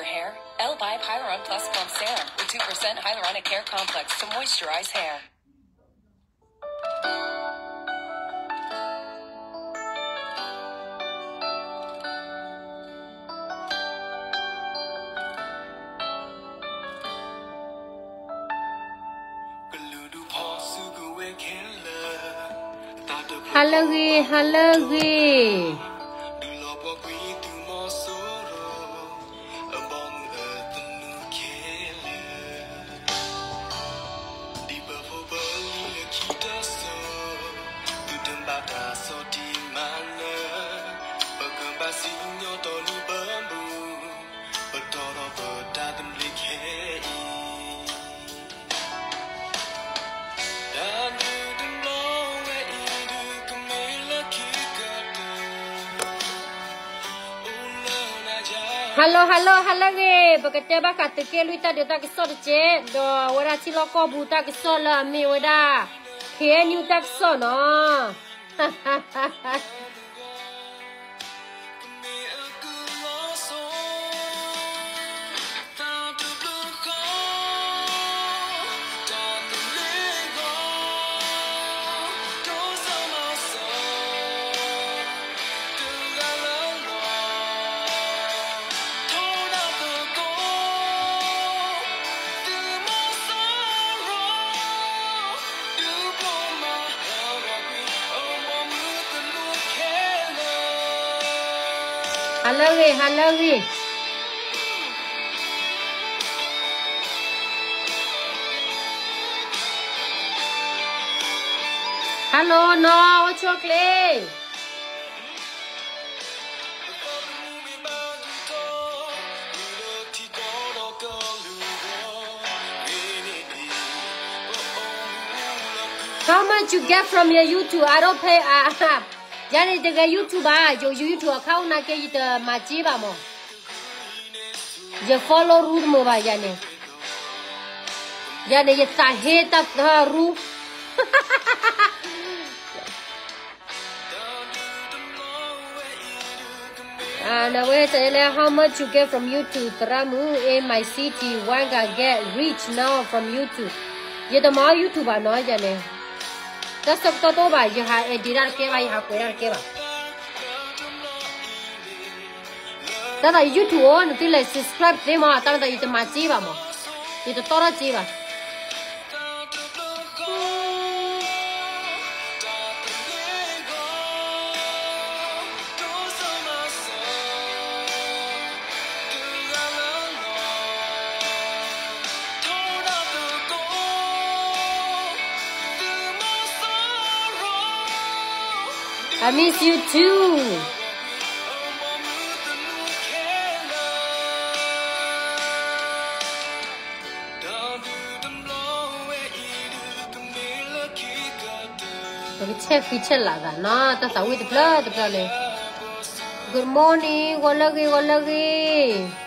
hair? Elvive Hyaluron Plus Plump Serum with two percent hyaluronic hair complex to moisturize hair. Hello ဂ့ၤ, hello ဂ့ၤ. ဟါလီၤ ဟါလီၤ ဟါလၢအဂ့ၤ, ပကတဲဘၣ်ဃးသုးက့လွံၢ်တၢ်ဒုးတၢ်ကစီၣ်တက့ၢ်, ဒီးအဝဲဒၣ်ထံလီၢ်ကီၢ်ပူၤတၢ်ကစီၣ်လၢအမ့ၢ်ဝဲဒၣ် ခ့ၣ်အဲၣ်ယူၣ် တၢ်ကစီၣ်နီၤ. Hello ဂ့ၤ, hello ဂ့ၤ. Hello နီၢ် အိၣ်ဆူၣ်အိၣ်ချ့. How much you get from your YouTube? I don't pay. ယၤန့ၣ်တဂဲၤ YouTube ဘၣ်, ယ YouTube account နာ်က့ ယတမၤစ့ဘၣ်မး. ယ follow ရူတမုာ်ဘၣ်ယၤန့ၣ်. ယၤန့ၣ် ယသးဟ့တၢ်သၢရူ နဝဲတဲလၢ how much you get from YouTube သရၣ်မုၣ် in my city, one guy get rich now from YouTube. ယတမၤ YouTube ဘၣ်နီၤ ယၤန့ၣ်. တၢ်ဆၢကတီၢ်တအိၣ်ဘၣ်, ယဟး edit တၢ်တကဲဘၣ်, ယဟးကွဲးတၢ်တကဲဘၣ်. တၢ်သး YouTube အိၣ် နသုလဲၤ subscribe သ့မး, တၢ်မၤသး ယတမၤစ့ဘၣ်မး, ယတတီထီၣ်စ့ဘၣ်. I miss you too. ပကဆဲးဖံးဆဲးလၤသးနီၤ, တၢ်သးဝံၣ်တဖျၢၣ်တဖျၢၣ်န့ၣ်. Good morning, ဂီၤလၢဂ့ၤ, ဂီၤလၢဂ့ၤ.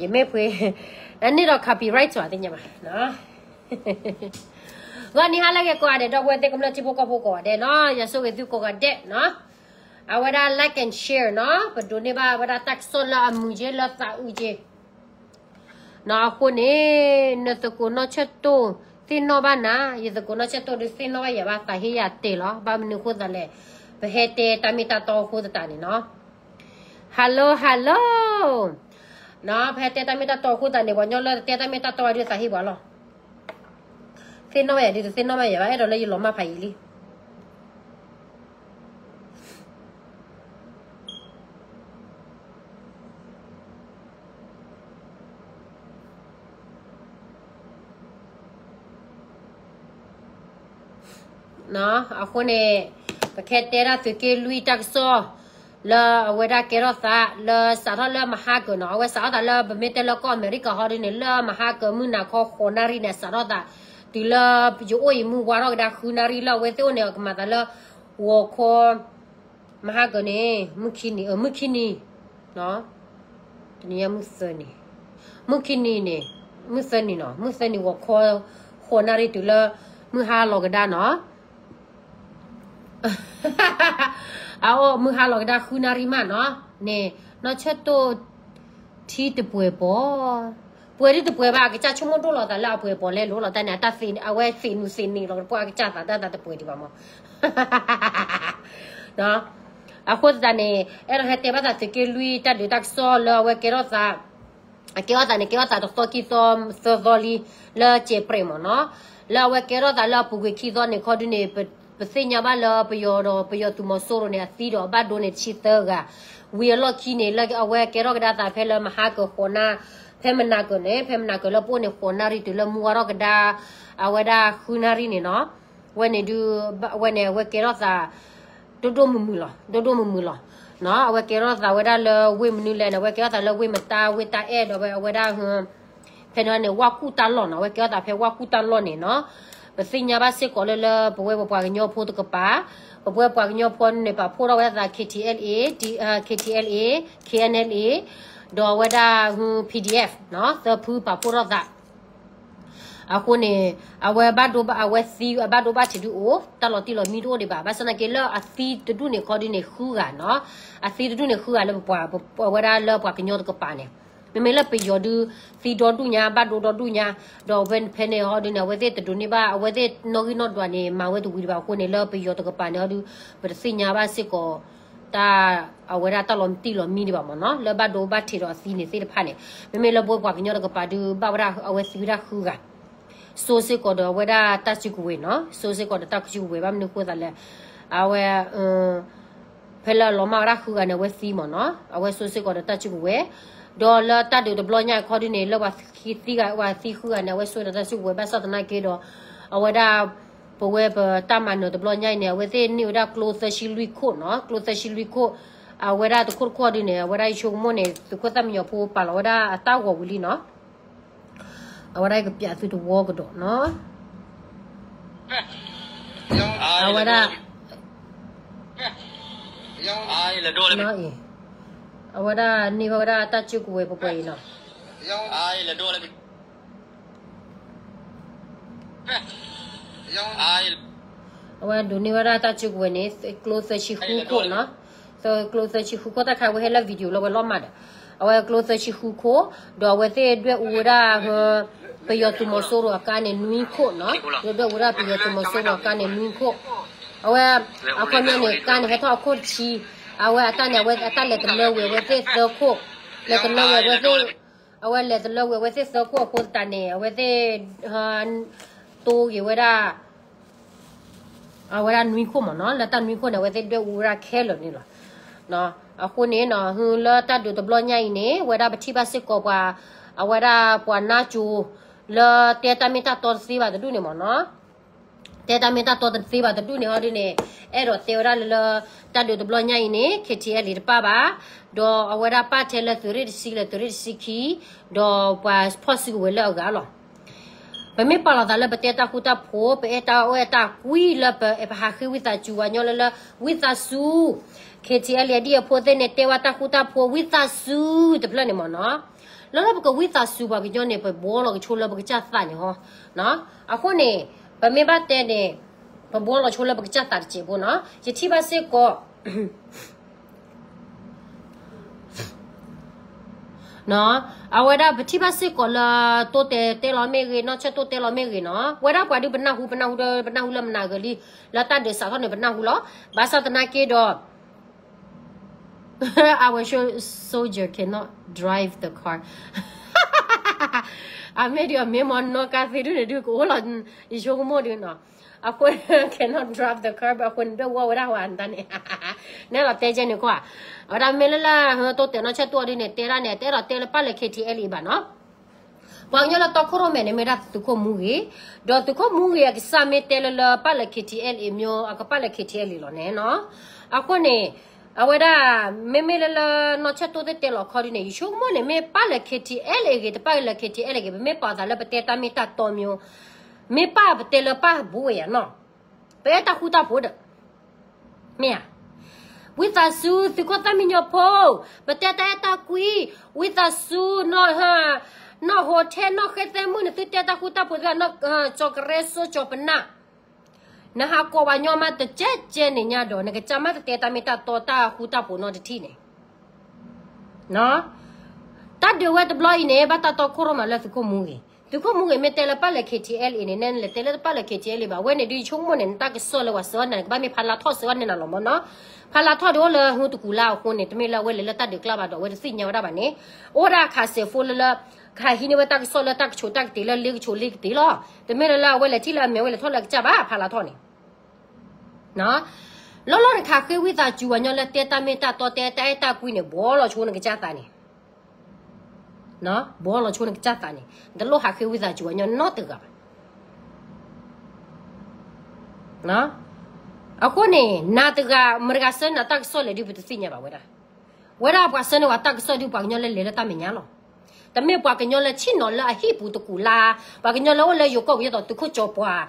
ယမ့ၢ်ဖှ့, အန့ၣ်ဒီး copyright ဘၣ်သ့ၣ်ညါဘၣ်. ဂီၤနံၤဟါလၢအဂ့ၤကိးဂၤဒဲး, ဒီပုၢ်ဝဲၢ်သ့ၣ်ကမျၢၢ်ထံဖိကီၢ်ဖိကိးဂၤဒဲးနီၤ, ယွၤဆိၣ်ဂ့ၤသုကိးဂၤဒဲးနီၤ. အဝဲဒၣ် like and share နီၤ, ပဒိးန့ၢ်ဘၣ်ဝဲဒၣ်တၢ်ကစီၣ်လၢအမုာ်က့ၤ လၢသးအုးက့ၤ နီၤ. အဃိန့ၣ် နသကိးနီၢ်ဆၢၣ်တိၢ်သ့ၣ်နီၣ်ဘၣ်နၤ, ယသကိးနီၢ်ဆၢၣ်တိၢ်ဒုးသ့ၣ်နီၣ်ဘၣ်ယၤဘၣ်, သးဟ့ယၤတဲာ်လီၤ. ဘၣ်မနုၤအဃိသးလဲၣ်, ပဟဲတဲတၢ်မ့ၢ်တၢ်တီအဃိသတးန့ၣ်နီၤ. Hello, hello. ပဟဲတဲတၢ်မ့ၢ်တၢ်တီအဃိသတးန့ၣ်, ပှၤကညီလၢတတဲတၢ်မ့ၢ်တၢ်တီဒုးသးဟ့ပှၤလီၤ. သ့ၣ်နီၣ်ဘၣ်ယၤဒုး တသ့ၣ်နီၣ်ဘၣ်ယၤဘၣ်, အဲၣ်ဒိးလၢယလီၤမၢ်ဖးယံာ်လံ. အဃိန့ၣ် ပကဟဲတဲဒၣ်သုးက့လွံၢ်တၢ်ကစီၣ် လၢအဝဲဒၣ်ကဲထီၣ်သးလၢစးထီၣ်လၢမဟါကၢၤနီၤ, အဝဲစးထီၣ်သးလၢပမ့ၢ်တဲလၢကီၢ်အမဲရကၤဟီဒ်န့ၣ် လၢမဟါကၢၤမုၢ်နၤခီဃိးနၣ်ရံၣ်န့ၣ် စးထီၣ်သး တုၤလၢယအိၣ်ယမူဝါထီၣ်ကဒါဃုနၣ်ရံၣ်လၢအဝဲသ့ၣ်အိၣ်န့ၣ် အကမၤသးလၢ ဂီၤခီ မဟါကၢန့ၣ် မုၢ်ခံနံၤ မုၢ်ခံနံၤ, တနံၤညါမုၢ်သၢနံၤ, မုၢ်ခံနံၤန့ၣ်, မုၢ်သၢနံၤနီၤ, မုၢ်သၢနံၤဂီၤခီ ဃိးနၣ်ရံၣ်တုၤလၢ မုၢ်ဟါလီၤကဒါနီၤ, အအိၣ်မုၢ်ဟါလီၤကဒါဃုနၣ်ရံၣ်မးနီၤ, န့ၣ် နီၢ်ဆၢၣ်တိၣ် ထံတပှဲၤပီၤ, ပှဲၤဒ်တပှဲၤဘၣ် အကစၢ်ဆိကမိၣ်ဒိၣ်လီၤသးလၢအပှဲၤပီၤလဲလိၤလီၤတၢ်န့ၣ် အတၢ်သ့န့ၣ် အဝဲသ့ၣ်နုာ်သ့ၣ်န့ၣ်လီၤ ပှၤအကစၢ်သးတၢ်သးတပှဲၤဒံးဘၣ်မး အဃိသတးန့ၣ် အဲၣ်ဒိးဟဲတဲဘၣ်သးသုးက့လွံၢ်တၢ်ဒုးတၢ်ကစီၣ်လၢအဝဲကဲထီၣ်သး အကဲထီၣ်သးန့ၣ် ကဲထီၣ်သးတသီခံသီသၢသီလံ လၢကဲးပြဲးမးနီၤ, လၢအဝဲကဲထီၣ်သးလၢအပူၤကွံာ်ခံသီန့ၣ် ခီဒုန့ၣ် ပသ့ၣ်ညါဘၣ်လၢပယီၤဒီးပယီၤသုးမီၤစိရိၤန့ၣ် အသံဒီးအဘၣ်ဒိန့ၣ်တဆံသၢဂၤ, ဝံၤအလီၢ်ခံန့ၣ် လၢအဝဲကဲထီၣ်ကဒါသးဖဲလၢမဟါကၢၤဃိးနၣ်ရံၣ်, ဖဲမနၤကၢၤန့ၣ် ဖဲမနၤကၢၤလၢပအိၣ်န့ၣ် ဃိးနၣ်ရံၣ်တုၤလၢမုၢ်ဝါထီၣ်ကဒါ အဝဲဒၣ်ဃုနၣ်ရံၣ်န့ၣ်နီၤ, ဝဲန့ၣ်ဒုး ဝဲန့ၣ် အဝဲကဲထီၣ်သး ဒိၣ်ဒိၣ်မုၢ်မုၢ်လီၤ, ဒိၣ်ဒိၣ်မုၢ်မုၢ်လီၤနီၤ, အဝဲကဲထီၣ်သးဝဲဒၣ်လၢဝ့ၢ်မနုၤလဲၣ်န့ၣ် အဝဲကဲထီၣ်သးလၢဝ့ၢ်မတၤ ဝ့ၢ်တၢ်အဲၣ်ဒီးဝဲ အဝဲဒၣ် ဖဲန့ၣ်န့ၣ် ဝၣ်ကူၣ်တၢ်လီၢ်နီၤ, အဝဲကဲထီၣ်သးဖဲဝၣ်ကူၣ်တၢ်လီၢ်န့ၣ်နီၤ, ပသ့ၣ်ညါဘၣ်စ့ၢ်ကီးလၢလၢပဝဲပပှၤကညီဖိတကပၤ, ပဝဲပှၤကညီဖိန့ၣ် ပာ်ဖှိၣ်ထီၣ်ဝဲဒၣ်သး K T L A, K T L A, K N L A, ဒီးအဝဲဒၣ် P D F နီၤ, သၢဖုပာ်ဖှိၣ်ထီၣ်သး အဃိန့ၣ် အဝဲဘၣ်ဒိဘၣ် အဝဲသံအဘၣ်ဒိဘၣ်ထံးဒုးအိၣ် တၢ်လီၤတံၢ်လီၤမံတအိၣ်ဒံးဘၣ်, ဘၣ်ဆၣ်သနာ်က့လၢအသံတဒူၣ်န့ၣ်ခီဒုန့ၣ် ဃုဂၤနီၤ, အသံတဒူၣ်န့ၣ် ဃုဂၤလၢပပှၤ ပဝဲဒၣ်လၢပှၤကညီတကပၤန့ၣ်, မ့မ့ၢ်လၢပယီၤဒုး သံဒီဒူၣ်ညါ ဘၣ်ဒိဒီဒူၣ်ညါ, ဒီးဖဲန့ၣ်ဟီဒုန့ၣ် အဝဲသ့ၣ်တဒိးန့ၢ်ဘၣ် အဝဲသ့ၣ်နီၣ်ဂံၢ်နီၣ်ဒွးန့ၣ် မၤဝဲတဝံၤဒံးဘၣ်အဃိန့ၣ် လၢပယီၤတကပၤန့ၣ်ဟီဒုး ပတသ့ၣ်ညါဘၣ်စ့ၢ်ကီး တၢ် အဝဲဒၣ်တၢ်လီၤတံၢ်လီၤမံဒံးဘၣ်မးနီၤ, လၢဘၣ်ဒိဘၣ်ထံးဒီးအသံန့ၣ်သ့ၣ်တဖၣ်န့ၣ်, မ့မ့ၢ်လၢပဝဲပှၤကညီတကပၤဒုး ဘၣ်ဝဲဒၣ်အဝဲသံဝဲဒၣ်ဃုဂၤ, စိစ့ၢ်ကီးဒီးအဝဲဒၣ်တၢ်စုကဝဲၤနီၤ, စိစ့ၢ်ကီးဒီးတၢ်စုကဝဲၤ ဘၣ်မနုၤဃိသးလဲၣ်, အဝဲ ဖဲလၢအလီၤမၢ်ဝဲဒၣ်ဃုဂၤန့ၣ် အဝဲသံမးနီၤ, အဝဲစိစ့ၢ်ကီးဒီးတၢ်စုကဝဲၤ, ဒီးလၢတၢ်ဒုးတဘျီညါခီဒုန့ၣ် လၢပှၤသံဂၤ ပှၤသံဃုဂၤန့ၣ် အဝဲစိဒီးတၢ်စုကဝဲၤ ဘၣ်ဆၣ်သနာ်က့ဒီး အဝဲဒၣ် ပဝဲပတၢ်မၤနၢၤတဘျီညါအံၤန့ၣ် အဝဲသ့ၣ်န့ၢ်ဝဲဒၣ်ကျိသၢဆံလွံၢ်ခိၣ်နီၤ, ကျိသၢဆံလွံၢ်ခိၣ်, အဝဲဒၣ်တခိၣ်တခိၣ်ဒုန့ၣ် အဝဲဒၣ်ယဆိကမိၣ်န့ၣ် သုးခိၣ်သၣ်မံညီၤဖိပာ်လီၤဝဲဒၣ်အတၢ်ဂီၤဝံၤလံနီၤ, အဝဲဒၣ်ယကပျးသုတဝီကဒီးနီၤ အဝဲဒၣ် အံၤ အဝဲဒၣ်န့ၢ်ဘၣ်ဝဲဒၣ်တၢ်စုကဝဲၤပှဲၤပှဲၤအံၤနီၤ, အဝဲဒိးန့ၢ်ဝဲဒၣ်တၢ်စုကဝဲၤန့ၣ် ကျိသၢဆံဃုခိၣ်နီၤ, ကျိသၢဆံဃုခိၣ် တၢ်ခါဝဲဟဲလၢ video လၢဝဲလီၤမၢ်ဒီး, အဝဲကျိသၢဆံဃုခိၣ်, ဒီးအဝဲသ့ၣ်ဒွဲၣ်အူဝဲဒၣ် ပယီၤသုးမီၤစိရိၤအကါန့ၣ်နွံခိၣ်နီၤ, ဒွဲၣ်အူဝဲဒၣ်ပယီၤသုးမီၤစိရိၤအကါန့ၣ်နွံခိၣ်, အဝဲ အခီပညီန့ၣ် ကါန့ၣ်ဟဲထီၣ်အခိၣ်တဆံ, အဝဲအတၢ်န့ၣ် အဝဲအတၢ်လဲၤတလၢဝံၤအဝဲသ့ၣ်သၢခိၣ်, လဲၤတလၢဝံၤအဝဲသ့ၣ်, အဝဲလဲၤတလၢဝံၤအဝဲသ့ၣ်သၢခိၣ်အဃိသတးန့ၣ် အဝဲသ့ၣ် တိဂ့ၤဝဲဒၣ် အဝဲဒၣ်နွံခိၣ်မးနီၤ, လၢတၢ်နွံခိၣ်န့ၣ် အဝဲသ့ၣ်ဒွဲၣ်အူဝဲဒၣ်ခဲလၢာ်န့ၣ်လီၤ. အဃိန့ၣ်နီၤ လၢတၢ်ဒုးတဘျီညါအံၤန့ၣ် ဝဲဒၣ်ပထံၣ်ဘၣ်စ့ၢ်ကီးပှၤ, အဝဲဒၣ်ပှၤနါစိၤ လၢတဲတၢ်မ့ၢ်တၢ်တီတသ့ဘၣ်တဒူၣ်န့ၣ်မးနီၤ, တဲတၢ်မ့ၢ်တၢ်တီတသ့ဘၣ်တဒူၣ်န့ၣ်ဟီဒုန့ၣ် အဲၣ်ဒိးတဲဝဲဒၣ်လၢလၢ တၢ်ဒုးတဘျီညါအံၤန့ၣ် K T L A တပၣ်ဘၣ်, ဒီးအဝဲဒၣ်ပၣ်ထဲလၢသုးရ့ၣ်တဆံလၢသုးရ့ၣ်တဆံခံ, ဒီးပှၤဖီၣ်စုကဝဲၤလၢအဂၤလီၤ. ပမ့ၢ်ပာ်လီၤသးလၢပတဲတၢ်ဃူတၢ်ဖိး ပအဲၣ်တၢ်အီၣ်အဲၣ်တၢ်ကွံလၢပဟးဃ့ဝံသးစူၤဝဲညီလၢလၢ ဝံသးစူၤ, K T L A အဒံၣ်အဖိသ့ၣ်န့ၣ် တဲဝဲတၢ်ဃူတၢ်ဖိး ဝံသးစူၤတဖျၢၣ်န့ၣ်မးနီၤ, လၢလၢပကဝံသးစူၤပှၤကညီန့ၣ် ပဘှီလီၤကဆိလၢပကစၢ်သးန့ၣ်ဟီ, အဃိန့ၣ် ပမ့ၢ်ဘၣ်တဲန့ၣ် ပဘှီလီၤဆိလၢပကစၢ်သးတစဲးဖိနီၤ, ယထံၣ်ဘၣ်စ့ၢ်ကီး အဝဲဒၣ်ပထံၣ်ဘၣ်စ့ၢ်ကီးလၢ တိတဲတဲလီၤမ့ၢ်ဂ့ၤ နီၢ်ဆၢၣ်တိတဲလီၤမ့ၢ်ဂ့ၤနီၤ, ဝဲဒၣ်ပှၤဒုးပနၢ်ဟူ ပနၢ်ဟူဒီး ပနၢ်ဟူလၢမနၤဂၤလံ, လၢတၢ်ဒုးစးထီၣ်န့ၣ် ပနၢ်ဟူလီၤ, ဘၣ်ဆၣ်သနာ်က့ဒီး Our soldier cannot drive the car. အမ့ၢ်ဒုးအမ့ၢ်မ့ၢ်နီၢ်ကါသ့ဒုန့ၣ်ဒုးကအိၣ်လီၤ, ယဆိကမိၣ်ဒုနီၤ, အဃိ cannot drive the car ဘၣ်အဃိန့ၣ် ဒွဲၣ်ဝီဝဲဒၣ်ဟိုအတၢ်န့ၣ်, နဲလီၤတဲကဲန့ၣ်ကွၢ်, အဝဲဒၣ်မ့ၢ်လၢလၢ တိတဲနီၢ်ဆၢၣ်တိဒုန့ၣ် တဲဒၣ်န့ၣ် တဲဒီးတဲလၢပၢ်လၢ K T L A ဘၣ်နီၤ ပှၤကညီလၢတီခိၣ်ရိၣ်မဲန့ၣ် မ့ၢ်ဒၣ်သုးခိၣ်မူဂ့ၤ, ဒီးသုးခိၣ်မူဂ့ၤအကစၢ်မ့ၢ်တဲလၢလၢပၢ်လၢ K T L A မျိုး အကပၢ်လၢ K T L A လီၤန့ၣ်နီၤ, အဃိန့ၣ် အဝဲဒၣ် မ့မ့ၢ်လၢလၢ နီၢ်ဆၢၣ်တိသ့ၣ်တဲလီၤခီဒုန့ၣ် ယဆိကမိၣ်န့ၣ် မ့ၢ်ပၢ်လၢ K T L အဂ့ၤ တပၢ်လၢ K T L အဂ့ၤ ပမ့ၢ်ပာ်သးလၢပတဲတၢ်မ့ၢ်တၢ်တီမျိုး, မ့ၢ်ပၢ်ပတဲလၢပၢ်ဘိဝဲယၤနီၤ, ပအဲၣ်တၢ်ဃူတၢ်ဖိးဒီး မ့ၢ်ဧါ, ဝံသးစူၤ သုးခိၣ်သၣ်မံညီၤဖိ, ပတဲတၢ်အဲၣ်တၢ်ကွံ, ဝံသးစူၤ, နီၢ်ဟိထဲ နီၢ်ဃဲသဲမုၣ်န့ၣ် သုတဲတၢ်ဃူတၢ်ဖိးသ့, ကၠီၤကရဲစိကၠီၤပနၢ်, နဟးကိးပှၤညီမးတကဲကဲန့ၣ်ညါဒီး နကစၢ်မးတတဲတၢ်မ့ၢ်တၢ်တီတၢ်ဃူတၢ်ဖိးနီတထံၣ်န့ၣ် တၢ်ဒုးဝဲတဘျီအံၤန့ၣ် ဘၣ်တၢ်တီခိၣ်ရိၣ်မးလၢသုးခိၣ်မူဂ့ၤ, သုးခိၣ်မူဂ့ၤမ့ၢ်တဲလၢပာ်လၢ K T L A န့ၣ် နဲနလဲၤတဲလၢတပာ်လၢ K T L A ဘၣ်, အဝဲန့ၣ်ဒုးယဆိကမိၣ်န့ၣ် နတၢ်ကစီၣ်လၢပှၤစၢၤအီၤန့ၣ် နကဘၣ်မ့ၢ်ဖးလါထီၣ်စၢၤအီၤန့ၣ်နၤလီၤမၢ်နီၤ, ဖးလါထီၣ်ဒီးအိၣ်လၢဟူတကူၤလါအဃိန့ၣ် တမ့ၢ်လၢအဝဲလဲၤလၢတၢ်ဒုးကျါဘၣ်ဒီး အဝဲတသ့ၣ်ညါဝဲဒၣ်ဘၣ်န့ၣ်, အိၣ်ဒၣ်ခးစဲးဖိလၢလၢ ကဟးဟံးန့ၢ်ဝဲတၢ်ကစီၣ်လၢတၢ်ကဆိးတၢ်ကတ့ၤလၢလ့ကဆိးလ့ကတ့ၤလီၤ, တမ့ၢ်လၢလၢအဝဲလဲၤထံၣ်လၢအမဲာ်ဝဲလဲၤထီၣ်လၢအကစၢ်ဘၣ် ဖးလါထီၣ်န့ၣ် လီၢ်လီၢ်တခါဃ့ဝံသးစူၤပှၤညီလၢတဲတၢ်မ့ၢ်တၢ်တီတဲတၢ်အဲၣ်တၢ်ကွံန့ၣ် ဘှီလီၤဆိနကစၢ်သးန့ၣ်, ဘှီလီၤဆိနကစၢ်သးန့ၣ် နတလိၣ်ဟးဃ့ဝံသးစူၤပှၤညီနီတဂၤဘၣ်. အဃိန့ၣ် နၤတဂၤ မတဂၤစၢၤနၤတၢ်ကစီၣ်လဲၣ်ဒုး ပတသ့ၣ်ညါဘၣ်ဝဲဒၣ်, ဝဲဒၣ်ပှၤစၢၤန့ၢ်ဝဲတၢ်ကစီၣ်ဒုး ပှၤကညီလၢလဲၤလၢတၢ်မဲာ်ညါလီၤ. တမ့ၢ်ပှၤကညီလၢဆ့ၣ်နီၤလၢအဟံၣ်ပူၤတကူၤလါ, ပှၤကညီလၢအိၣ်လၢယိၤကီၢ်ပူၤယသိးသုးခိၣ်ကၠီၤပှၢ်,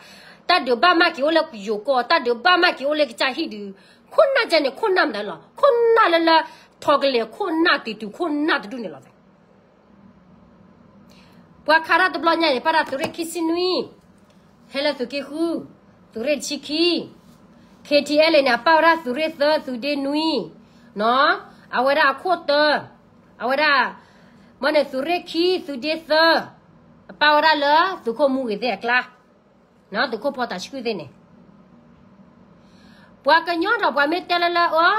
တၢ်ဒုးဘၣ်မၢ်က့ၤအိၣ်လၢယိၤကီၢ်, တၢ်ဒုးဘၣ်မၢ်က့ၤအိၣ်လၢကစၢ်ဟံၣ်ဒုး, ခိၣ်နၢ်ကဲန့ၣ် ခိၣ်နၢ်မတၤလီၤ, ခိၣ်နၢ်လၢလၢ ထီကလဲာ်ခိၣ်နၢ်တံၤတူၤခိၣ်နၢ်တဒူၣ်န့ၣ်လီၤ. ပှၤခးတၢ်တဘျီညါန့ၣ် ပာ်တၢ်သုးရ့ၣ်ခံဆံနွံ, ဟဲလၢသုးက့ဃု, သုးရ့ၣ်တဆံခံ, K T L A န့ၣ် အပာ်ဝဲဒၣ်သုးရ့ၣ်သၢ သုးဒ့နွံ, အဝဲဒၣ်အခိၣ်တၢ, အဝဲဒၣ်, မ့ၢ်န့ၣ်သုးရ့ၣ်ခံ သုးဒ့သၢ, အပာ်ဝဲဒၣ်လၢသုးခိၣ်မူဂ့ၤသ့ၣ်အကျါ, သုးခိၣ်ဖီတၢ်ဆှုၣ်သ့ၣ်န့ၣ် ပှၤကညီဒီးပှၤမ့ၢ်တဲလၢလၢအီၤ,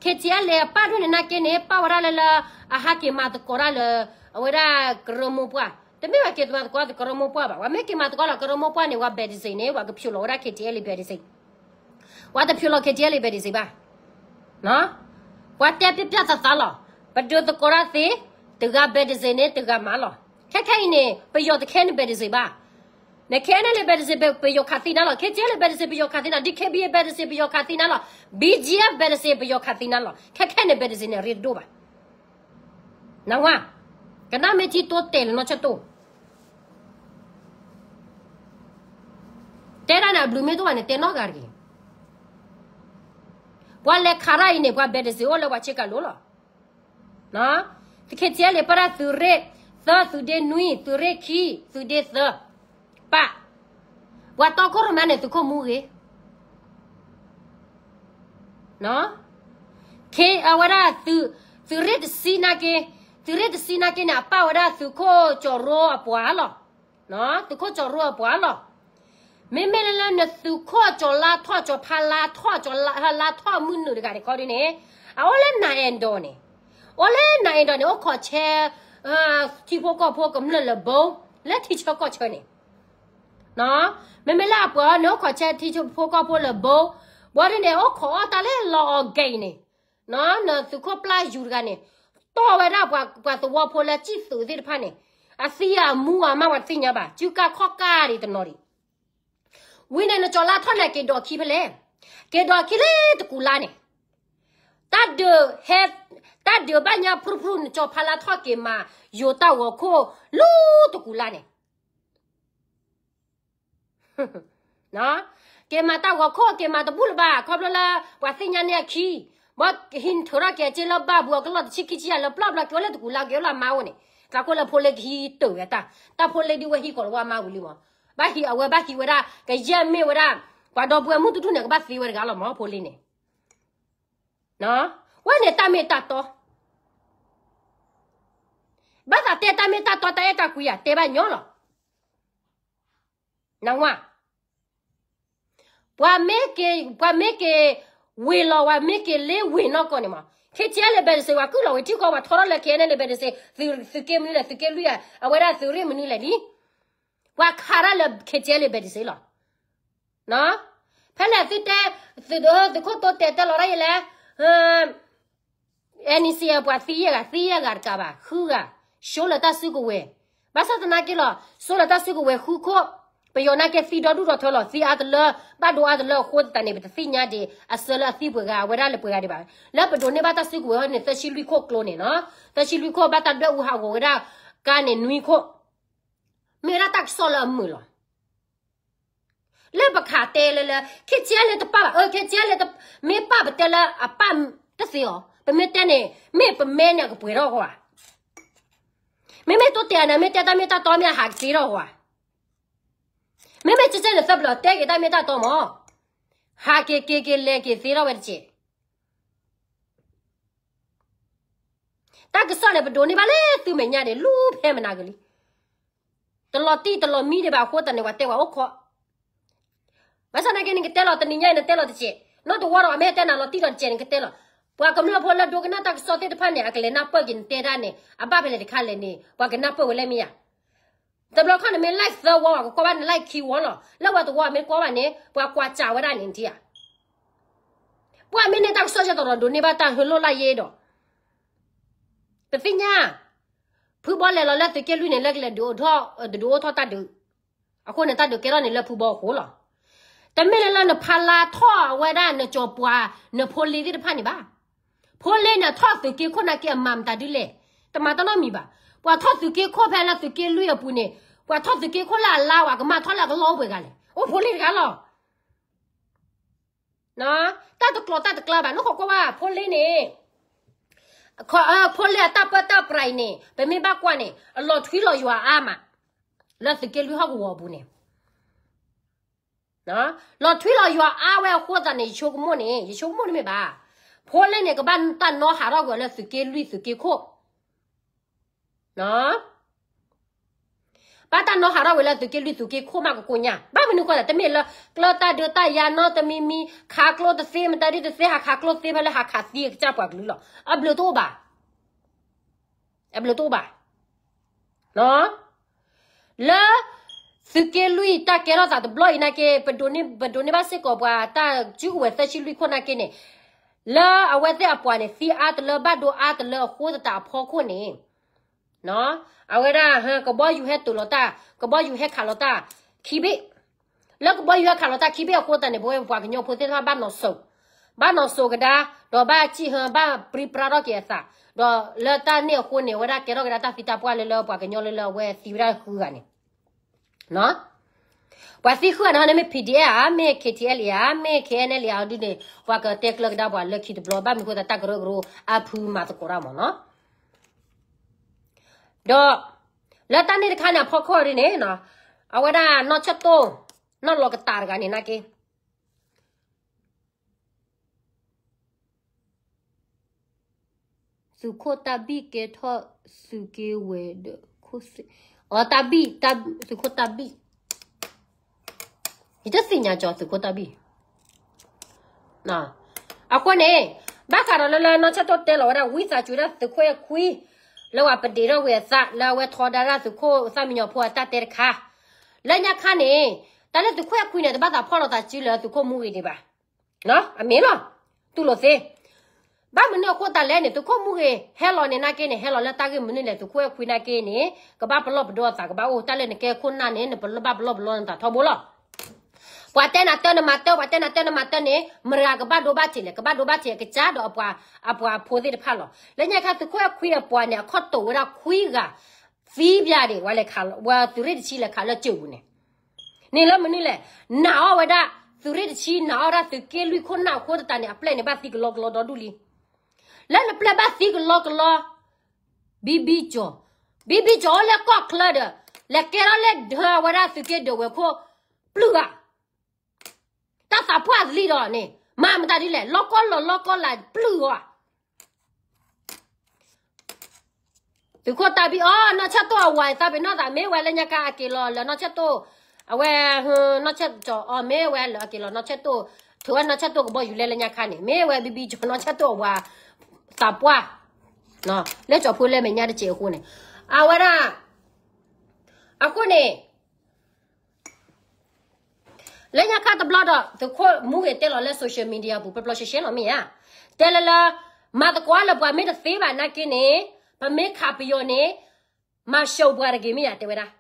K T L A အပာ်ဒိၣ်န့ၣ်နာ်က့န့ၣ် ပာ်ဝဲဒၣ်လၢလၢ အဟးက့ၤမၤသကိးတၢ်လၢ အဝဲဒၣ်ကရၢမိၢ်ပှၢ်, တမ့ၢ်ဝဲက့ၤမၤသကိးကရၢမိၢ်ပှၢ်ဘၣ်, ပှၤမ့ၢ်က့ၤမၤသကိးလၢကရၢမိၢ်ပှၢ်န့ၣ် ပှၤ Baptist န့ၣ် ပှၤကဖျိးလီၤဝဲဒၣ် K T L A Baptist, ပှၤတဖျိးလီၤ K T L A Baptist ဘၣ်. ပှၤတဲပျၢ်ပျၢ်သးသးလီၤ, ပဒုးသကိးတၢ်သ့, တဂၤ Baptist န့ၣ် တဂၤမၤလီၤ. ခဲခဲအံၤန့ၣ် ပယီၤတခဲန့ၣ် Baptist ဘၣ်. နခဲအံၤန့ၣ် Baptist ပယီၤခးသံနၤလီၤ, K T L A Baptist ပယီၤခးသံနၤ, D K B A Baptist ပယီၤခးသံနၤလီၤ, B G F Baptist ပယီၤခးသံနၤလီၤ. ခဲခဲန့ၣ် Baptist န့ၣ် အရ့တဒိၣ်ဘၣ်. နဝါ, ကနၣ်မ့ၢ်ထံတိတဲာ်လၢနီၢ်ဆၢတိၢ်, တဲဒၣ်န့ၣ် အဘျုးမ့ၢ်တအိၣ်ဘၣ်န့ၣ် တဲနီတဂၤတဂ့ၤ. ပှၤလဲၤခးတၢ်အံၤန့ၣ် ပှၤ Baptist အိၣ်လၢပှၤဆ့ကၤလိၤလီၤ. ခဲခဲအံၤပာ်တၢ်သုးရ့ၣ်သၢ သုးဒ့နွံ, သုးရ့ၣ်ခံ သုးဒ့သၢ, ပာ်, ပှၤတီခိၣ်ရိၣ်မဲန့ၣ် သုးခိၣ်မူဂ့ၤ အဝဲဒၣ် သုးရ့ၣ်တဆံနာ်က့, သုးရ့ၣ်တဆံနာ်က့န့ၣ် အပာ်ဝဲဒၣ်သုးခိၣ်ကၠီၤရိအပှၤလီၤ. သုးခိၣ်ကၠီၤရိအပှၤလီၤ. မ့မ့ၢ်လၢလၢနသုးခိၣ်ကၠီၤလါထီၣ် ကၠီၤဖးလါထီၣ် ကၠီၤလါထီၣ်မုၢ်နုာ်တဂၤန့ၣ်ခီဒုန့ၣ်, အအိၣ်လၢနၤအဲၣ်ဒိးန့ၣ်, အိၣ်လၢနၤအဲၣ်ဒိးန့ၣ် အိၣ်ခိးဆဲ ထံဖိကီၢ်ဖိကမျၢၢ်လၢဘိ, လၢထံဆၢကီၢ်ဆၢန့ၣ် မ့မ့ၢ်လၢအပှၤန့ၣ် အိၣ်ခိးဆဲထံဖိကီၢ်ဖိလၢဘိ, ဘီဒ်န့ၣ် အိၣ်ခိးအီၣ်တၢ်လၢလီၤအီၤဂဲၤအံၤန့ၣ်, နသုးခိၣ်ပျၢ်ယူၤတဂၤန့ၣ်, တီၢ်ဝဲဒၣ်ပှၤသဝီဖိလၢစံၣ်သုးသ့ၣ်တဖၣ်န့ၣ်, အသံအမူအမါပှၤတသ့ၣ်ညါဘၣ်, စုကၢ်ခီၣ်ကၢ်ဒံးတနီၤဒံး, ဝံၤန့ၣ် နကၠီၤလါထီၣ်န့ၣ် က့ၤဒိးခံဖဲလဲၣ်, က့ၤဒိးခံလၢတကူၤလါန့ၣ်, တၢ်ဒုးဟဲ, တၢ်ဒုးဘၣ်ညါဖုဖု နကၠီၤဖးလါထီၣ်က့ၤမၤယိၤတၢ်ဂီၤခိၣ်လၢတကူၤလါန့ၣ် က့ၤမၤတၢ်ဂီၤခိၣ် က့ၤမၤတဘူၣ်လၢၤဘၣ် ခီဖျိလၢ ပှၤသ့ၣ်ညါန့ၢ်အခံ, ဘၣ်ဟံးထုးထီၣ်က့ၤအစ့လၢဘၣ်ဘူးအကလီၢ်တဆံခံဆံယၤလၢပျီပျီ က့ၤအိၣ်လၢတကူၤလါ က့ၤအိၣ်လၢအမါအိၣ်န့ၣ်, သးခိၣ်လၢဖိလ့ကဟံးတၢၢ်ဝဲတၢ်, တၢ်ဖိလ့ဒုးဝဲဟံးကီးလၢဝဲအမါဝံၤလံမး, ဘၣ်ဟံးအဝဲဘၣ်ဟံးဝဲဒၣ် ကယဲၢ်မ့ၢ်ဝဲဒၣ်, ပှၤဒီပုၢ်ဝဲၢ်မုၢ်တူၢ်တူၢ်န့ၣ် ကဘၣ်သ့ဝဲတဂၤလီၤမး ဖိလ့န့ၣ် ဝဲန့ၣ်တၢ်မ့ၢ်တၢ်တီ, ဘၣ်သးတဲတၢ်မ့ၢ်တၢ်တီ တၢ်အဲၣ်တၢ်ကွံဧါ တဲဘၣ်ညီလီၤ. နဝါ, ပှၤမ့ၢ်က့ၤ, ပှၤမ့ၢ်က့ၤဝ့ၤလီၤ ပှၤမ့ၢ်က့ၤလ့ဝ့ၤနီၢ်ကီၢ်န့ၣ်မး, ခဲကဲလၢ Baptist ပှၤကုၢ်လီၤဝံၤထံကီၢ် ပှၤထီထီၣ်လၢ ခဲကဲလၢ Baptist သုးက့မနုၤလဲၣ် သုးက့လွံၢ်ဧါ အဝဲဒၣ်သုးရ့ၣ်မနုၤလဲၣ်လံ, ပှၤခးတၢ်လၢ ခဲကဲလၢ Baptist လီၤ. ဖဲလဲၣ်သုတဲ, သုးခိၣ်တိတဲာ်တဲလီၤတၢ်ယဲလဲၣ်, NCA ပှၤသံယဲၢ်ဂၤ သံယဲၢ်ဂၤတကးဘၣ် ဃုဂၤ, ဆိလၢတၢ်စုကဝဲၤ, ဘၣ်ဆၣ်သနာ်က့လီၤ ဆိလၢတၢ်စုကဝဲၤဃုခိၣ်, ပယီၤနာ်က့သံဒီဒူၣ်ဒီထၢလီၤ သံအါတလၢ, ဘၣ်ဒိအါတလၢအဃိသတးန့ၣ် ပတသ့ၣ်ညါဒံး အဆၢလၢအသံပှဲၤဂၤ အဝဲဒၣ်လၢပှဲၤဂၤဒံးဘၣ်, လၢပဒိးန့ၢ်ဘၣ်တၢ်စုကဝဲၤဟီန့ၣ် သၢဆံလွံၢ်ခိၣ်ကျိန့ၣ်နီၤ, သၢဆံလွံၢ်ခိၣ်ဘၣ်တၢ်ဒွဲၣ်အူဟးဂီၤဝဲဒၣ်, ကါန့ၣ်နွံခိၣ်, မ့ၢ်ဝဲဒၣ်တၢ်ကစီၣ်လၢအမုာ်လီၤ. လၢပခးတဲလၢလၢ ခဲကဲလၢတပာ်ဘၣ်, ခဲကဲလၢ မ့ၢ်ပာ်ပတဲလၢအပာ် တသ့အီၤ. ပမ့ၢ်တဲန့ၣ် မ့ၢ်ပမဲန့ၣ်အကပှဲၤထီၣ်ဃီဧါ. မ့မ့ၢ်တိတဲာ်န့ၣ် မ့ၢ်တဲတၢ်မ့ၢ်တၢ်တီမ့ၢ်အဟးက့ၤထီၣ်ဃီဧါ. မ့မ့ၢ်ကဲကဲန့ၣ် သၢပျၢၤတဲက့ၤတၢ်မ့ၢ်တၢ်တီမး, ဟးက့ၤက့ၤက့ၤလဲၤက့ၤသ့ထီၣ်ဝဲတက့ၢ်. တၢ်ကစီၣ်န့ၣ် ပဒိးန့ၢ်ဘၣ်လၢသုမဲာ်ညါန့ၣ် လူၤဖဲမနၤကလံ. တလီၤတံၢ်တလီၤမံဒံးဘၣ်အဃိသတးန့ၣ် ပှၤတဲပှၤအိၣ်ခိး. ဘၣ်ဆၣ်သနာ်က့န့ၣ် နကတဲလီၤတနံၤညါအံၤ နတဲလီၤတစဲး, နီၢ်တဝီဒီး အမ့ၢ်တဲနၤလီၤတံၢ်ဒီးတစဲးန့ၣ် နကတဲလီၤ. ပှၤကမျၢၢ်ဖိလၢဒိကနၣ်တၢ်ကစီၣ်သ့ၣ်တဖၣ်န့ၣ် အကလဲၤနၢ်ပၢၢ်က့ၤနတဲဒၣ်န့ၣ် အဘၣ်ဖဲလဲၣ်တခါလဲၣ်န့ၣ် ပှၤကနၢ်ပၢၢ်ဝဲလၢမ့ၢ်ဧါ. တဘျီခီန့ၣ်မ့ၢ် live သၢဝီ ပှၤကကွၢ်ဘၣ်န့ၣ် live ခံဝီလီၤ. လၢပှၤတဝီမ့ၢ်ကွၢ်ဘၣ်န့ၣ် ပှၤကွၢ်စးဝဲဒၣ်န့ၣ်ထံဧါ. ပှၤမ့ၢ်န့ၢ်တၢ်ကစီၣ်ယဲသိးဒီး ဒိးန့ၢ်ဘၣ်တၢ်ဟၢလိၢ်လၢယဲဒီး ပသ့ၣ်ညါ, ဖုဘီလဲၤလီၤလၢသုးက့လွံၢ်န့ၣ် လၢကလဲၤဒုးအိၣ်ထီၣ်, တဒုးအိၣ်ထီၣ်တၢ်ဒုး, အဃိန့ၣ် တၢ်ဒုးကဲထီၣ်န့ၣ်လၢဖုဘီအဃိလီၤ. တမ့ၢ်လၢလၢနဖးလါထီၣ်အဝဲဒၣ်နကၠီၤပှၤ နဖိလ့သ့ၣ်တဖၣ်န့ၣ်ဘၣ်. ဖိလ့န့ၣ် ထီၣ်သုးက့ခိၣ်နာ်က့ အမၤမတၤဒ်လဲၣ်, တမၤတၢ်နီတမံၤဘၣ်. ပှၤထီၣ်သုးက့ခိၣ်ဖဲလၢသုးက့လွံၢ်အပူၤန့ၣ်, ပှၤထီၣ်သုးက့ခိၣ်လၢအလါဝဲ ကမၣ်ထီၣ်လၢအကလီၢ်အိၣ်ပှဲၤဂၤလဲၣ်. အိၣ်ဖိလ့တဂၤလီၤ. တၢ်တကျိၤတၢ်တကျါဘၣ် နဃိကွၢ်ဘၣ် ဖိလ့န့ၣ်, ဖိလ့အတၢ်ပၢတၢ်ပြးအံၤန့ၣ် ပမ့ၢ်ဘၣ်ကွၢ်န့ၣ် အလီၤထွံလီၤယွၤအါမး, လၢသုးက့လွံၢ်ဟီၣ်ကဝီၤအပူၤန့ၣ်, လီၤထွံလီၤယွၤအါဝဲအဃိသတးန့ၣ် ယဆိကမိၣ်န့ၣ်, ယဆိကမိၣ်န့ၣ်မ့ၢ်ဘၣ်, ဖိလ့န့ၣ် ကဘၣ်တၢ်နီဟးထီၣ်ကွံာ်လၢသုးက့လွံၢ်သုးက့ခိၣ် ဘၣ်တၢ်နီဟးထီၣ်ဝဲလၢသုးက့လွံၢ်သုးက့ခိၣ်မးကကိညါ, ဘၣ်မနုၤဃိသး တမ့ၢ်လၢ ကျၢၢ်တၢ်ဒုးတၢ်ယၤနီတမံၤမံၤ ခးကျိတသ့ မတၤဒ်တသ့ ဟးခးကျိသ့ဖဲလၢဟးခးသံအကစၢ်ပှၤကလုာ်လီၤ. အဘျုးတအိၣ်ဘၣ်, အဘျုးတအိၣ်ဘၣ်. လၢ သုးက့လွံၢ်တၢ်ကဲထီၣ်သးတဘျီအံၤနာ်က့ ပဒိးန့ၢ်ဘၣ်စ့ၢ်ကီးပှၤတၢ်စုကဝဲၤသၢဆံလွံၢ်ခိၣ်နာ်က့န့ၣ်, လၢအဝဲသ့ၣ်အပှၤန့ၣ် သံအါတလၢဘၣ်ဒိအါတလၢအဃိသတးအဖီခိၣ်န့ၣ် အဝဲဒၣ် ကဘီယူၤဟဲတိာ်လီၤတၢ်, ကဘီယူၤဟဲခးလီၤတၢ် ခံဘ့ၣ်, လၢကဘီယူၤဟဲခးလီၤတၢ်ခံဘ့ၣ်အဃိသတးန့ၣ် ပဝဲပပှၤကညီဖိသ့ၣ်တဖၣ်ဘၣ်နီၣ်စိၤ, ဘၣ်နီၣ်စိၤကဒါ, ဒီးဘၣ်စံၣ်ဟၢ ဘၣ်ပြံပြါထီၣ်က့ၤအသး, ဒီးလၢတၢ်န့ၣ်အဃိန့ၣ် အဝဲဒၣ်ကဲထီၣ်ကဒါတၢ်သံတၢ်ပှၢ်လၢလၢပှၤကညီလၢလၢအဝဲသံဝဲဒၣ်ဃုဂၤန့ၣ် ပှၤသံဃုဂၤန့ၣ် မ့ၢ် P D F ဧါ, မ့ၢ် K T L A ဧါ, မ့ၢ် K N L A ဧါ ဒ်န့ၣ် ပှၤကတဲကျၢၤကဒါပှၤလၢခံတဘျီ ဘၣ်မနုၤဃိသတးတၢ်ကရၢကရိအါဖုမၤသကိးတၢ်မၢ်နီၤ, ဒီး လၢတၢ်န့ၣ်တခါန့ၣ် အဖီခိၣ်ဒ်န့ၣ် အဝဲဒၣ်နီၢ်ဆၢၣ်တိၢ် နီၢ်လီၤကတၢ်တဂၤန့ၣ်နာ်က့ သုးခိၣ်တၢ်ဘံၣ်ကဲထီၣ်သုးက့ဝဲၤဒီးခိၣ်သ့ၣ်, အတၢ်ဘံၣ်, သုးခိၣ်တၢ်ဘံၣ်, ယတသ့ၣ်ညါကၠီသုးခိၣ်တၢ်ဘံၣ်, အဃိန့ၣ် ဘၣ်ဃးဒီးလၢလၢနီၢ်ဆၢၣ်တိၢ်တဲလီၤဝဲဒၣ် ဝံသးစူၤဒၣ်သုးခိၣ်အဲၣ်ခွံ လၢပှၤပဒ့းထီၣ်ဝံၤအသး လၢအဝဲထီဒါဒၣ်သုးခိၣ်သၣ်မံညီၤဖိအတၢ်တဲတခါ, လၢညါခါန့ၣ် တၢ်လၢသုးခိၣ်အဲၣ်ခွံန့ၣ် တဘၣ်သးဖီၣ်လိာ်သးစုလၢသုးခိၣ်မူဂ့ၤဒံးဘၣ် အမ့ၢ်လီၤ, တူၢ်လိာ်သ့, ဘၣ်မနုၤအဃိသတးလဲၣ်န့ၣ် သုးခိၣ်မူဂ့ၤဟဲလီၤန့ၣ်နာ်က့န့ၣ် ဟဲလီၤလၢတၢ်ဂ့ၢ်မနုၤလဲၣ် သုးခိၣ်အဲၣ်ခွံနာ်က့န့ၣ် ကဘၣ်ပလီၢ်ပဒီအသး ကဘၣ်အိၣ်တၢ်လၢနကဲခိၣ်နၢ်န့ၣ် နပလီၢ်ဘၣ်ပလီၢ်ပလီၢ်နသးထီဘိလီၤ. ပှၤတဲနၤတၢ်နမၤတၢ် ပှၤတဲနၤတၢ်နမၤတၢ်န့ၣ် မတၤကဘၣ်ဒိဘၣ်ထံးလဲၣ် ကဘၣ်ဒိဘၣ်ထံးအကစၢ်ဒီးအပှၤ အပှၤဖိသ့ၣ်တဖၣ်လီၤ. လၢညါခါသုးခိၣ်အဲၣ်ခွံအပှၤန့ၣ် အခီၣ်တိာ်ဝဲဒၣ်ခွံဂၤ သံပၠးဒံး ဝဲလဲၤခး ဝဲသုးရ့ၣ်တဆံလဲၤခးလၢကၠိပူၤန့ၣ် န့ၣ်လၢမနုၤလဲၣ်, နာ်အီၤဝဲဒၣ် သုးရ့ၣ်တဆံ နာ်အီၤဝဲဒၣ်သုးက့လွံၢ်ခိၣ်နၢ်အဃိသတးန့ၣ် အပျဲၢ်န့ၣ်ဘၣ်သံကလီကလီဒီဒူၣ်လံ. လၢနပျဲၢ်ဘၣ်သံကလီကလီ ဘံဘံကၠီၤ, ဘံဘံကၠီၤအိၣ်လၢကီၢ်ချၢဒီး လဲၤကဲထီၣ်လၢဒၢအဝဲဒၣ်သုးက့ဒၢးဝဲၤခိၣ် ပျုၢ်ဂၤ တၢ်သးပှၢ်သလံဒီးန့ၣ် မၤမတၤဒ်လဲၣ် လီၢ်ကီၢ်လီၤလီၢ်ကီၢ်လၢပျုၢ်အီၤ သုးခိၣ်တၢ်ဘံၣ်အီၤ နီၢ်ဆၢၣ်တိၢ်အဝၤသးပ့ၤနီၣ်သး မ့ၢ်ဝဲလၢညါခါအက့ၤလီၤလၢနီၢ်ဆၢၣ်တိၢ်, အဝဲ နီၢ်ဆၢၣ်ကၠီၤအီၤ မ့ၢ်ဝဲလၢအက့ၤလီၤနီၢ်ဆၢၣ်တိၢ်, ထုးဝဲနီၢ်ဆၢၣ်တိၢ်ကဘီယူၤလဲလၢညါခါန့ၣ် မ့ၢ်ဝဲဘံဘံကၠီၤနီၢ်ဆၢၣ်တိၢ်အဝၤသးပှၢ် လၢကၠီၤဖိလၢမဲာ်ညါတစဲးအဃိန့ၣ် အဝဲဒၣ် အဃိန့ၣ် လၢညါခါတဘျီဒီး သုးခိၣ်မူဂ့ၤတဲလီၤလၢ social media ပူၤ ပျီပျီရှဲရှဲလီၤမ့ၢ်ဧါ, တဲလၢလၢ မၤသကိးလၢပှၤမ့ၢ်တသ့ဘၣ်နာ်က့န့ၣ် ပမ့ၢ်ခးပယီၤန့ၣ် မၤၡိးပှၤတဂ့ၤမ့ၢ်ဧါ တဲဝဲဒၣ်.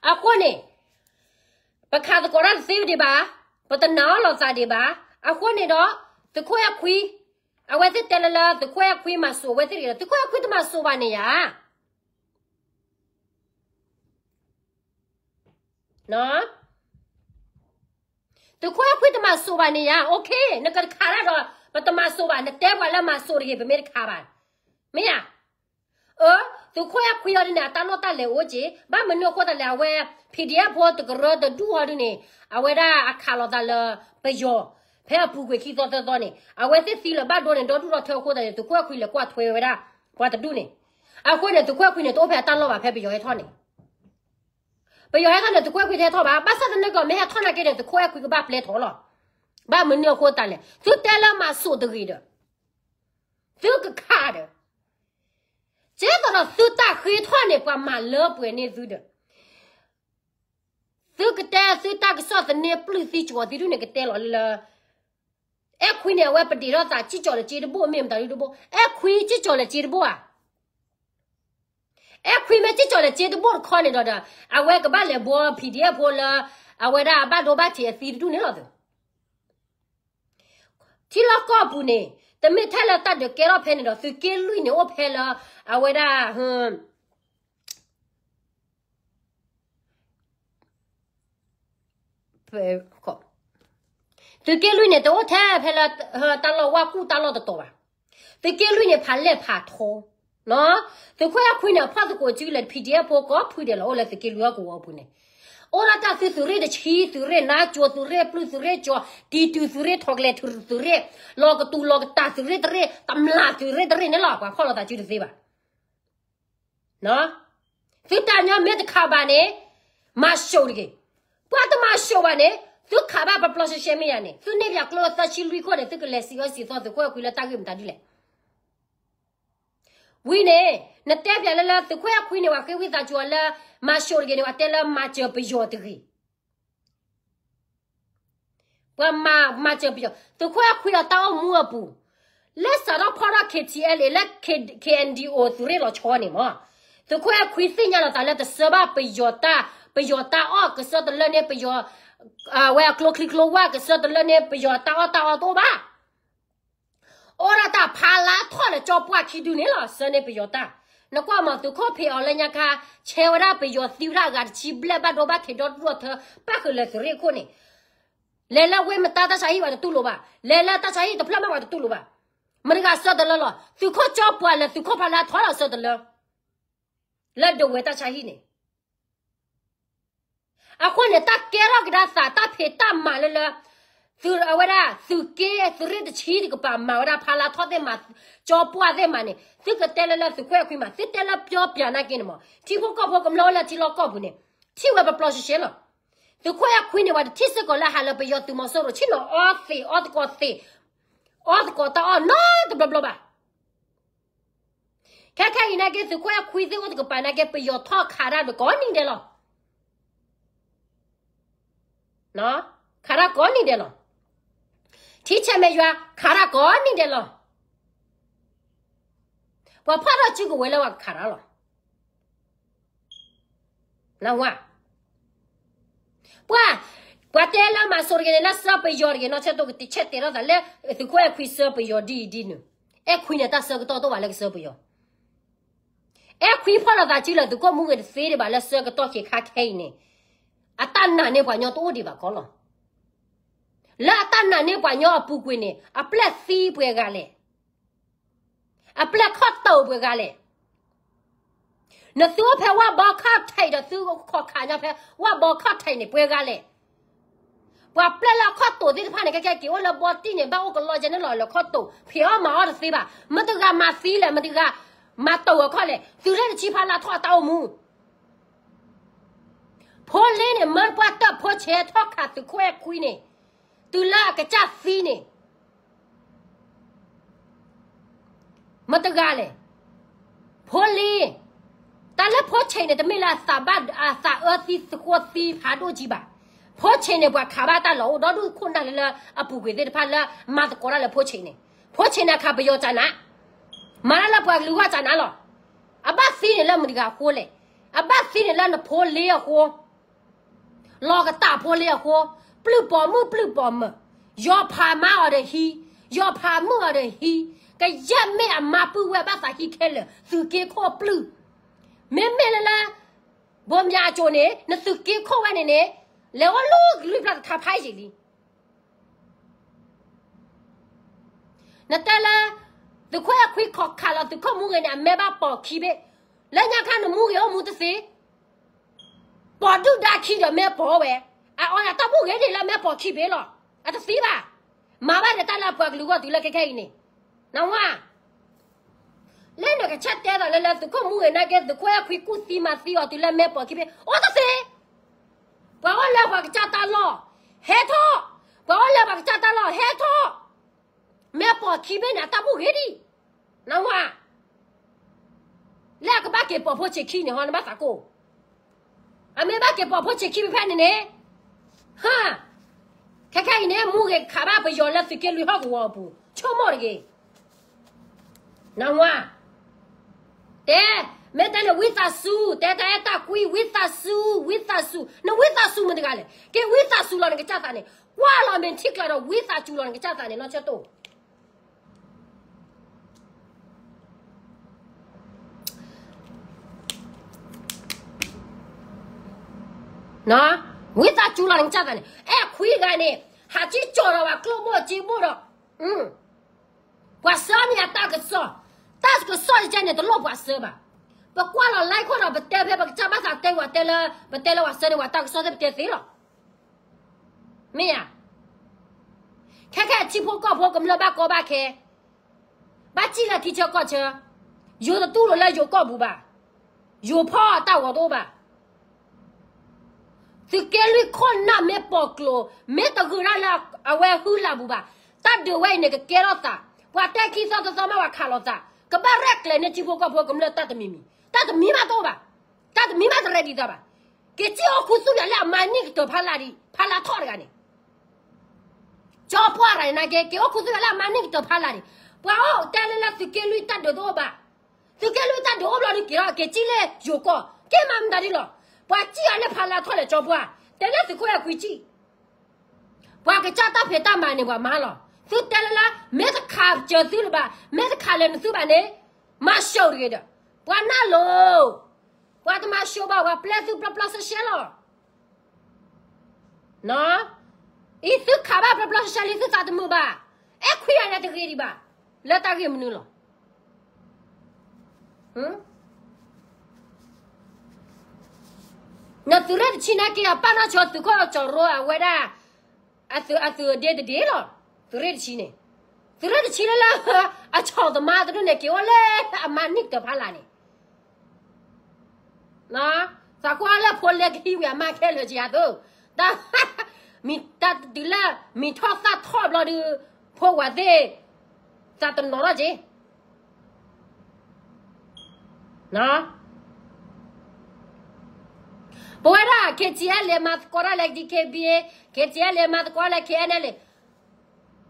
အဃိန့ၣ် ပခးသကိးတၢ်တသ့ဒံးဘၣ်, ပတနာ်အီၤလိာ်သးဒံးဘၣ်, အဃိန့ၣ်ဒီး သုးခိၣ်အဲၣ်ခွံ, အဝဲသ့ၣ်တဲလၢလၢ သုးခိၣ်အဲၣ်ခွံမၤစိာ်အဝဲသ့ၣ်တဂ့ၤဒီး သုးခိၣ်အဲၣ်ခွံတမၤစိာ်ဘၣ်န့ၣ်ယၤ သုးခိၣ်အဲၣ်ခွံတမၤစိာ်ဘၣ်န့ၣ်ယၤ OK နကခးတၢ်ဒီး ပတမၤစိးဘၣ်, နတဲပှၤလၢမၤစိးတဂ့ၤ ပမ့ၢ်တခးဘၣ်. မ့ၢ်ဧါ. အၢ, သုးခိၣ်အဲၣ်ခွံအီၤဒ်န့ၣ် အတၢ်လီၢ်တၢ်လဲၤအိၣ်က့, ဘၣ်မနုၤအဃိသတးလဲၣ် အဝဲ PDF ဖိတကရၢတဒူၣ်အီၤဒ်န့ၣ်, အဝဲဒၣ်အခးလိာ်သးလၢပယီၤ, ဖဲအပူၤကွံာ်ခံသီသၢသီန့ၣ် အဝဲသ့ၣ်သံလၢၤဘၣ်ဒိန့ၣ် ဒီဒူၣ်ဒီထၢအဃိသတးန့ၣ် သုးခိၣ်အဲၣ်ခွံလဲၤကွၢ်ထွဲဝဲဒၣ် ပှၤတဒူၣ်န့ၣ်, အဃိန့ၣ် သုးခိၣ်အဲၣ်ခွံန့ၣ် တအိၣ်ဖဲအတၢ်လီၢ်ဘၣ် ဖဲပယီၤဟဲထီၣ်န့ၣ် ပယီၤဟဲထီၣ်န့ၣ် သုးခိၣ်အဲၣ်ခွံတဟဲထီၣ်ဘၣ်, ဘၣ်ဆၣ်သနာ်က့ဒီး မ့ၢ်ဟဲထီၣ်နာ်က့န့ၣ် သုးခိၣ်အဲၣ်ခွံကဘၣ်ပျဲထီၣ်လီၤ. ဘၣ်မနုၤအဃိသတးလဲၣ်, သုတဲလၢမၤစိးတဂ့ၤဒီး သုကခးဒီး, ကဲသိးဒီးသုတၢ်ဃ့ထီၣ်န့ၣ် ပှၤမၤလၢပှဲၤန့ၢ်သုဒီး, သုကတဲသုတၢ်ကစီၣ်သန့ပျုၢ်သံကၠီၤသံဒူၣ်န့ၣ် ကတဲလီၤလၢ အဲၣ်ခွံန့ၣ် အဝဲပဒ့းထီၣ်သး စံၣ်ကၠီၤလၢက့တဘိၣ် မ့ၢ်မတၤဒုတဘိၣ်, အဲၣ်ခွံစံၣ်ကၠီၤလၢက့တဘိၣ်ဧါ. အဲၣ်ခွံမ့ၢ်စံၣ်ကၠီၤလၢက့တဘိၣ်တခီန့ၣ်ဒီး အဝဲကဘၣ်လဲၤဘှီ PDF ဖိလၢ အဝဲဒၣ်အဘၣ်ဒိဘၣ်ထံးအသံတဒူၣ်န့ၣ်လီၤ. ထံလီၢ်ကီၢ်ပူၤန့ၣ် တမ့ၢ်ထဲလၢတၢ်ဒုးကဲထီၣ်ဖဲန့ၣ်ဒီး သုးက့လွံၢ်န့ၣ်အိၣ်ဖဲလၢ အဝဲဒၣ် သုးက့လွံၢ်န့ၣ် တအိၣ်ထဲဖဲလၢ တၢ်လီၢ်ဝၣ်ကူၣ်တၢ်လီၢ်တတီၤဘၣ်. သုးက့လွံၢ်န့ၣ် ဖးလဲၢ်ဖးထီ, သုးခိၣ်အဲၣ်ခွံန့ၣ် အဖီၣ်သကိးစုလၢ PDF ဖိကိးဖုဒဲးလီၤ အိၣ်လၢသုးက့လွံၢ်အကဝီၤပူၤန့ၣ်, အိၣ်ဒၣ်တၢ်သုသုးရ့ၣ်တဆံ သုးရ့ၣ်နါကၠိ သုးရ့ၣ်ပျုၢ် သုးရ့ၣ်ကၠီၤ တံၤတုၤ သုးရ့ၣ်ထီၣ်ကလဲၤ သုးရ့ၣ် လီၤကတူၤလီၤကတၢ် သုးရ့ၣ်တရ့ၣ် တမျၢ်သုးရ့ၣ်တရ့ၣ်န့ၣ်လီၤ. ပှၤဖီၣ်လိာ်သးစုတသ့ဘၣ်. သုတၢ်ညီမ့ၢ်တခးဘၣ်န့ၣ် မၤစိးတဂ့ၤ. ပှၤတမၤစိးဘၣ်န့ၣ် သုခးဘၣ်ပျီပျီရှဲရှဲမ့ၢ်ယၤန့ၣ် သုန့ၢ်ပှၤကျိသၢဆံလွံၢ်ခိၣ်န့ၣ် သုကလဲၤစံးအၢစံးသီ သုးခိၣ်အဲၣ်ခွံလၢတၢ်ဂ့ၢ်မတၤဒ်လဲၣ်. ဝံၤန့ၣ် နတဲပၠးလၢလၢ သုးခိၣ်အဲၣ်ခွံန့ၣ် ပှၤဃ့ဝံသးစူၤအီၤလၢ မၤစိးတဂ့ၤန့ၣ် ပှၤတဲလၢမၤစၢၤပယီၤတဂ့ၤ. ပှၤမၤ မၤစၢၤပယီၤ သုးခိၣ်အဲၣ်ခွံအတၢ်အိၣ်မူအပူၤ, လၢစးထီၣ်ဖီၣ်ထီၣ် KTLA လၢ KNDO သုးရ့ၣ်လီၤဆီန့ၣ်မး, သုးခိၣ်အဲၣ်ခွံသ့ၣ်ညါလီၤသးလၢတဆှၢဘၣ်ပယီၤတၢ်, ပယီၤတၢ်အီၣ် ကဆှၢတလၢန့ၢ်ပယီၤ, အဝဲအကျိချံကျိဝၢ် ကဆှၢတလၢန့ၢ်ပယီၤတၢ်အီၣ်တၢ်အီတအိၣ်ဘၣ်. အိၣ်ဒၣ်တၢ်ဖးလါထီၣ်လၢကၠီပှၢ်ခံဒုန့ၣ်လီၤ ဆှၢန့ၢ်ပယီၤတၢ်. နကွၢ်မး သုးခိၣ်ဖံးအီၤလၢညါခါ ဆဲးဝဲဒၣ်ပယီၤသံဝဲဒၣ်အဂၤတဆံဘျဲၣ် ဘၣ်ဒိဘၣ်ထံးဒီဒူၣ်ဒီထၢ ပၣ်ဃုာ်လၢသုးရ့ၣ်ခိၣ်န့ၣ်, လဲၤလၢဝ့ၢ်မတါတၢ်ဆါဟံၣ်ပှၤတတူၢ်လိာ်ဘၣ်, လဲၤလၢတၢ်ဆါဟံၣ်တဖျၢၣ်မးပှၤတတူၢ်လိာ်ဘၣ်. မတၤဂၤဆှၢတလၢလီၤ, သုးခိၣ်ကၠီပှၢ်လၢသုးခိၣ်ဖးလါထီၣ်လီၤဆှၢတလၢ လၢဒဝဲၢ်တၢ်ဆါဟံၣ်န့ၣ် အဃိန့ၣ် တၢ်ကဲထီၣ်ကဒါသး တၢ်ဖံးတၢ်မၤလၢလၢ သုးအဝဲဒၣ် သုးက့ သုးရ့ၣ်တဆံတကပၤမၤဝဲဒၣ်ဖးလါထီၣ်သ့ၣ်မး, ကၠီပှၢ်သ့ၣ်မးန့ၣ် သုကတဲလၢလၢသုးခိၣ်အဲၣ်ခွံမး သုတဲလၢပျီပျၢၤနာ်က့န့ၣ်မး ထံဖိကီၢ်ဖိကမျၢၢ်အိၣ်လၢထံလီၢ်ကီၢ်ပူၤန့ၣ် ထံၣ်ဝဲပျီပျီရှဲရှဲလီၤ. သုးခိၣ်အဲၣ်ခွံန့ၣ် ပှၤတထံၣ်စ့ၢ်ကီးလၢဟးလၢပယီၤသုးမီၤစိရိၤ ဆ့ၣ်နီၤအီသံးအီသကိးသံး အီသကိးတၢ်အီၣ်နီတဘျီဘျီဘၣ်. ခဲခဲအံၤနာ်က့ သုးခိၣ်အဲၣ်ခွံသ့ၣ်အိၣ်တကပၤနာ်က့ ပယီၤထီၣ်ခးတၢ်ဒီးကိးနံၤဒဲးလီၤ. ခးတၢ်ကိးနံၤဒဲးလီၤ. ထံဆဲးမဲာ်ယွၤ ခးတၢ်ကိးနံၤဒဲးလီၤ. ပှၤဖီၣ်ထီၣ်စုကဝဲၤလၢပှၤကခးတၢ်လီၤ. နဝဲ ပှၤ ပှၤတဲလၢမၤစိးတဂ့ၤန့ၣ် လၢဆှၢပယီၤတဂ့ၤ နီၢ်ဆၢတိကဆဲးတဲထီၣ်သးလၢ သုးခိၣ်အဲၣ်ခွံဆှၢပယီၤဒ်အံၤဒ်နုၤ, အဲၣ်ခွံန့ၣ်တၢ်ဆၢကတီၢ်တအိၣ်ဘၣ်လၢကဆှၢပယီၤ, အဲၣ်ခွံဖီၣ်လိာ်သးစုလၢသုးခိၣ်မူဂ့ၤတသ့ဒံးဘၣ်လၢဆှၢကတီၢ်ခံခါခဲအံၤန့ၣ်, အတၢ်နာ်န့ၢ်ပှၤညီတအိၣ်ဒံးဘၣ်ကီလီၤ. လၢအတၢ်နာ်န့ၢ်ပှၤညီအပူၤကွံာ်န့ၣ် အပျဲၢ်သံပှဲၤဂၤလဲၣ် အပျဲၢ်ခီၣ်တိာ်ပှဲၤဂၤလဲၣ်. နသုအိၣ်ဖဲဝၣ်ဘီခီၣ်ထံးဒီးသုခီၣ်ခးညီဖဲဝၣ်ဘီခီၣ်ထံးန့ၣ် ပှဲၤဂၤလဲၣ်. ပှၤပျဲၢ်လၢအခီၣ်တိာ်သ့ၣ်တဖၣ်န့ၣ် ကဲကဲက့ၤအိၣ်လၢဘီတံၢ်န့ၣ် ဘၣ်အိၣ်ကလီကဲန့ၣ်လီၤလၢခီၣ်တိာ် ဖံးအီၣ်မၤအီၣ်တသ့ဘၣ်. မတၤဂၤမၤသံလဲၣ် မတၤဂၤမၤတိာ်အခီၣ်လဲၣ် သုးရ့ၣ်တဆံဖးလါထီၣ်အတၢ်အိၣ်မူ ဖိလ့န့ၣ် မၢပှၢ်တၢၣ်ဖိဆဲးထီၣ်ခးသုးခိၣ်အဲၣ်ခွံန့ၣ်, တုၤလၢအကစၢ်သံန့ၣ်, မတၤဂၤလဲၣ်, ဖိလ့, တၢ်လၢဖိဆဲးန့ၣ် တမ့ၢ်လၢအသးဘၣ်အသးအၢသံသဃိသံဖးဒိၣ်ကံဘၣ်. ဖိဆဲးန့ၣ် ပှၤခးဘၣ်တၢ်လီၤအိၣ်ဒီဒူၣ်ခိၣ်နၢ်လၢလၢအပူၤကွံာ်သ့ၣ်တဖၣ်လၢ မၤသကိးတၢ်လၢဖိဆဲးန့ၣ်, ဖိဆဲးန့ၣ်အခးပယီၤကနၤ, မၤတၢ်လၢပှၤကလုာ်ဂီၢ်ကနၤလီၤ. အဘၣ်သံန့ၣ်လၢမတၤဂၤအဃိလဲၣ်, အဘၣ်သံန့ၣ်လၢနဖိလ့အဃိ လီၤကတၢ်ဖိလ့အဃိ, ပျုၢ်ပိာ်မုၣ်ပျုၢ်ပိာ်မၢၤ, ယီၤဖးမါအီၤဒီးဟံး, ယီၤဖးမုၣ်အီၤဒီးဟံး, ကယဲၢ်မ့ၢ်အမါပုၢ်ဝဲၢ်ဘၣ်သးဟံးခဲလၢာ် သုးက့ခိၣ်ပျုၢ်, မ့မ့ၢ်လၢလၢ ဘိမၠးအစိၤန့ၣ် နသုးက့ခိၣ်ဝဲန့ၣ်န့ၣ် လဲၤအိၣ်လူၤကလုၢ်ဖျါတခါဖးယံာ်လံ. နတဲလၢ သုးခိၣ်အဲၣ်ခွံခီၣ်ခးလီၤသုးခိၣ်မူဂ့ၤန့ၣ် အမ့ၢ်ဘၣ်ပိာ်ခံဘ့ၣ်, လၢညါခါနမူဂ့ၤအိၣ်မူတသ့, ပိာ်ဒုၣ်ဒါခံဒီးမ့ၢ်ပိာ်ဝဲ, အအီၣ်ယၤတၢ်ဘူၣ်ဂ့ၤန့ၣ်လၢမ့ၢ်ပိာ်ခံဘ့ၣ်လီၤ, အတသံဘၣ်, မၤဘၣ်ဒီးတၢ်လၢအပှၤကလုာ်ဂီၢ်တုၤလၢခဲခဲအံၤန့ၣ်, နဝါ လၢနကဆၢတဲာ်ဒီးလၢလၢသုးခိၣ်မူဂ့ၤနာ်က့ သုးခိၣ်အဲၣ်ခွံကူၣ်သံမၤသံအီၤတုၤလၢမ့ၢ်ပိာ်ခံဘ့ၣ် အိၣ်တသ့, ပှၤအိၣ်လၢပှၤကစၢ်တၢ်လီၢ်, ဟဲထီၣ်, ပှၤအိၣ်လၢပှၤကစၢ်တၢ်လီၢ် ဟဲထီၣ်, မ့ၢ်ပိာ်ခံဘ့ၣ်န့ၣ် အတၢ်ဘူၣ်ဂ့ၤဒံး, နဝါ လၢအကဘၣ်က့ၤပိာ်ဖိဆံးခံန့ၣ်ဟီ နဘၣ်သးကိၢ်, အမ့ၢ်ဘၣ်က့ၤပိာ်ဖိဆံးခံဖဲဖဲန့ၣ်န့ၣ်, ဟါ, ခဲခဲအံၤန့ၣ် မူဂ့ၤခးဘၣ်ပယီၤလၢသုးက့လွံၢ်ဟီၣ်ကဝီၤအပူၤ ဆိကမိၣ်တဂ့ၤ, နဝါ, တဲ, မ့ၢ်တဲန့ၣ် ဝံသးစူၤ တဲတၢ်အဲၣ်တၢ်ကွံ ဝံသးစူၤ ဝံသးစူၤ နဝံသးစူၤမတၤတဂၤလဲၣ်, က့ၤဝံသးစူၤလီၤနကစၢ်သးန့ၣ်, ကွၢ်လီၤမ့ၢ်ထံကျါဒီး ဝံသးစူၤလီၤနကစၢ်သးန့ၣ် နီၢ်ဆၢတိၢ် ဝံသးစူၤလီၤနကစၢ်သးန့ၣ် အဲၣ်ခွံဂၤန့ၣ် ဟးက့ၤကၠီၤဒီးပှၤကျိၣ်ဘိၣ်စ့ဘိၣ်ဒီး, ပှၤဆှၢန့ၢ်အတၢ်ကစီၣ်, တၢ်ကစီၣ်တကဲန့ၣ် တလိၣ်ပှၤဆှၢဘၣ်, ပကွၢ်လီၤလၢခိၣ်ဒီး ပတဲဖဲပကစၢ်ဘၣ်သးတဲဝဲတဲလၢ ပတဲလၢပှၤဆှၢန့ၢ်ပှၤတၢ်ကစီၣ်သ့ၣ်ပတဲသ့လီၤ. မ့ၢ်ဧါ, ခဲခဲအထံဖိကီၢ်ဖိကမျၢၢ်ဘၣ်ကီဘၣ်ခဲ, ဘၣ်စံၣ်လၢထံဆၢကီၢ်ဆၢ, ယိၤတတူၢ်လိာ်လၢယိၤကီၢ်ပူၤဘၣ်, ယိၤဖီၣ်အတၢ်ဂီၤတအိၣ်ဘၣ်. သုးက့လွံၢ်ခိၣ်နၢ်မ့ၢ်ပိာ်ကျိၤ, မ့ၢ်တဂုာ်ဒၣ်လၢအဝဲဟုလၢ်ပူၤဘၣ်, တၢ်ဒုးဝဲအံၤန့ၣ် ကကဲထီၣ်သး, ပှၤတဲခံသီသီသီမ့ၢ်ပှၤခးလိာ်သး, ကဘၣ်ရဲၣ်ကျဲၤန့ၢ်ထံဖိကီၢ်ဖိကမျၢၢ်တၢ်တမံၤမံၤ, တၢ်တမံၤမးတအိၣ်ဘၣ်, တၢ်တမံၤမးတရဲၣ်ဒံးသးဘၣ်. က့ၤစံၣ်အိၣ်ခူသူၣ်ယၤလၢအမၤန့ၢ်ကတၢၢ်ဖးလၢ်ဒံး ဖးလၢ်ထီၣ်တဂၤန့ၣ် ကၠီပှၢ်တဂၤန့ၣ်နာ်က့ က့ၤအိၣ်ခူသူၣ်ယၤလၢအမၤန့ၢ်ကတၢၢ်ဖးလၢ်န့ၣ်, ပှၤအိၣ်တဲလၢလၢသုးက့လွံၢ်တၢ်ဒုးတအိၣ်ဘၣ်, သုးက့လွံၢ်တၢ်ဒုးအိၣ်ဘျီဒုးက့ၤထီၣ်က့ၤစံၣ်လၢယိၤကီၢ်, က့ၤမၤမတၤဒ်လီၤ, ပှၤစံၣ်အီၤန့ၣ်ဖးလၢ်ထီၣ်လဲၣ်ကၠီပှၢ်, တဲလၢသုးခိၣ်အဲၣ်ခွံစံၣ် ပှၤကစၢ်တၢ်ဖံးတၢ်မၤန့ၣ်ပှၤမၤလီၤ, သုတဲလၢလၢ မ့ၢ်တခးစၢၤသုလၢၤဘၣ်, မ့ၢ်တခးလဲၤနသုဘၣ်န့ၣ်, မၤစၢၤတဂ့ၤဒီး, ပှၤနၢ်လိၤ, ပှၤတမၤစၢၤဘၣ် ပှၤပျဲသုပျီပျီဆှဲဆှဲလီၤ. အံၤသုခးဘၣ်ပျီပျီဆှဲဆှဲလံ သုသးတမုာ်ဘၣ်, အဲၣ်ခွံဂၤန့ၣ်တဂ့ၤဒံးဘၣ်, လၢတၢ်ဂ့ၢ်မနုၤလီၤ. နသုးရ့ၣ်တဆံနာ်က့ အပၢ်နီၢ်ဆီသုးခိၣ်ကၠီၤရိအဝဲဒၣ် အသုးအဒ့တဒ့လီၤ, သုးရ့ၣ်တဆံန့ၣ်, သုးရ့ၣ်တဆံလၢလၢ အဆီၣ်သမါတဒူၣ်န့ၣ် က့ၤအိၣ်လၢအမၤန့ၢ်ကတၢၢ်ဖးလၢ်န့ၣ် သးကွၢ်လၢဖိလဲကဟံးဝံၤအမါခဲလၢာ်ကယၤသိ, တၢ်, မံၤတၢ်တုၤလၢ မံၤထီၣ်သၣ်ထီၣ်ဘျီဒုး, ဖိဝၤသ့ၣ်, သးတနီၤထီၣ်က့ၤ ပဝဲဒၣ် K T L မၤသကိးတၢ်လၢ D K B A, K T L မၤသကိးတၢ်လၢ K N L,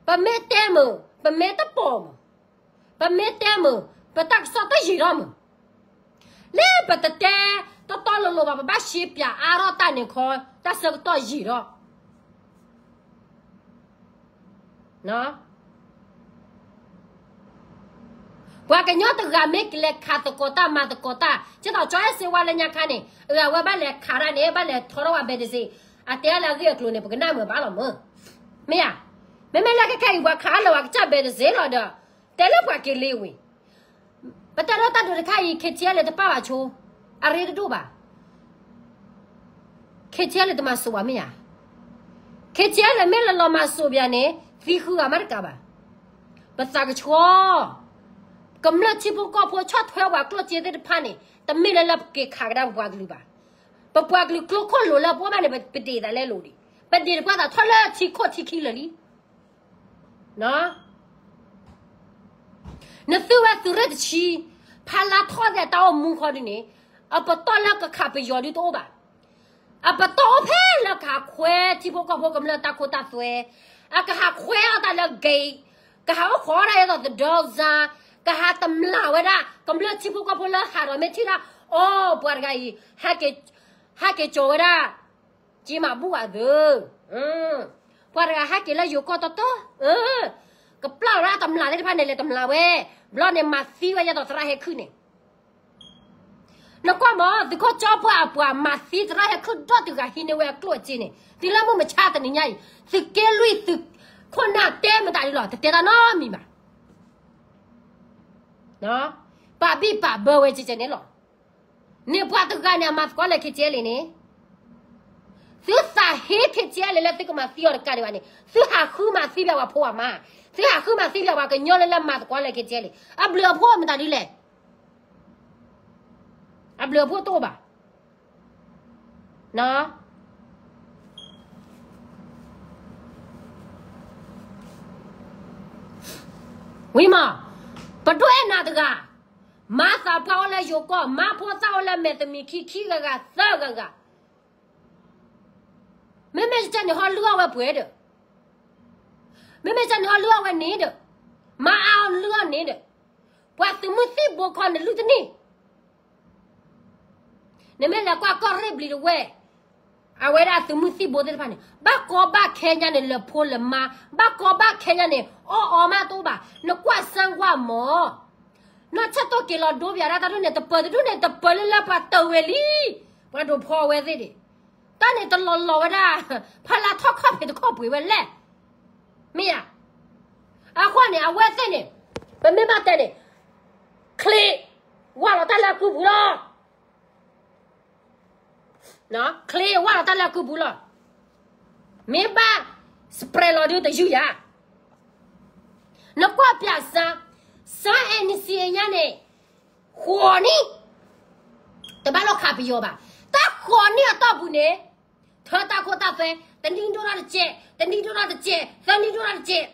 ပမ့ၢ်တဲမုာ် ပမ့ၢ်တပိာ်မုာ်, ပမ့ၢ်တဲမုာ် ပတၢ်ကစီၣ်တယံာ်ထီၣ်မုာ်, လၢပတတဲ တီတီလိၤလိၤဘၣ် ပဘၣ်ရှဲပၠးအါထီၣ်တၢ်န့ၣ်ခီ တၢ်ဆၢကတီၢ်ယံာ်ထီၣ် ပှၤကညီတဂၤမ့ၢ်ကလဲၤခးသကိးတၢ်မၤသကိးတၢ် ကသိးကၠီအဲၣ်စ့ဝါလၢညါခါန့ၣ် အဝဲဘၣ်လဲၤခးတၢ်န့ၣ် ဘၣ်လဲၤထီထီၣ်ဝဲဘဲတစ့, အတဲအါလၢအဂ့ၢ်အကျိၤန့ၣ် ပကနၣ်မုာ်ဘၣ်လီၤမုာ်, မ့ၢ်ဧါ, မ့မ့ၢ်လၢခဲခဲအံၤ ပှၤခးလၢပှၤကစၢ်ဘဲတစ့လီၤဒီး တဲလၢပှၤက့ၤလ့ဝံၤ ပတဲထီၣ်တၢ်ဒုးတခါအံၤ K T L တပာ်ဘၣ်ဆိ, အရ့တဒိၣ်ဘၣ် K T L တမၤစိးဘၣ်မ့ၢ်ဧါ, K T L မ့ၢ်လီၤလီၤမၤစိးဘၣ်န့ၣ် သံဃုဂၤမးတကးဘၣ်, ပသးကဆှီ, ကမျၢၢ်ထံဖိကီၢ်ဖိဆီၣ်ထွဲပှၤကျိၣ်စ့သ့ၣ်တဖၣ်န့ၣ် တမ့ၢ်လၢလၢပက့ၤခးကဒါပပှၤကလုာ်ဘၣ်, ပပှၤကလုာ်ကျိခိၣ်လိၤလၢပအိၣ်ဘၣ်န့ၣ် ပဒ့ၣ်သးလဲလိာ်ဒံး, ပဒ့ၣ်တပှၢ်သးထီၣ်လၢထံခိၣ်ထံခံလၢာ်လံ နသုဝဲသုးရ့ၣ်တဆံ, ဖးလါထီၣ်သဲးတၢ်အိၣ်မူခီဒုန့ၣ်, အပတီၢ်လၢကခးပယီၤဒုတအိၣ်ဘၣ်, အပတီၢ်အိၣ်ဖဲလၢကဟးခွဲထံဖိကီၢ်ဖိကမျၢၢ်တၢ်ခိတၢ်သွဲ, အကဟးခွဲအီၣ်တၢ်လၢ gate, ကဟးအိၣ်ခိးဒၣ်အသိးသဒီစါ, ကဟးတမျၢ်ဝဲဒၣ် ကမျၢၢ်ထံဖိကီၢ်ဖိလၢဟးဒီးမ့ၢ်ထံၣ်ဒၣ်, အိ ပှၤတဂၤအံၤ, ဟဲက့ၤကၠီၤဝဲဒၣ် က့မၤဘူၣ်အသၢ, ပှၤတဂၤဟဲက့ၤလၢယိၤကီၢ်တီတီ, ကပျၢ်ဝဲဒၣ်တမျၢ်သ့ၣ်တဖၣ်န့ၣ် လဲၤတမျၢ်ဝဲ, ဘျီန့ၣ်မၤသံဝဲယဲသိးသရၣ်ဟဲခုၣ်န့ၣ်, နကွၢ်မး သုးခိၣ်ကၠီပှၢ်အပှၤမၤသံသရၣ်ဟဲခုၣ်ဒီတဂၤဟံးန့ၢ်ဝဲအကျိၣ်အစ့န့ၣ် တုၤလၢမုၢ်မဆါတနံၤညါအံၤ, သုးက့လွံၢ်သုးခိၣ်နၢ်တဲမတၤဒ်လီၤ တတဲတၢ်နီတမံၤဘၣ်. ပာ်ဘံၣ်ပာ်ဘၢဝဲကဲကဲန့ၣ်လီၤ. န့ၣ်ပှၤတဂၤန့ၣ် အမၤသကိးလၢ KTLA န့ၣ်, သုသးဟ့ KTLA လၢသုကမၤသံအီၤတကးဒံးဘၣ်န့ၣ် သုဟးဃုမၤသံပၠးပှၤဖိပှၤမါ, သုဟးဃုမၤသံပၠးပှၤကညီလၢလၢမၤသကိးလၢ KTLA အဘျုးအဖှိၣ်မတၤဒ်လဲၣ်. အဘျုးအဖှိၣ်တအိၣ်ဘၣ်. ဝံၤမး, ပဒိၣ်အဲၣ်နၤတဂၤ, မၤသးပှၢ်အိၣ်လၢယိၤကီၢ်, မါဖိသၣ်အိၣ်လၢမဲာ်တမံၤခံ ခံဂၤဂၤသၢဂၤဂၤ, မ့မ့ၢ်ကဲန့ၣ် ဟီလုၢ်အီၣ်ဝဲပှဲၤဒီး, မ့မ့ၢ်ကဲန့ၣ် ဟီလုၢ်အီၣ်ဝဲန့ၣ်ဒီး, မါအါအီၤလုၢ်အီၣ်န့ၣ်ဒီး, ပှၤသုးမုၢ်သံၣ်ဘိခီနလုၢ်တန့ၢ် နမ့ၢ်လဲၤကွၢ်ကီၢ်ရ့ၣ်ဘျံၤတဝဲၢ်, အဝဲဒၣ်သုးမုၢ်သံၣ်ဘိသ့ၣ်တဖၣ်န့ၣ် ဘၣ်ကီဘၣ်ခဲညါန့ၣ် လၢဖိလၢမါ, ဘၣ်ကီဘၣ်ခဲညါန့ၣ် အီၣ်အီမးတအိၣ်ဘၣ်, နကွၢ်စၢ်ကွၢ်မး, နီၢ်ဆၢၣ်တီၢ်က့ၤလီၤဒိပယၤဒၣ်တၢ်ဒိၣ်န့ၣ် တပၢၤတဒူၣ်န့ၣ် တပၢၤလၢလၢပှၤတၢၢ်ဝဲလံ, ပှၤဒိးဖီဝဲသ့ၣ်ဒံး, တၢ်န့ၣ်တလီၤလီၤဝဲဒၣ်, ဖါလါထီၣ်ခီၣ်ဖံးတခီၣ်ပှ့ၤဝဲလဲၣ် မ့ၢ်ဧါ. အဃိန့ၣ် အဝဲသ့ၣ်န့ၣ်, ပမ့ၢ်ဘၣ်တဲန့ၣ်, ချ့း, ဝၢ်လီၤတၢ်လၢအကုပူၤလီၤ. ချ့းဝၢ်လီၤတၢ်လၢအကုပူၤလီၤ. မ့ၢ်ဘၣ် spread လီၤဒုတယုၢ်ယၤ. နကွၢ်ပၠးစၢ်, စၢ် NCA ညါန့ၣ်, ဃိးနံၣ်, တဘၣ်လိၣ်ခးပယီၤဘၣ်. တၢ်ဃိးနံၣ်အတီၢ်ပူၤန့ၣ်, ထၢတၢ်ခိတၢ်သွဲ, တနံၣ်ဒိၣ်ထီၣ်တစဲး, တနံၣ်ဒိၣ်ထီၣ်တစဲး, သၢနံၣ်ဒိၣ်ထီၣ်တစဲး,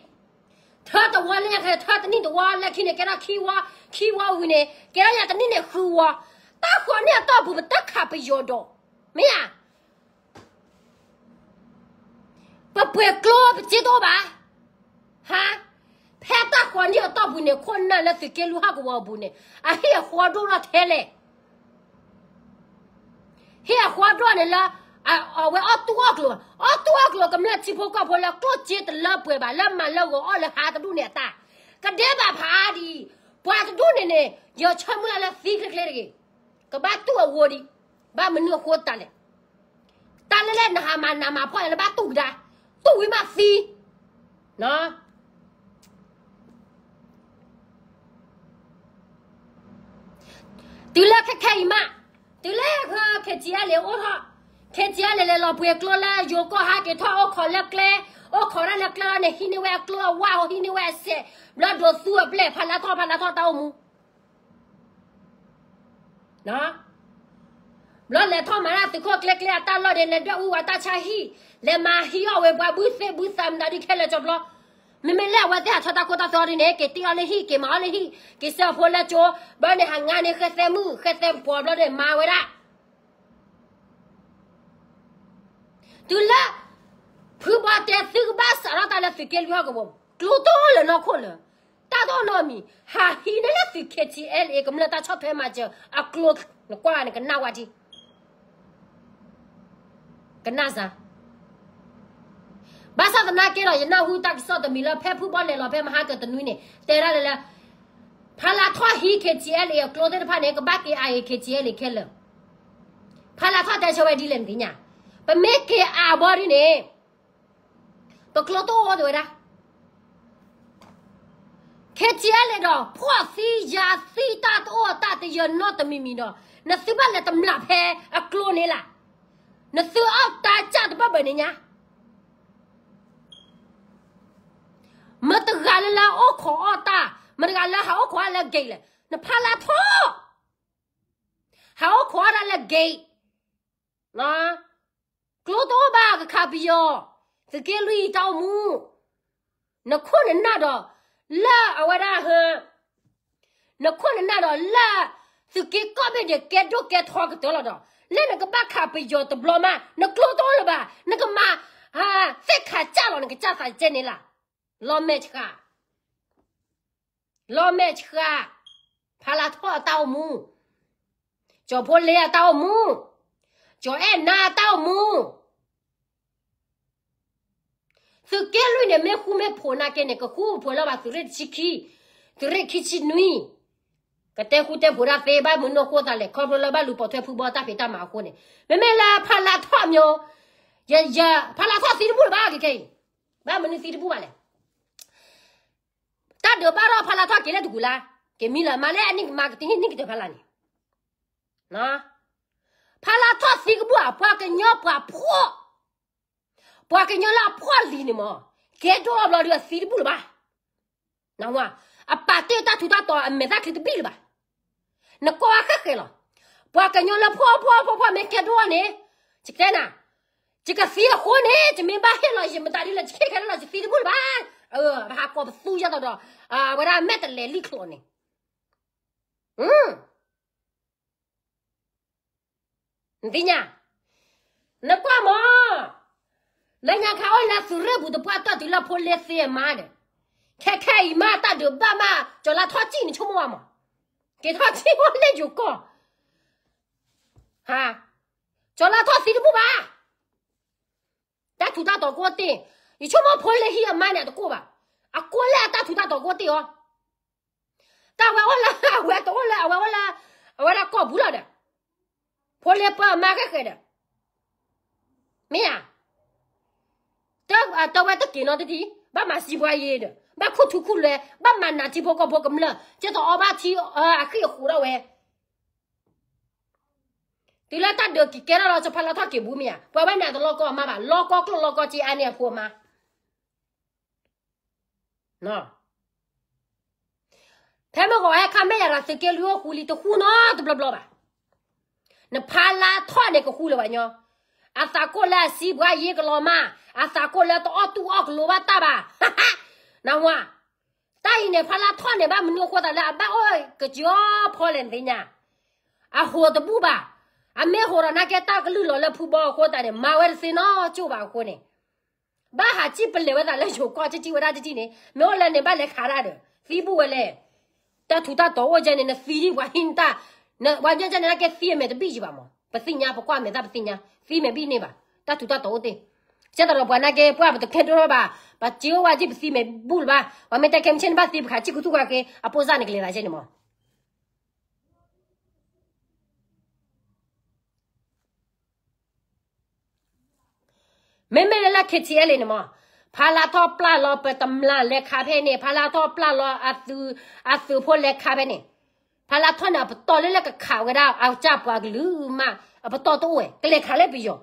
ထၢတဝီလၢညါခဲ ထၢတနံၣ်တဝီ, လၢခံန့ၣ် ကဲထီၣ်ခံဝီ, ခံဝီဝံၤန့ၣ် ကဲထီၣ်ညါတနံၣ်န့ၣ်ဃုဝီ, တၢ်ဃိးနံၣ်အတီၢ်ပူၤ ပတခးပယီၤဒီး, မ့ၢ်ဧါ. ပပှ့ၤကျိပစ့တအိၣ်ဘၣ်. ဟါ, ဖဲတၢ်ဃိးနံၣ်အတီၢ်ပူၤန့ၣ် ခိၣ်နၢ်လၢသုးက့လွံၢ်ဟီၣ်ကဝီၤအပူၤန့ၣ် အဟ့ၣ်အဃီဒိၣ်ထီၣ်ထဲလဲၣ်. ဟ့ၣ်အဃီဒိၣ်န့ၣ်လၢ အဝဲအီၣ်တူၢ်အီၣ်ကျိၤ, အီၣ်တူၢ်အီၣ်ကျိၤကမျၢၢ်ထံဖိကီၢ်ဖိလၢကျိၣ်စ့တလၢပှဲၤဘၣ် လၢမၤလၢဂီၤအီၣ်လၢဟါတဒူၣ်န့ၣ်အတၢ်, ကဒဲဘၣ်ဖးဒ်အံၤ, ပှၤတဒူၣ်န့ၣ်န့ၣ် ယဆၢမုၢ်လၢ်လၢသံချ့ချ့တဂ့ၤ, ကဘၣ်တူၢ်အဝီဒံး, ဘၣ်မနုၤအဃိတၢ်လဲၣ်. တၢ်လၢလဲၣ်နဟးမၤနးမၤဖှီၣ်လၢဘၣ်တူၢ်ကဒါ, တူၢ်ဝံၤမးသံ တုၤလၢခဲခဲအံၤမး, တုၤလၢ KTLA အိၣ်ထီၣ်, KTLA လဲၤလီၤပှ့ၤကျိလၢယိၤကီၢ် ဟးက့ၤထီၣ်အိၣ်ခိးလၢကျဲ, အိၣ်ခိးတၢ်လၢကျဲလီၤန့ၣ် ဟံးန့ၢ်ဝဲအကျိအဝါ ဟံးန့ၢ်ဝဲအစဲး, ဘျီဒိးသူအပျဲၢ် ဖါလါထီၣ် ဖါလါထီၣ်တၢ်အိၣ်မူ ဘျီလဲၤထီၣ်မၤတၢ်သုးခိၣ်ကျဲကျဲအတၢ်လီၢ်န့ၣ် လဲၤဒွဲၣ်အူဝဲတၢ်ဆါဟံၣ်, လဲၤမၤဟံးအီၣ်ဝဲပှၤဘုသ့ဘုသးမတၤဒုခဲလၢာ်ကၠီဘျီ, မ့မ့ၢ်လၢအဝဲသ့ၣ်ဟးထီၣ်တၢ်ခိတၢ်သွဲအီၤဒ်န့ၣ် က့ၤတ့အီၤလၢဟံၣ် က့ၤမၤအီၤလၢဟံၣ် က့ၤစၢဖှိလၢကၠိ, ဘျီန့ၣ်ဟးငါန့ၣ် ဃဲသဲမုၣ် ဃဲသဲပှီၤဘျီန့ၣ် မၤဝဲဒၣ် တုၤလၢ ဖုဘီတဲသုကဘၣ်စးထီၣ်တၢ်လၢသုးက့လွံၢ်ဟီၣ်ကဝီၤ, ကျိတအိၣ်လၢၤနီၢ်ခိၣ်လၢၤ, တၢ်တအိၣ်နီတမံၤ, ဟးဟံးန့ၢ်လၢသုး KTLA ကမျၢၢ်တၢ်ဆီၣ်ထွဲမၤစၢၤအကျိ, နကွၢ်န့ၣ်ကနၣ်ဝဲဒံး, ကနၣ်စ့ၢ် ဘၣ်ဆၣ်သနာ်က့ဒီး ယနၢ်ဟူတၢ်ကစီၣ်တမံၤလၢ ဖဲဖုဘီလဲၤလီၤဖဲမဟါကတနွံန့ၣ် တဲဒၣ်လဲာ်လၢ ဖါလါထီၣ်ဟံး KTLA အကျိသ့ၣ်တဖၣ်န့ၣ် ကဘၣ်က့ၤအါအံၤ KTLA ခဲလၢာ်, ဖါလါထီၣ်တဲဆၢဝဲဒ်လဲၣ်နသ့ၣ်ညါ, ပမ့ၢ်က့ၤအါဘီဒ်န့ၣ် ပကျိတအိၣ်ဝဲဒၣ် KTLA ဒီး ဖှီၣ်သံယၤသံတၢ်တအိၣ်အတၢ်တယၢၤနီတမံၤမံၤဒီး နသုဘၣ်လဲၤတမျၢ်ဖဲအကျိန့ၣ်လၢ်, နသုအီၣ်တၢ်ကၢ်တဘၢၣ်ဘၢၣ်န့ၣ်ညါ, မတၤတဂၤလၢလၢအိၣ်ခိးအီၣ်တၢ်, မတၤတဂၤလၢဟးအိၣ်ခိးအီၣ်လၢ gate လဲၣ်, နဖါလါထီၣ် ဟးအိၣ်ခိးအီၣ်တၢ်လၢ gate ကျိတအိၣ်ဘၣ်ကခးပယီၤ, သုးက့လွံၢ်တၢ်အိၣ်မူ, နခိၣ်နနၢ်ဒီး လၢအဝဲဒၣ်ဟ, နခိၣ်နနၢ်ဒီးလၢ သုးက့ကီၢ်ဘ့ၣ်ဒဲးကဲဒိၣ်ကဲထီကတၢၢ်လီၤဒီး လၢနကဘၣ်ခးပယီၤတဘျီမး နကျိတအိၣ်လၢၤဘၣ် နကမၤ သ့ၣ်ခးကၢ်လီၤ နကစၢ်သးကဲန့ၣ်လၢ်, လီၤမဲာ်ဆှး လီၤမဲာ်ဆှး, ဖါလါထီၣ်အတၢ်အိၣ်မူ, ကၠီၤဖိလ့အတၢ်အိၣ်မူ, ကၠီၤအဲၣ်နါအတၢ်အိၣ်မူ, သုးက့လွံၢ်န့ၣ် မ့ၢ်ဃူမ့ၢ်ဖိးနာ်က့န့ၣ် ကဃူဖိးလၢၤဘၣ်သုးရ့ၣ်တဆံခံ, သုးရ့ၣ်ခံဆံနွံ, ကတဲဃူတဲဖိးတၢ်သ့ဘၣ်မနုၤအဃိသးလဲၣ် ခီဖျိလၢဘၣ်လူၤပိာ်ထွဲဖုဘီတၢ်ဖံးတၢ်မၤအဃိန့ၣ်, မ့မ့ၢ်လၢဖါလါထီၣ်မၠိ, ယ, ယ, ဖါလါထီၣ်သံတဘူၣ်လၢၤဘၣ်ခဲခဲအံၤ, ဘၣ်မနုၤသံတဘူၣ်ဘၣ်လဲၣ် တၢ်ဒုးဘၣ်ထီၣ်ဖါလါထီၣ်က့ၤလၢတကူၤလါ, က က့ၤမံလၢမၤလၢအနံၣ်ကမၤကတဟံၣ်နံၣ်ကတၢၢ်ဖးလၢ်န့ၣ်, ဖးလၢ်ထီၣ်သံကဘူၣ်ဧါ, ပှၤကညီပှၤဖှီၣ်, ပှၤကညီလၢအဖှီၣ်လံၤန့ၣ်မး, ကဲဒိၣ်အဘျီဒီးအသံတဘူၣ်လၢၤဘၣ်. နဝၤ, အပာ်တ့ၢ်တၢ်ထူးတၢ်တီၤအမဲာ်သၣ်ချံတဘံၣ်လၢၤဘၣ်. နကွၢ်ဝဲဃဲဃဲလီၤ. ပှၤကညီလၢဖှီၣ်ဖှီၣ်ဖှီၣ်ဖှီၣ်မ့ၢ်ကဲဒိၣ်န့ၣ်, ယကတဲနၤ, ယကသံအဃိန့ၣ် ယမ့ၢ်ဘၣ်ဟ့ၣ်လီၤယမတၤဒ်လဲၣ် ယဟ့ၣ်ခဲလၢာ်လီၤ ယသံတဘူၣ်လၢၤဘၣ်. ပဟးကိးပသူယဲသိးဒီး အဝဲဒၣ်မဲာ်တလဲၤလံၣ်ချိးန့ၣ် နသ့ၣ်ညါ, နကွၢ်မး, လၢညါခါအိၣ်လၢသုးရ့ၣ်ပူၤတပှၢ်တၢၢ်တုၤလၢဖိလ့သ့အမါဒီး, ခဲခဲအံၤမးတၢ်ဒုးဘၣ်မး ကၠီၤလါထီၣ်စံၣ်န့ၣ် ဆိကမိၣ်ဝဲမး, က့ၤထီၣ်စံၣ်ဝဲလၢယိၤကီၢ်, ကၠီၤလါထီၣ်သံတဘူၣ်ဘၣ်. တၢ်ထူးတၢ်တီၤကအိၣ်တ့ၢ်, ယဆိကမိၣ်ဖိလ့ဟံၣ်အမါန့ၣ် အတကိၢ်ဘၣ်, အကိၢ်လၢအတၢ်ထူးတၢ်တီၤကအိၣ်တ့ၢ်အီၤ တၢ်ဝဲအိၣ်လၢ အဝဲတအိၣ်လၢ အဝဲအိၣ်လၢ အဝဲဒၣ်ကီၢ်ပူၤလီၤဒီး, ဖိလ့ပၢအမါဃဲဃဲဒီး, မ့ၢ်ဧါ, တဝဲတက့ၤနီတထံၣ်, ဘၣ်မၤစံးပှၤယ့ၤဒီး ဘၣ်ခူၣ်ထူခူၣ်လွဲ ဘၣ်မၤနးထံဖိကီၢ်ဖိကမျၢၢ် ကဲသိးအီဘၣ်ထံအဃံၣ်အဃိးထီၣ်ဝဲ, တုၤလၢတၢ်ဒုးက့ၤကဲထီၣ်လီၤ ကၠီၤဖးလါထီၣ်က့ၤဘူးမ့ၢ်ဧါ, ပှၤဝဲန့ၣ်အတလီၢ်ကီၢ်အမါဘၣ်, လီၢ်ကီၢ်ကျိၣ်လီၢ်ကီၢ်စ့အါန့ၢ်အဖိအမါ ဖဲမ့ၢ်ဂီၤဟဲခါမ့ၢ်ယၤဒီးသုးက့လွံၢ်အိၣ်ဃူလံ တဃူနီတဘျီဘျီဘၣ်. နဖးလါထီၣ်န့ၣ်ကဃူလၢၤဘၣ်ညီ, အသးကိၢ်လၢအစံးပှၤယ့ၤကလီၤမး, အသးကိၢ်လၢတအီၣ်တူၢ်အီၣ်ကလိဘၣ်တၢ်ဘၣ်. နဝၤ, တၢ်အံၤန့ၣ် ဖးလါထီၣ်န့ၣ် ဘၣ်မနုၤအဃိသတးလၢအဘၣ်အိၣ်ကစၢ်ဖီလဲၣ်နသ့ၣ်ညါ, အဟိးတဘူၣ်ဘၣ်, အမ့ၢ်ဟိးဒီးနာ်က့တၢ်ကလုၢ်လီၤလၢဖုဘီအဃိသတးန့ၣ် မၤဝဲတသ့နီကၠိၣ်ဘၣ်အဃိန့ၣ် ဘၣ်ဟးစံၣ်ပလဲၤဝဲသးလၢယိၤကီၢ် ကၠံၣ်ကၠံၣ်ဝဲဒၣ်တကၠံၣ်န့ၣ် မ့ၢ်အိၣ်လၢန့ၣ်ဘၣ်လဲၤခးတၢ်ဒီး သံဘူၣ်ဝဲလဲၣ်. တၢ်ထူးတၢ်တီၤအိၣ်ကဲန့ၣ် နသံဒံးပှၤဟံးနတၢ်, ပှၤညီကဲန့ၣ်နာ်က့သံအမဲာ်တဘံၣ်ယံၤဘၣ်မး, ပသ့ၣ်ညါ ပကွၢ်မဲာ်သၣ်ပသ့ၣ်ညါ သံမဲာ်ဘံၣ်န့ၢ်ဘၣ်, တၢ်ထူးတၢ်တီၤအိၣ်တ့ၢ်. ကဲသိးဒီးပှၤနာ်က့ ပှၤပတကျဲဒိၣ်ဘၣ်, ပစ့အိၣ်ဝဲကၠံၣ်ပသံမဲာ်ဘူၣ်လၢၤဘၣ်, ပှၤမ့ၢ်တဲခဲမုၢ်ဆ့ၣ်န့ၣ်ဘၣ်သံပခး ကၠံၣ်ခူသူၣ်ဃာ်က့ၤ အပိၢ်စၢ်န့ၣ်ကလဲၤသးကဲန့ၣ်မး မ့မ့ၢ်လၢလၢ KTLA န့ၣ်မး, ဖးလါထီၣ်ပျၢ်လီၤပတမျၢ်လဲၤခးဖဲန့ၣ်, ဖးလါထီၣ်ပျၢ်လီၤအသုး, အသုးဖိလဲၤခးဖဲန့ၣ်, ဖးလါထီၣ်န့ၣ် အပတီၢ်လၢလၢကခးဝဲဒၣ်အကစၢ်ပှၤကလုာ်မး, အပတီၢ်တအိၣ်ဝဲ, ကလဲၤခးလၢပယီၤ,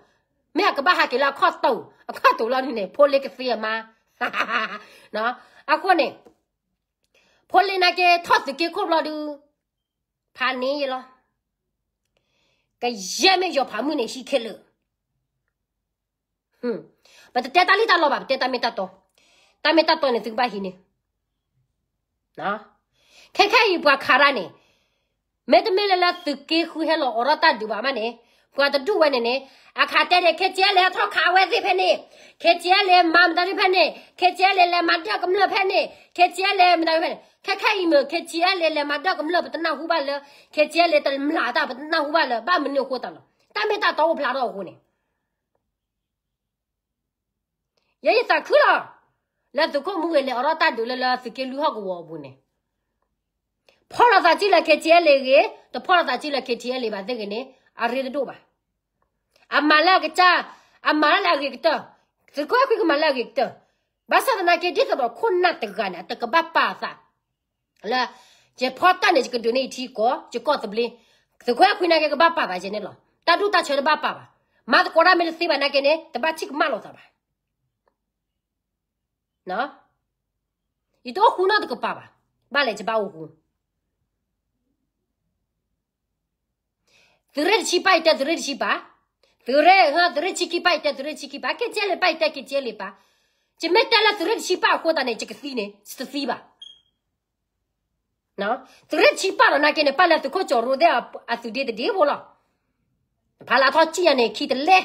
မ့ၢ်အကဘၣ်ဟးက့ၤလၢအခီၣ်တိာ်, အခီၣ်တိာ်လီၤန့ၣ် ဖိလ့ကသ့အမါ, အဃိန့ၣ်, ဖိလ့နာ်က့ထီၣ်သုးက့ခိၣ်ဘျီဒုး ဖးန့ၢ်ယလီၤ. ကယဲၢ်မ့ၢ်ယီၤဖးမုၢ်န့ၣ် ဟံးခဲလၢာ်, ပတတဲတၢ်လံၣ်တၢ်လီဘၣ်, ပတဲတၢ်မ့ၢ်တၢ်တီ, တၢ်မ့ၢ်တၢ်တီန့ၣ် သုကဘၣ်ဟံးန့ၣ်, ခဲခဲအံၤပှၤခးတၢ်န့ၣ်, မ့တမ့ၢ်လၢလၢသုးက့ဃုဟဲလီၤအိးထီၣ်တၢ်ဒုးဘၣ်မးန့ၣ်, ပှၤတဒူၣ်ဝဲန့ၣ်န့ၣ်, အခးတဲန့ၣ် KTLA ထီၣ်ခးအဝဲသ့ၣ်ဖဲန့ၣ်, KTLA မၤမတၤဒုဖဲန့ၣ်, KTLA လဲၤမၤဒၢၣ်ကမျၢၢ်ဖဲန့ၣ်, KTLA မတၤဒုဖဲန့ၣ်, ခဲခဲအံၤမ့ၢ် KTLA လဲၤမၤဒၢၣ်ကမျၢၢ် ပတနၢ်ဟူဘၣ်လၢ, KTLA တမျၢ်တၢ် ပတနၢ်ဟူဘၣ်လၢ ဘၣ်မနုၤအဃိသတးလီၤ. တၢ်မ့ၢ်တၢ်တီအိၣ်ဖျါထီၣ်အဃိန့ၣ် ယဲယသးခုလီၤ, လၢသုးခိၣ်မူဂ့ၤလဲၤအိးထီၣ်တၢ်ဒုးလၢလၢသုးက့လွံၢ်ဟီၣ်ကဝီၤအပူၤန့ၣ်, ဖီၣ်လိာ်သးစုလၢ KTLA ဂ့ၤ, တဖီၣ်လိာ်သးစုလၢ KTLA ဘၣ်သ့ၣ်ဂ့ၤန့ၣ်, အရ့တဒိၣ်ဘၣ်. အမၤလၢအကစၢ်, အမၤလၢအဂ့ၤကတၢၢ်, သုးခိၣ်အဲခွံကမၤလၢအဂ့ၤကတၢၢ်, ဘၣ်ဆၣ်သနာ်က့ ဒ်သိးဒီးခိၣ်နၢ်တဂၤန့ၣ် အတကဘၣ်ပာ်အသး လၢ, ယဖီတၢ်န့ၣ် ယကဒုးန့ၢ်ယထံကီၢ်, ယကီၢ်သဘျ့, သုးခိၣ်အဲခွံနာ်က့ကဘၣ်ပာ်သးယဲန့ၣ်လီၤ. တၢ်ဒူၣ်တၢ်ဆၢတဘၣ်ပာ်ဘၣ်, မၤသကိးတၢ်မ့ၢ်တသ့ဘၣ်နာ်က့န့ၣ် တဘၣ်ထံၣ်ကမၣ်လိာ်သးဘၣ်. ယတအိၣ်ဃူနီတကပၤဘၣ်, ဘၣ်လဲၣ်ယဘၣ်အိၣ်ဃူ သုးရ့ၣ်တဆံပၢ်ယတဲသုးရ့ၣ်တဆံပၢ်, သုးရ့ၣ်, သုးရ့ၣ်ဆံခံပၢ်ယတဲသုးရ့ၣ်ဆံခံပၢ်, က့ၤကဲလံပၢ်ယတဲက့ၤကဲလံပၢ်, ယမ့ၢ်တဲလၢသုးရ့ၣ်တဆံပၢ်အဃိသတးန့ၣ် ယကသံန့ၣ် တသံဘၣ်. သုးရ့ၣ်တဆံပၢ်လီၤနာ်က့န့ၣ် ပၢ်လၢသုးခိၣ်ကၠီရိသ့ၣ်အသုးဒ့တဒ့ဖိလီၤ. ဖးလါထီၣ်ကံၣ်ယၤန့ၣ် ခံတလဲ,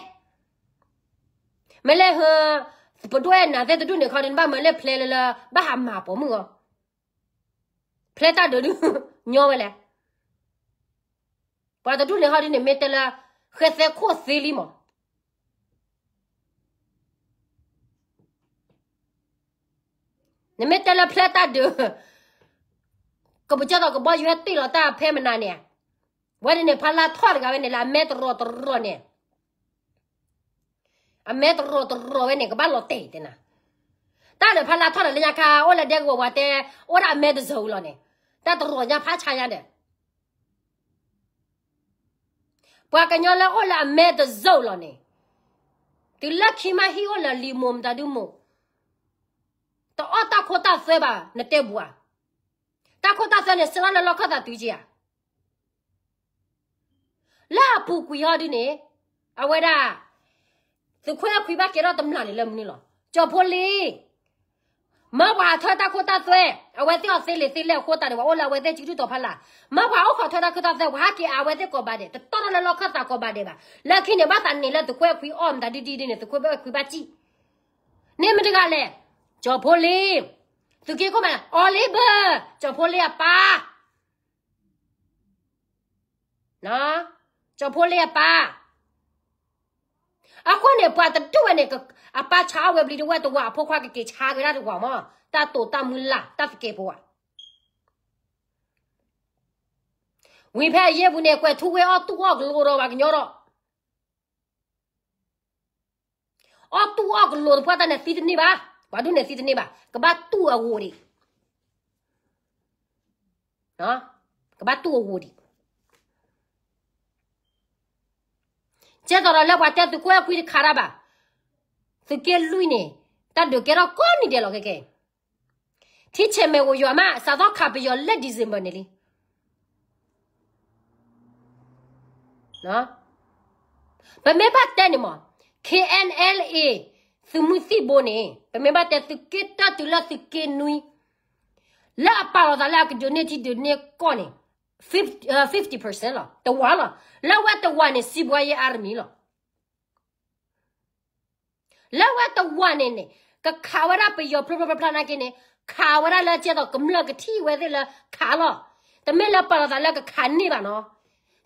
မ့ၢ်လဲၣ်, ပဒိၣ်အဲၣ်နၤသ့ၣ်တဒူၣ်န့ၣ်ခီဒုး နဘၣ်မၤလၢဖျဲးလၢလၢ ဘၣ်ဟးမၤပိာ်မုၣ်အီၤ ဖျဲးတၢ်ဒုးဒုး, ညီဝဲလဲၣ်. ပှၤတဒူၣ်န့ၣ်ဟီဒုးန့ၣ် မ့ၢ်တဲလၢ ဃဲသဲခိၣ်သ့လံမး. နမ့ၢ်တဲလၢဖျဲးတၢ်ဒုး, ကပကၢ်သိးကဘီယူၤဟဲတ့ၢ်လီၤတၢ်ဖဲမနၤန့ၣ်, ဝဲန့ၣ်န့ၣ် ဖးလါထီၣ်တဂၤဝဲန့ၣ် လၢအမဲတရီတရီန့ၣ် အမဲတရီတရီဝဲန့ၣ် ကဘၣ်လီၤတဲာ်တဲနၤ. တၢ်ဒီးဖးလါထီၣ်ဒီးလၢညါခါ အိၣ်လၢဒဲကဝီၤပှၤတဲ, အိၣ်ဒၣ်အမဲတစၢၤအူလီၤန့ၣ်, တၢ်တရီၣ်ညါဖးဆါညါဒီး ပှၤကညီလၢအိၣ်လၢအမဲတစိၢ်လီၤန့ၣ်, တုၤလၢခံမးဟံၣ်အိၣ်လၢလံာ်မိၢ်မတၤဒုမ့ၢ်, တအီၣ်တၢ်ခိတၢ်သွဲဘၣ် နတဲဘူးဧါ. တၢ်ခိတၢ်သွဲန့ၣ် စးထီၣ်လၢလီၢ်ခၢၣ်သးတုၤက့ဧါ. လၢအပူၤကွံာ်ဟီဒုန့ၣ်, အဝဲဒၣ် သုးခိၣ်အဲၣ်ခွံဘၣ်ကဲထီၣ်တမျၢ်န့ၣ်လၢမနုၤလီၤ. ကၠီၤဖိလ့ မၢပှၤဟးထၢတၢ်ခိတၢ်သွဲ, အဝဲသ့ၣ်အီၣ်သ့လံာ်သ့လဲၢ်အဃိသတးန့ၣ် ပှၤအိၣ်လၢအဝဲသ့ၣ်စုတူၢ်တီၤဖးလၢ်, မၢပှၤအိၣ်ခိးထၢတၢ်ခိတၢ်သွဲ ပှၤဟးက့ၤအဝဲသ့ၣ်ကိးဘၣ်ဒဲး, တတီၢ်ထီၣ်လၢလီၢ်ခၢၣ်သးကိးဘၣ်ဒဲးဘၣ်. လၢခံန့ၣ် ဘၣ်သးန့ၣ်လၢသုးခိၣ်အဲၣ်ခွံအီၣ်မတၤဒုဒ်န့ၣ် သုးခိၣ်အဲၣ်ခွံဘၣ်စံၣ်, န့ၣ်မတၤတဂၤလဲၣ်, ကၠီၤဖိလ့, သုးက့ခိၣ်မး အီၤလ့ဘၢ, ကၠီၤဖိလ့အပၢ် ကၠီၤဖိလ့အပၢ်. အဃိန့ၣ် ပှၤတဒူၣ်ဝဲန့ၣ် အပၢ်ဆါအီၣ်ဝဲဘျံးတဝဲၢ်တဝး အဖိခွါကက့ၤဆါကဒါတဝးမး, တၢ်တိာ်တၢ်မုၢ်လၢ် တၢ်သကဲးပဝး. ဝံၤဖဲအယဲၢ်ပူၤန့ၣ် ကွဲးထူဝဲအီၣ်တူၢ်အီၣ်ကလိဒီးပှၤကညီဒီး အီၣ်တူၢ်အီၣ်ကလိတပှၢ်တၢ်န့ၣ်သံတန့ၢ်ဘၣ်, ပှၤဒူၣ်န့ၣ်သံတန့ၢ်ဘၣ်, ကဘၣ်တူၢ်အဂီၤဒံး, ကဘၣ်တူၢ်အဂီၤဒံး. ကဲသိးဒီးလၢပှၤတဲသုးခိၣ်အဲၣ်ခွံတခးတၢ်ဘၣ်, သုးက့လွံၢ်န့ၣ် တၢ်ဒုးကဲထီၣ်ကိးနံၤဒဲးလီၤခဲကဲ. ထံဆဲးမဲာ်ဧိၤယွၤမး စးထီၣ်ခးပယီၤလၢ December န့ၣ်လံ. ပမ့ၢ်ဘၣ်တဲန့ၣ်မး, K N L A သုးမုၢ်သံၣ်ဘိန့ၣ် ပမ့ၢ်ဘၣ်တဲသုးက့တၢတုၤလၢသုးက့နွံ, လၢအပာ်လီၤသးလၢအကဒုးန့ၢ်ထံဒုးန့ၢ်ကီၢ်န့ၣ် fifty percent လီၤ, တဝးလီၤ. လၢဝဲတဝးန့ၣ် စံးဘှါယဲအါရမံၤလီၤ. လၢဝဲတဝးန့ၣ်န့ၣ် ကခးဝဲဒၣ်ပယီၤဖျိဖျိဖျါဖျါနာ်က့န့ၣ်, ခးဝဲဒၣ်လၢကဲသိးကမျၢၢ်ကထံၣ်ဝဲသ့ၣ်လၢခးလီၤ. တမ့ၢ်လၢပာ်လီၤသးလၢကခးန့ၢ်ဘၣ်နီၤ.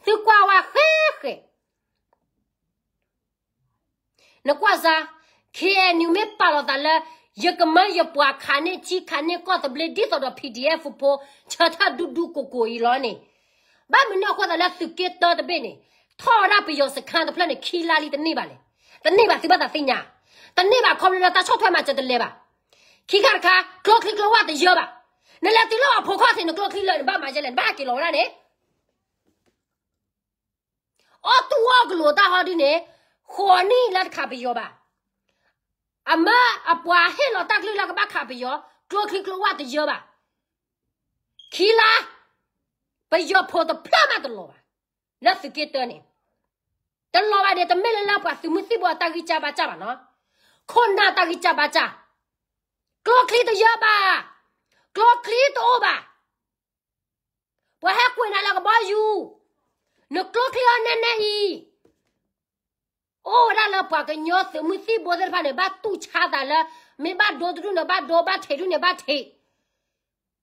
သုကွၢ်ဝဲဃဲဃဲ နကွၢ်စၢ်, K N U မ့ၢ်ပာ်လီၤသးလၢ ယကမၢယပှၤခးန့ၢ်ထံခးန့ၢ်ကီၢ်သဘျ့ဒ်သိးဒီး P D F ဖိ ဆၢထၢၣ်ဒူဒူကိးကိးအံၤလီၤန့ၣ်, ဘၣ်မနုၤအဃိသတးလၢသုးက့တၢတဘ့ၣ်န့ၣ် ထီၣ်ဝဲဒၣ်ပယီၤစခါတဖျၢၣ်န့ၣ် ခံလါလံတန့ၢ်ဘၣ်လဲၣ်. တန့ၢ်ဘၣ်သုဘၣ်သးသ့ၣ်ညါ, တန့ၢ်ဘၣ်ခီဖျိလၢတၢ်ဆီၣ်ထွဲမၤစၢၤတလဲၤဘၣ်. ခံခါတခါ ကျိချံကျိဝၣ်တယၢဘၣ်. နလဲၤတုၤလၢအဖိခီၣ်ထံး နကျိချံလၢနဘၣ်မၤယဲလဲၣ် နဘၣ်ဟဲက့ၤလီၤဝဲဒၣ်န့ၣ် အီၣ်တူၢ်အီၣ်ကလိာ်တၢ်ဟီဒုန့ၣ်, ဃိးနံၣ်လၢတခးပယီၤဘၣ်. အမၢအပှၤဟ့ၣ်လီၤတၢ်ကလုၢ်လၢကဘၣ်ခးပယီၤ, ကျိချံကျိဝၣ်တယၢဘၣ်. ခံလါ, ပယီၤဖိတဖျၢၣ်မးတလီၤဘၣ်. လၢသုးက့တၢန့ၣ်, တလီၤဘၣ်န့ၣ် တမ့ၢ်လၢလၢပှၤသုးမုၢ်သံၣ်ဘိအတၢ်ဂံၢ်စၢ်ဘါစၢ်ဘၣ်နီၤ, ခိၣ်နၢ်တၢ်ဂံၢ်စၢ်ဘါစၢ်, ကျိချံတယၢဘၣ်, ကျိချံတအိၣ်ဘၣ်. ပှၤဟဲကွံာ်နၤလၢကဘီယူၤ, နကျိချံအီၤနဲနဲအံၤ, အိၣ်ဝဲဒၣ်လၢပှၤကညီသုးမုၢ်သံၣ်ဘိသ့ၣ်တဖၣ်န့ၣ် ဘၣ်တူၢ်ဆါသးလၢ မ့ၢ်ဘၣ်ဒိတဒူၣ်န့ၣ်ဘၣ်ဒိ, ဘၣ်ထံးတဒူၣ်န့ၣ်ဘၣ်ထံး,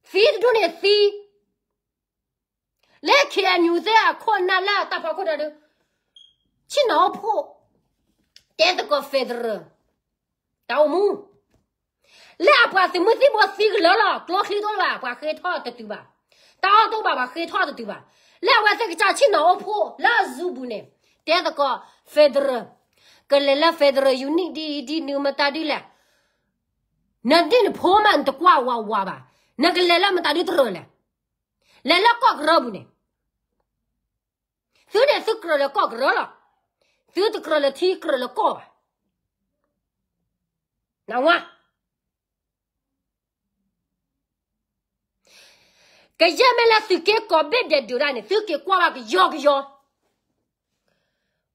သံတဒူၣ်န့ၣ်သံ. လၢ K N U သ့ၣ်အခိၣ်အနၢ်လၢတၢ်ဖီခိၣ်ဒီးဒုး, ဆ့ၣ်နီၤအိၣ်ဖှိၣ်, တဲသကိး federal တၢ်အိၣ်မူ လၢအပှၤသုးမုၢ်သံၣ်ဘိသံကလၢာ်လီၤ, ကျိချံတအိၣ်ဘၣ်, ပှၤဃ့ထီၣ်တတုၤဘၣ်, တၢ်အီၣ်တအိၣ်ဘၣ်, ပှၤဃ့ထီၣ်တတုၤဘၣ်. လၢအဝဲသ့ၣ်ကစၢ်ဆ့ၣ်နီၤအိၣ်ဖှိၣ်လၢအစုပူၤန့ၣ်, တဲသကိး federal, ကလဲၤလၢ federal unit ဒ်အံၤဒ်နုၤမတၤဒုလဲၣ်, နဒ်နဖိမးနတကွၢ်ဝးဝးဘၣ်, နကလဲၤလၢမတၤဒုတရၢၣ်လဲၣ်, လဲၤလၢကီၢ်ကရၢပူၤန့ၣ် သုန့ၣ်သုကြၢးလၢကီၢ်ကရၢလီၤ. သုတကြၢးလၢထံကြၢးလၢကီၢ်ဘၣ်. နဝါ, ကယဲၢ်မ့ၢ်လၢသုးက့ကိးဘ့ၣ်ဒဲးဒုးဒၣ်န့ၣ် သုက့ၤကွၢ်ဘၣ်ကယီကယီ.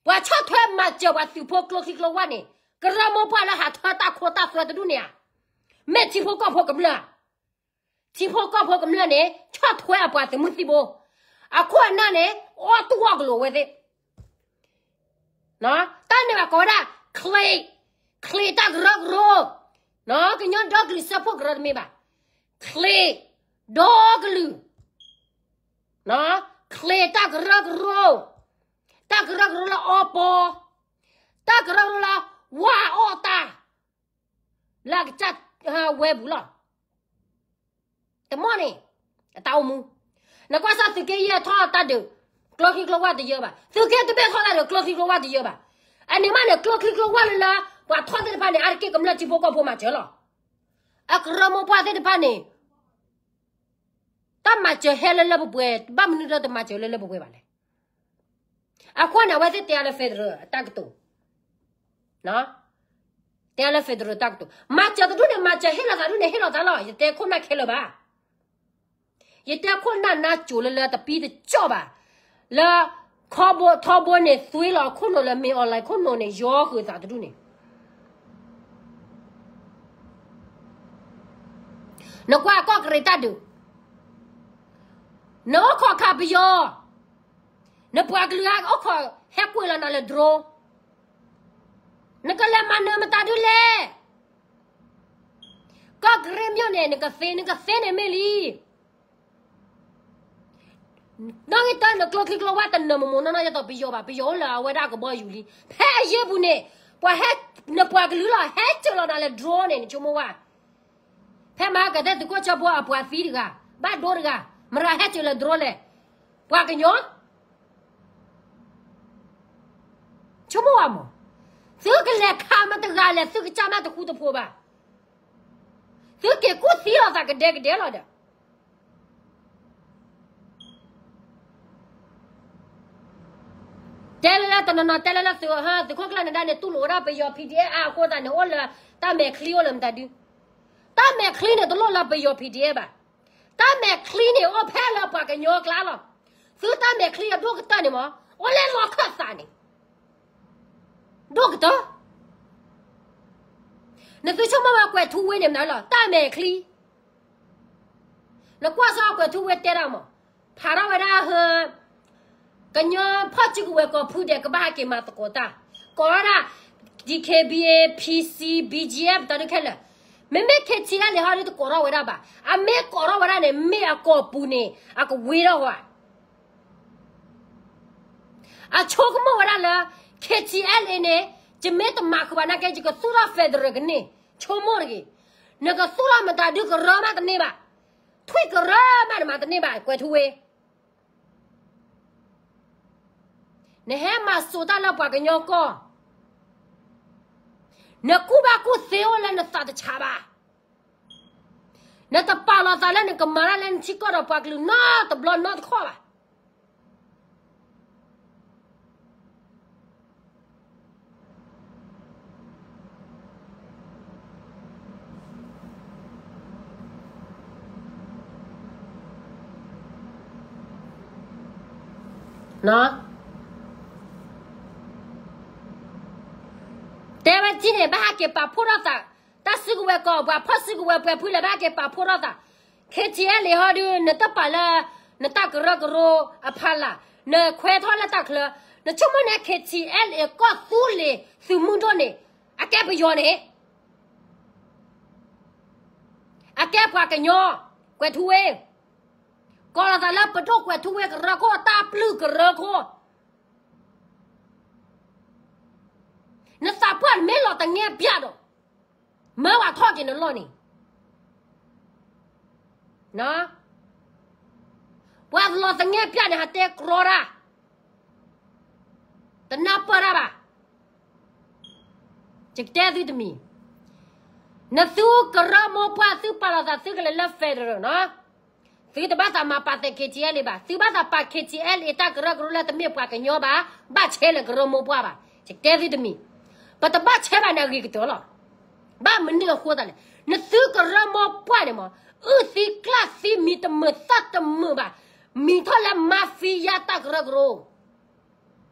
ပှၤဆီၣ်ထွဲမၤစၢၤပှၤသုးဖိကျိချံကျိဝၣ်န့ၣ် ကရၢမိၢ်ပှၢ်လၢဟးထၢတၢ်ခိတၢ်သွဲတဒူၣ်န့ၣ်ဧါ. မ့ၢ်ထံဖိကီၢ်ဖိကမျၢၢ် ထံဖိကီၢ်ဖိကမျၢၢ်န့ၣ် ဆီၣ်ထွဲအပှၤသုးမုၢ်သံၣ်ဘိ, အခိၣ်အနၢ်န့ၣ် အီၣ်တူၢ်အီၣ်ကလိာ်ဝဲသ့ၣ်, တၢ်န့ၣ်ဘၣ်ကိးဝဲဒၣ် ချ့း, ချ့းတၢ်ကရၢကရိ, ကညီဒီကလုာ်စၢဖှိၣ်ကရၢတမ့ၢ်ဘၣ်, ချ့းဒီကလုာ်, ချ့းတၢ်ကရၢကရိ, တၢ်ကရၢကရိလၢအီပီ, တၢ်ကရၢကရိလၢဝါအီၣ်တၢ် လၢအကစၢ်ဝဲပူၤလီၤ. တမီၢ်န့ၣ် အတၢ်အိၣ်မူ, နကွၢ်စၢ်သုးက့ယဲၢ်ထီၣ်တၢ်ဒုး, ကျိချံကျိဝၣ်တယၢဘၣ်. သုးက့တဘ့ၣ်ထီၣ်တၢ်ဒုး ကျိချံကျိဝၣ်တယၢဘၣ်. အန့ၣ်မးန့ၣ် ကျိချံကျိဝၣ်လၢလၢ ပှၤထီၣ်သ့ၣ်တဖၣ်န့ၣ် အါတက့ၢ်ကမျၢၢ်ထံဖိကီၢ်ဖိမၤစၢၤလီၤ. အကရၢမိၢ်ပှၢ်သ့ၣ်တဖၣ်န့ၣ် တၢ် တၢ်မၤစၢၤဟဲလၢလၢပှဲၤပှဲၤ ဘၣ်မနုၤဒီးတမၤစၢၤလၢလၢပှဲၤပှဲၤဘၣ်လဲၣ်. အဃိန့ၣ် အဝဲသ့ၣ်တဲအါလၢ federal အတၢ်ကတိၤ, တဲအါလၢ federal တၢ်ကတိၤ, မၤစၢၤတဒူၣ်န့ၣ် မၤစၢၤ ဟ့ၣ်လီၤသးဒူၣ်န့ၣ် ဟ့ၣ်လီၤသးလီၤ. ယတဲခိၣ်နၢ်ခဲလၢာ်ဘၣ်. ယတဲခိၣ်နၢ်နါစိၤလၢလၢတပံတကၠီၣ်ဘၣ်, လၢ ထီဘိန့ၣ် သွ့လီၤအခိၣ်နူာ်လၢ မ့ၢ် online ခိၣ်နူာ်န့ၣ် ယီဃုာ်သးတဒူၣ်န့ၣ် နကွၢ်ကီၢ်ကရံးတၢ်ဒုး, နအိၣ်ခိးခးပယီၤ, နပှၤကလုာ်အိၣ်ခိးဟဲကွံာ်လီၤနၤလၢ drone, နကလဲၤမၤနၢၤမတၤဒုလဲၣ်. ကီၢ်ကရံးမ့ၢ်န့ၣ် နကသ့ နကသ့န့ၣ်မ့ၢ်လံ. နီၣ်ဂံၢ်တၢ နကျိချံကျိဝါတနၢၤမမိၢ်နီၢ်နီၢ် ယဲသိးပယီၤဘၣ်, ပယီၤအိၣ်လၢအဝဲဒၣ်ကဘီယူၤလံ. ဖဲအယ့ၢ်ပူၤန့ၣ် ပှၤဟဲ, နပှၤကလုာ်လီၤ ဟဲစၢၤလီၤနၤလၢ drone န့ၣ် နဆိကမိၣ်ဝဲ ဖဲမဟါကသ့ၣ်သုးခိၣ်ဆၢဖိအပှၤသံတဂၤ, ဘၣ်ဒိတဂၤ, မတၤဟဲစၢၤလၢ drone လဲၣ်. ပှၤကညီ ဆိကမိၣ်ဝဲမး, သုကလဲၤခးမတၤတဂၤလဲၣ်, သုကစၢ်မးတဃူတဖိးဘၣ်. သုက့ၤကူၣ်သံလိာ်သးကဒဲကဒဲလီၤဒီး တဲလၢလၢတနီၤနီၤ တဲလၢလၢသုး, သုးခိၣ်ကျၢၢ်နဒါန့ၣ် တူၢ်လိာ်ဝဲဒၣ်ပယီၤ PDF အါအဃိသတးန့ၣ် အိၣ်လၢတၢ်မဲာ်ချံအိၣ်လၢမတၤဒု. တၢ်မဲာ်ချံန့ၣ် တလိၣ်လၢပယီၤ PDF ဘၣ်. တၢ်မဲာ်ချံန့ၣ် အိၣ်ဖဲလၢပှၤကညီကျါလီၤ. သုတၢ်မဲာ်ချံအဒိၣ်ကတၢၢ်န့ၣ်မး အိၣ်လၢလီခၢၣ်သးန့ၣ် ဒိၣ်ကတၢၢ်. နသုဆိကမိၣ်ဝဲကွဲးထူဝ့န့ၣ်မနုၤလီၤ, တၢ်မဲာ်ချံ. နကွၢ်စ့ၢ်ကွဲးထူဝ့တဲဒၣ်မး, ဖးထီၣ်ဝဲဒၣ်ဟၢ ကညီဖီၣ်စုကဝဲၤကီၢ်ဖုဒဲး ကဘၣ်ဟဲက့ၤမၤသကိးတၢ်, ကိးထီၣ်ဒၣ် DKBA, PC, BGF တၢ်ဒုးခဲလၢာ်. မ့မ့ၢ် KTLA ဟီဒုးတကိးထီၣ်ဝဲဒၣ်ဘၣ်. အမ့ၢ်ကိးထီၣ်ဝဲဒၣ်န့ၣ် မ့ၢ်အကီၢ်ပူၤန့ၣ် အကဝ့ၤထီၣ်ဝဲ အဆိကမိၣ်ဝဲဒၣ်လၢ KTLA န့ၣ် ယမ့ၢ်တမၤဃုာ်ဘၣ်နာ်က့ ယကသူၣ်ထီၣ် federal ကန့ၢ်, ဆိကမိၣ်တဂ့ၤ. နကသူၣ်ထီၣ်မတၤဒုးကရၢမးတန့ၢ်ဘၣ်, ထွံၣ်ကရၢမးနမၤတန့ၢ်ဘၣ် ကွဲးထူဝ့. နဟဲမၤစိာ်တၢ်လၢပှၤကညီကီၢ်, နကူၣ်ဘၣ်ကူၣ်သ့အိၣ်လၢနသးတဆးဘၣ်. နတပာ်လီၤသးလၢနကမၤတၢ်လၢနထံကီၢ်ဒီးပှၤကလုာ်နီတဘျီနီတခီၣ်ဘၣ်. တဲဝဲထံန့ၣ် ဘၣ်ဟဲက့ၤပာ်ဖှိၣ်ထီၣ်သး, တၢ်စုကဝဲၤကီၢ်ပှၤ ဖီၣ်စုကဝဲၤပှဲၤဖုလဲၣ် ဘၣ်ဟဲက့ၤပာ်ဖှိၣ်ထီၣ်သး, KTLA ဟီဒုး နတပာ်လၢ နတၢ်ကရၢကရိအဖီလာ်, နခွဲးထီၣ်လၢတၢ်ချၢ, နဆိကမိၣ်န့ၣ် KTLA ကီၢ်သူလ့ၤသုးမုၢ်ဒိၣ်န့ၣ် အကဲပယီၤန့ၣ် အကဲပှၤကညီ, ကွဲးထူဝ့, ကိးလီၤသးလၢပဒိၣ်ကွဲးထူဝ့ကရၢခိၣ် တၢ်ပျုၢ်ကရၢခိၣ်, နသးပှၢ်မ့ၢ်လီၤသငဲးပျၢ်ဒီး မၢဝဲထီၣ်က့ၤနလီၢ်န့ၣ်, ပှၤလီၤသငဲးပျၢ်န့ၣ် ဟးတဲကြီတၢ်, တနၢ်ပၢၢ်တၢ်ဘၣ်. ယကတဲသုတမံၤ, နသုကရၢမိၢ်ပှၢ် သုပာ်လီၤသးသုကလဲၤလၢ federal နီၤ, သုတဘၣ်သးမၤပာ်သဲး KTLA ဘၣ်, သုဘၣ်သးပာ် KTLA တၢ်ကရၢကရိလၢတမ့ၢ်ပှၤကညီဘၣ်, ဘၣ်ဆဲးလၢကရၢမိၢ်ပှၢ်ဘၣ်. ယကတဲသုတမံၤ, ပတဘၣ်ဆဲးဘၣ်န့ၣ်အဂ့ၤကတၢၢ်လီၤ. ဘၣ်မနုၤအဃိသတးလဲၣ်, နသုကရၢမိၢ်ပှၢ်န့ၣ်မး, အုၣ်သံကျၣ်သံ မံၤတမုာ်သၣ်တမုာ်ဘၣ်, မံၤထီၣ်လၢ mafia တၢ်ကရၢကရိ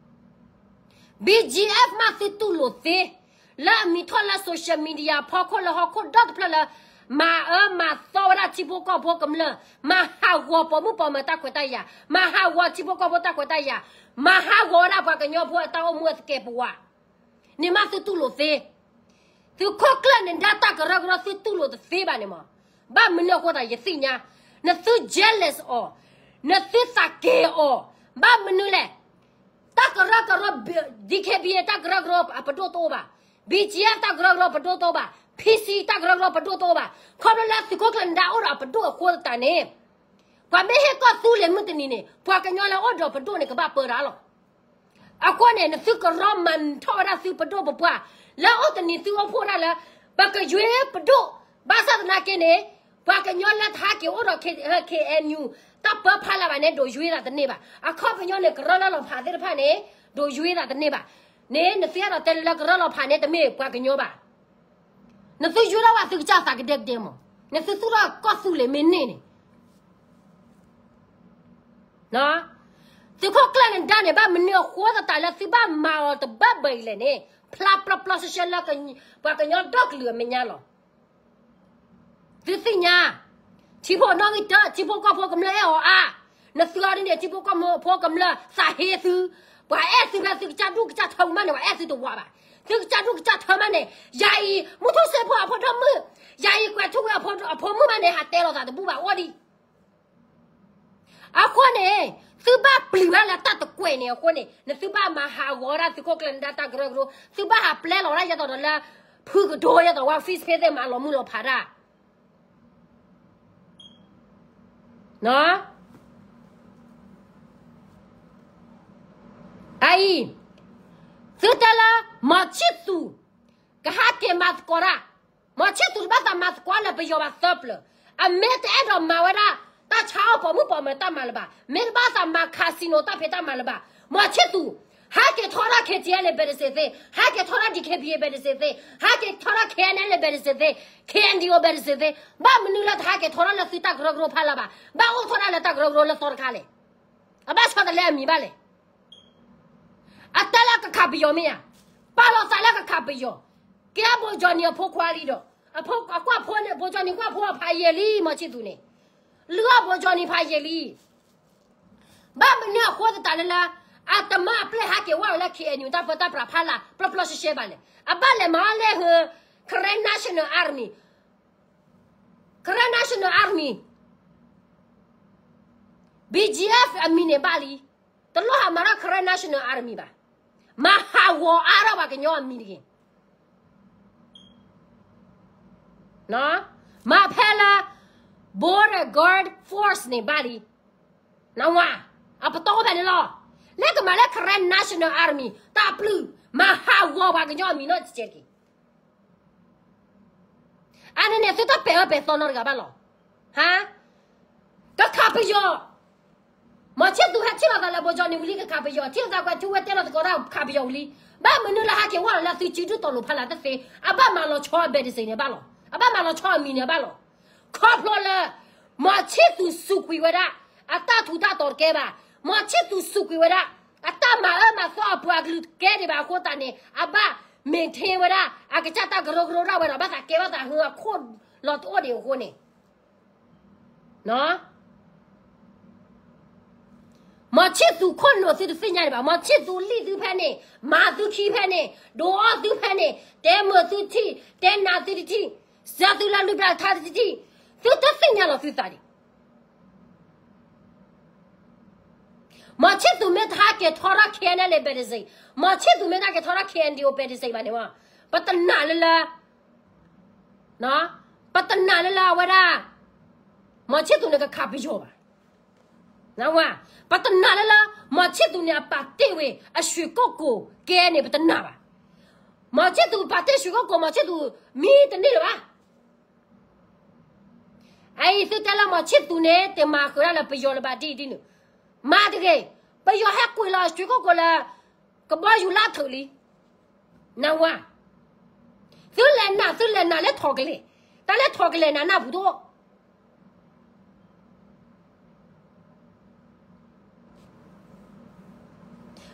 BGF မးသုတူၢ်လိာ်သ့, လၢအမံၤထီၣ်လၢ social media ဖီခိၣ်လၢဟီၣ်ခိၣ်ဒီတဖျၢၣ်လၢ မၤအၢမၤသီဝဲဒၣ်ထံဖိကီၢ်ဖိကမျၢၢ်, မၤဟးဂီၤပိာ်မုၣ်ပိာ်မၢၤတၢ်ခွဲးတၢ်ယာ်, မၤဟးဂီၤထံဖိကီၢ်ဖိတၢ်ခွဲးတၢ်ယာ်, မၤဟးဂီၤဝဲဒၣ်ပှၤကညီဖိအတၢ်အိၣ်မူအသကဲးပဝး, န့ၣ်မးသုတူၢ်လိာ်သ့. သုးခိၣ်ကျၢၢ်နဒါတၢ်ကရၢကရိသုတူၢ်လိာ်တသ့ဘၣ်န့ၣ်မး, ဘၣ်မနုၤအဃိသတးယသ့ၣ်ညါ, နသု jealous အီၤ, နသုသးက့ၤအီၤ, ဘၣ်မနုၤလဲၣ်. တၢ်ကရၢကရိ DKBA တၢ်ကရၢကရိအပဒိၣ်တအိၣ်ဘၣ်, BGF တၢ်ကရၢကရိပဒိၣ်တအိၣ်ဘၣ်, PC တၢ်ကရၢကရိပဒိၣ်တအိၣ်ဘၣ်, ခီဖျိလၢသုးခိၣ်ကျၢၢ်နဒါအိၣ်ဒီးအပဒိၣ်အဃိသတးန့ၣ်, ပှၤမ့ၢ်ဟ့ၣ်ကီၢ်သူလ့ၤမုၢ်တနံၤန့ၣ် ပှၤကညီလၢအိၣ်ဒီးပဒိၣ်န့ၣ် ကဘၣ်ပၢတၢ်လီၤ. အဃိန့ၣ် နသုကရီမၤထီၣ်ဝဲဒၣ်သုပဒိၣ်ပပှၢ်, လၢအိၣ်တနံၤသုအိၣ်ဖှိၣ်ဒၣ်လၢ ပကယွ့ပဒိၣ်, ဘၣ်ဆၣ်သနာ်က့န့ၣ်, ပှၤကညီလၢတဟးက့ၤအိၣ်ဒီး KNU တၢ်ပၢဖးလၢ်ဘၣ်န့ၣ် ဒိးယွ့သးတန့ၢ်ဘၣ်. အခီပညီန့ၣ် ကရၢလၢလီၤဖးသ့ၣ်တဖၣ်န့ၣ် ဒိးယွ့သးတန့ၢ်ဘၣ်. န့ၣ် နသ့အဲၣ်ဒိးတဲလၢကရၢလီၤဖးန့ၣ် တမ့ၢ်ပှၤကညီဘၣ်. နသုယွ့ထီၣ်ဝဲသုကစၢ်သးကဒဲကဒဲမး, နသုသူၣ်ထီၣ်ကီၢ်သူလ့ၤမ့ၢ်န့ၢ်န့ၣ် သုးခိၣ်ကျၢၢ်နဒါန့ၣ် ဘၣ်မနုၤအဃိသတးလၢသုဘၣ်မၤအီၤတဘၣ်ဘၣ်အံၤလဲၣ်န့ၣ် ဖျါပျီပျီရှဲရှဲလၢ ပှၤကညီဒီကလုာ်အမဲာ်ညါလီၤ. သုသ့ၣ်ညါ, ထံဖိနီၣ်ဂံၢ်တၢ, ထံဖိကီၢ်ဖိကမျၢၢ်အဲၣ်အီၤအါ, နသုအီၤဒ်န့ၣ် ထံဖိကီၢ်ဖိကမျၢၢ်သးဟ့သု, ပှၤအဲၣ်သုဖဲသုကစၢ်ဒူၣ်ကစၢ်ထၢမးန့ၣ် ပှၤအဲၣ်သုတဝးဘၣ်. သုကစၢ်ဒူၣ်ကစၢ်ထၢမးန့ၣ် ယၤအံၤ မုၢ်ထူၣ်စ့ဖိအဖိဒိၣ်မုၣ်, ယၤအံၤ ကွဲးထူဝ့အဖိမုၣ်မးန့ၣ် ဟးတဲလီၤသးတဘူၣ်ဘၣ် အိၣ်ဒံး အဃိန့ၣ် သုဘၣ်ပျံၤဘၣ်လၢတၢ်တကွဲးန့ၣ်အဃိန့ၣ် နသုဘၣ်မၤဟးဂီၤဝဲဒၣ်သုးခိၣ်ကျၢၢ်နဒါတၢ်ကရၢကရိ, သုဘၣ်ဟးပျဲလီၤဝဲဒၣ်ယဲသိးဒီးလၢ ဖုကဒိယဲသိးဝဲ Facebook သ့ၣ်မၤလီၤမုၢ်လီၤဖးတၢ် အအံၤ သုတဲလၢ မီၤဆံၣ်သူး ကဟဲက့ၤမၤသကိးတၢ်, မီၤဆံၣ်သူးတဘၣ်သးမၤသကိးလၢပယီၤဘၣ်သၢပျၢၤ, အမ့ၢ်တအဲၣ်ဒိးမၤဝဲဒၣ် တၢ်ဆါအီၣ်ပိာ်မုၣ်ပိာ်မၢၤတၢ်မၤလၢၤဘၣ်, မ့ၢ်တဘၣ်သးမၤ casino တၢ်ဖံးတၢ်မၤလၢၤဘၣ်, မီၤဆံၣ်သူး ဟဲက့ၤထီထီၣ် KTLA ဘဲးတစ့းသ့, ဟဲက့ၤထီထီၣ် DKBA ဘဲးတစ့းသ့, ဟဲက့ၤထီထီၣ် KNLA ဘဲးတစ့းသ့, KNDO ဘဲးတစ့းသ့, ဘၣ်မနုၤလၢတဟဲက့ၤထီထီၣ်လၢသုတၢ်ကရၢကရိဖးလၢ်ဘၣ်, ဘၣ်အိၣ်ထီၣ်ဒၣ်လၢတၢ်ကရၢကရိလၢသီတခါလဲၣ်, အဘၣ်ဆီတလဲအမံၤဘၣ်လဲၣ် အတဲလၢကခးပယီၤမ့ၢ်ဧါ, ပာ်လီၤသးလၢကခးပယီၤ, ကဲဘိကၠီနံၤအဖိခွါလံဒီး, အဖိအကွၢ်ဖိန့ၣ် ဘိကၠီနံၤကွၢ်ဖိအဖးယံာ်လံ မီၤဆံၣ်သူးန့ၣ်, လုၢ်အီၣ်ဘိကၠီနံၤဖးယံာ်လံ, ဘၣ်မနုၤအဃိသတးလၢလၢ, အတမၤအပျဲၢ်ဟးက့ၤဝဲလၢ KNU တၢ်ပၢတၢ်ပြးဖးလၢ် ပျီပျီရှဲရှဲဘၣ်လဲၣ်, အဘၣ်လဲၤမၤအီၤလၢဟၢ Karen National Army, Karen National Army, BGF အမံၤန့ၣ်ဘၣ်လံ, တလိၣ်ဟးမၤထီၣ် Karen National Army ဘၣ်, မၤဟးဂီၤအါထီၣ်ပှၤကညီအမံၤတဂ့ၤ, မၤဖဲလၢ Border Guard Force န့ၣ်ဘၣ်လံ, နဝၤ, အပတီၢ်အိၣ်ဖဲန့ၣ်လီၤ, လၢကမၤလၢ Karen National Army တၢ်ပျုၢ်, မၤဟးဂီၤပှၤကညီအမံၤနီၢ်တကဲးတက့ၢ် အန့ၣ်န့ၣ် သုတပဲာ်အၢပဲာ်သီနီတဂၤဘၣ်လီၤ. ဟါ, ကခးပယီၤ, မီၤဆံၣ်သူးဟဲထံၣ်လိာ်သးလၢဘိကၠီနံၤဝံၤလံ ကခးပယီၤ, ထံၣ်လိာ်သးကွဲးထူဝ့တဲလီၤသကိးတၢ်ခးပယီၤဝံၤလံ, ဘၣ်မနုၤလၢဟဲက့ၤဝဲလီၤလၢသုစုဒုၣ်တီလိၤဖးလၢ်တသ့, အဘၣ်မၤလီၤဆီအဘဲးတစ့းန့ၣ်ဘၣ်လီၤ. အဘၣ်မၤလီၤဆီအမံၤန့ၣ်ဘၣ်လီၤ. ခီဖျိလၢ မီၤဆံၣ်သူးစူးကွံာ်ဝဲဒၣ် အတၢ်ထူးတၢ်တီၤတကဲဘၣ်, မီၤဆံၣ်သူးစူးကွံာ်ဝဲဒၣ် အတၢ်မၤအၢမၤသီအပှၤကလုာ်တကဲဒံးဘၣ်အဃိသတးန့ၣ် အဘၣ် maintain ဝဲဒၣ် အကစၢ်တၢ်ကရၢကရိဒၣ်ဝဲဒီး ဘၣ်သးကဲဘၣ်သးဟၢအခိၣ်လီၤတအိၣ်ဒံးအဃိန့ၣ် မီၤဆံၣ်သူးခိၣ်နူာ်သုတသ့ၣ်ညါဒံးဘၣ်, မီၤဆံၣ်သူးလံၣ်သုဖဲန့ၣ်, မၤသုခံဖဲန့ၣ်, ဒိးအီၣ်သုဖဲန့ၣ်, တဲမုာ်သုထံၣ်, တဲနးသုတထံၣ်, စၢသုလၢလွံၢ်ဘျၢထါသုတထံၣ်, သုတသ့ၣ်ညါလီၤသုသးဒံး မီၤဆံၣ်သူးမ့ၢ်တဟဲက့ၤထီထီၣ် KNLA ဘဲးတစ့း, မီၤဆံၣ်သူးမ့ၢ်တဟဲက့ၤထီထီၣ် KNDO ဘဲးတစ့းဘၣ်န့ၣ်, ပတနာ်လၢလၢ ပတနာ်လၢလၢအဝဲဒၣ် မီၤဆံၣ်သူးန့ၣ်ကခးပယီၤဘၣ်. ပတနာ်လၢလၢ မီၤဆံၣ်သူးန့ၣ်အပာ်တ့ၢ်ဝဲအရွှေကုက္ကိုကဲန့ၣ် ပတနာ်ဘၣ်. မီၤဆံၣ်သူးပာ်တ့ၢ်ရွှေကုက္ကို မီၤဆံၣ်သူးမံတန့ၢ်လၢၤဘၣ်. အအံၤသုတဲလၢမီၤဆံၣ်သူးန့ၣ် တမၤဃုာ်ဒၣ်လၢပယီၤလၢၤဘၣ်ဒ်အံၤဒ်နုၤ, မၤတဂ့ၤ, ပယီၤဟဲကွံာ်လီၤရွှေကုက္ကိုလၢ ကဘီယူၤလၢထုးလံ နဝၤ, သုလဲၤနာ် သုလဲၤနာ်လၢထီၣ်ကလဲၣ်, တၢ်လၢထီၣ်ကလဲၣ်နၤနၢ်ပူၤတအိၣ်.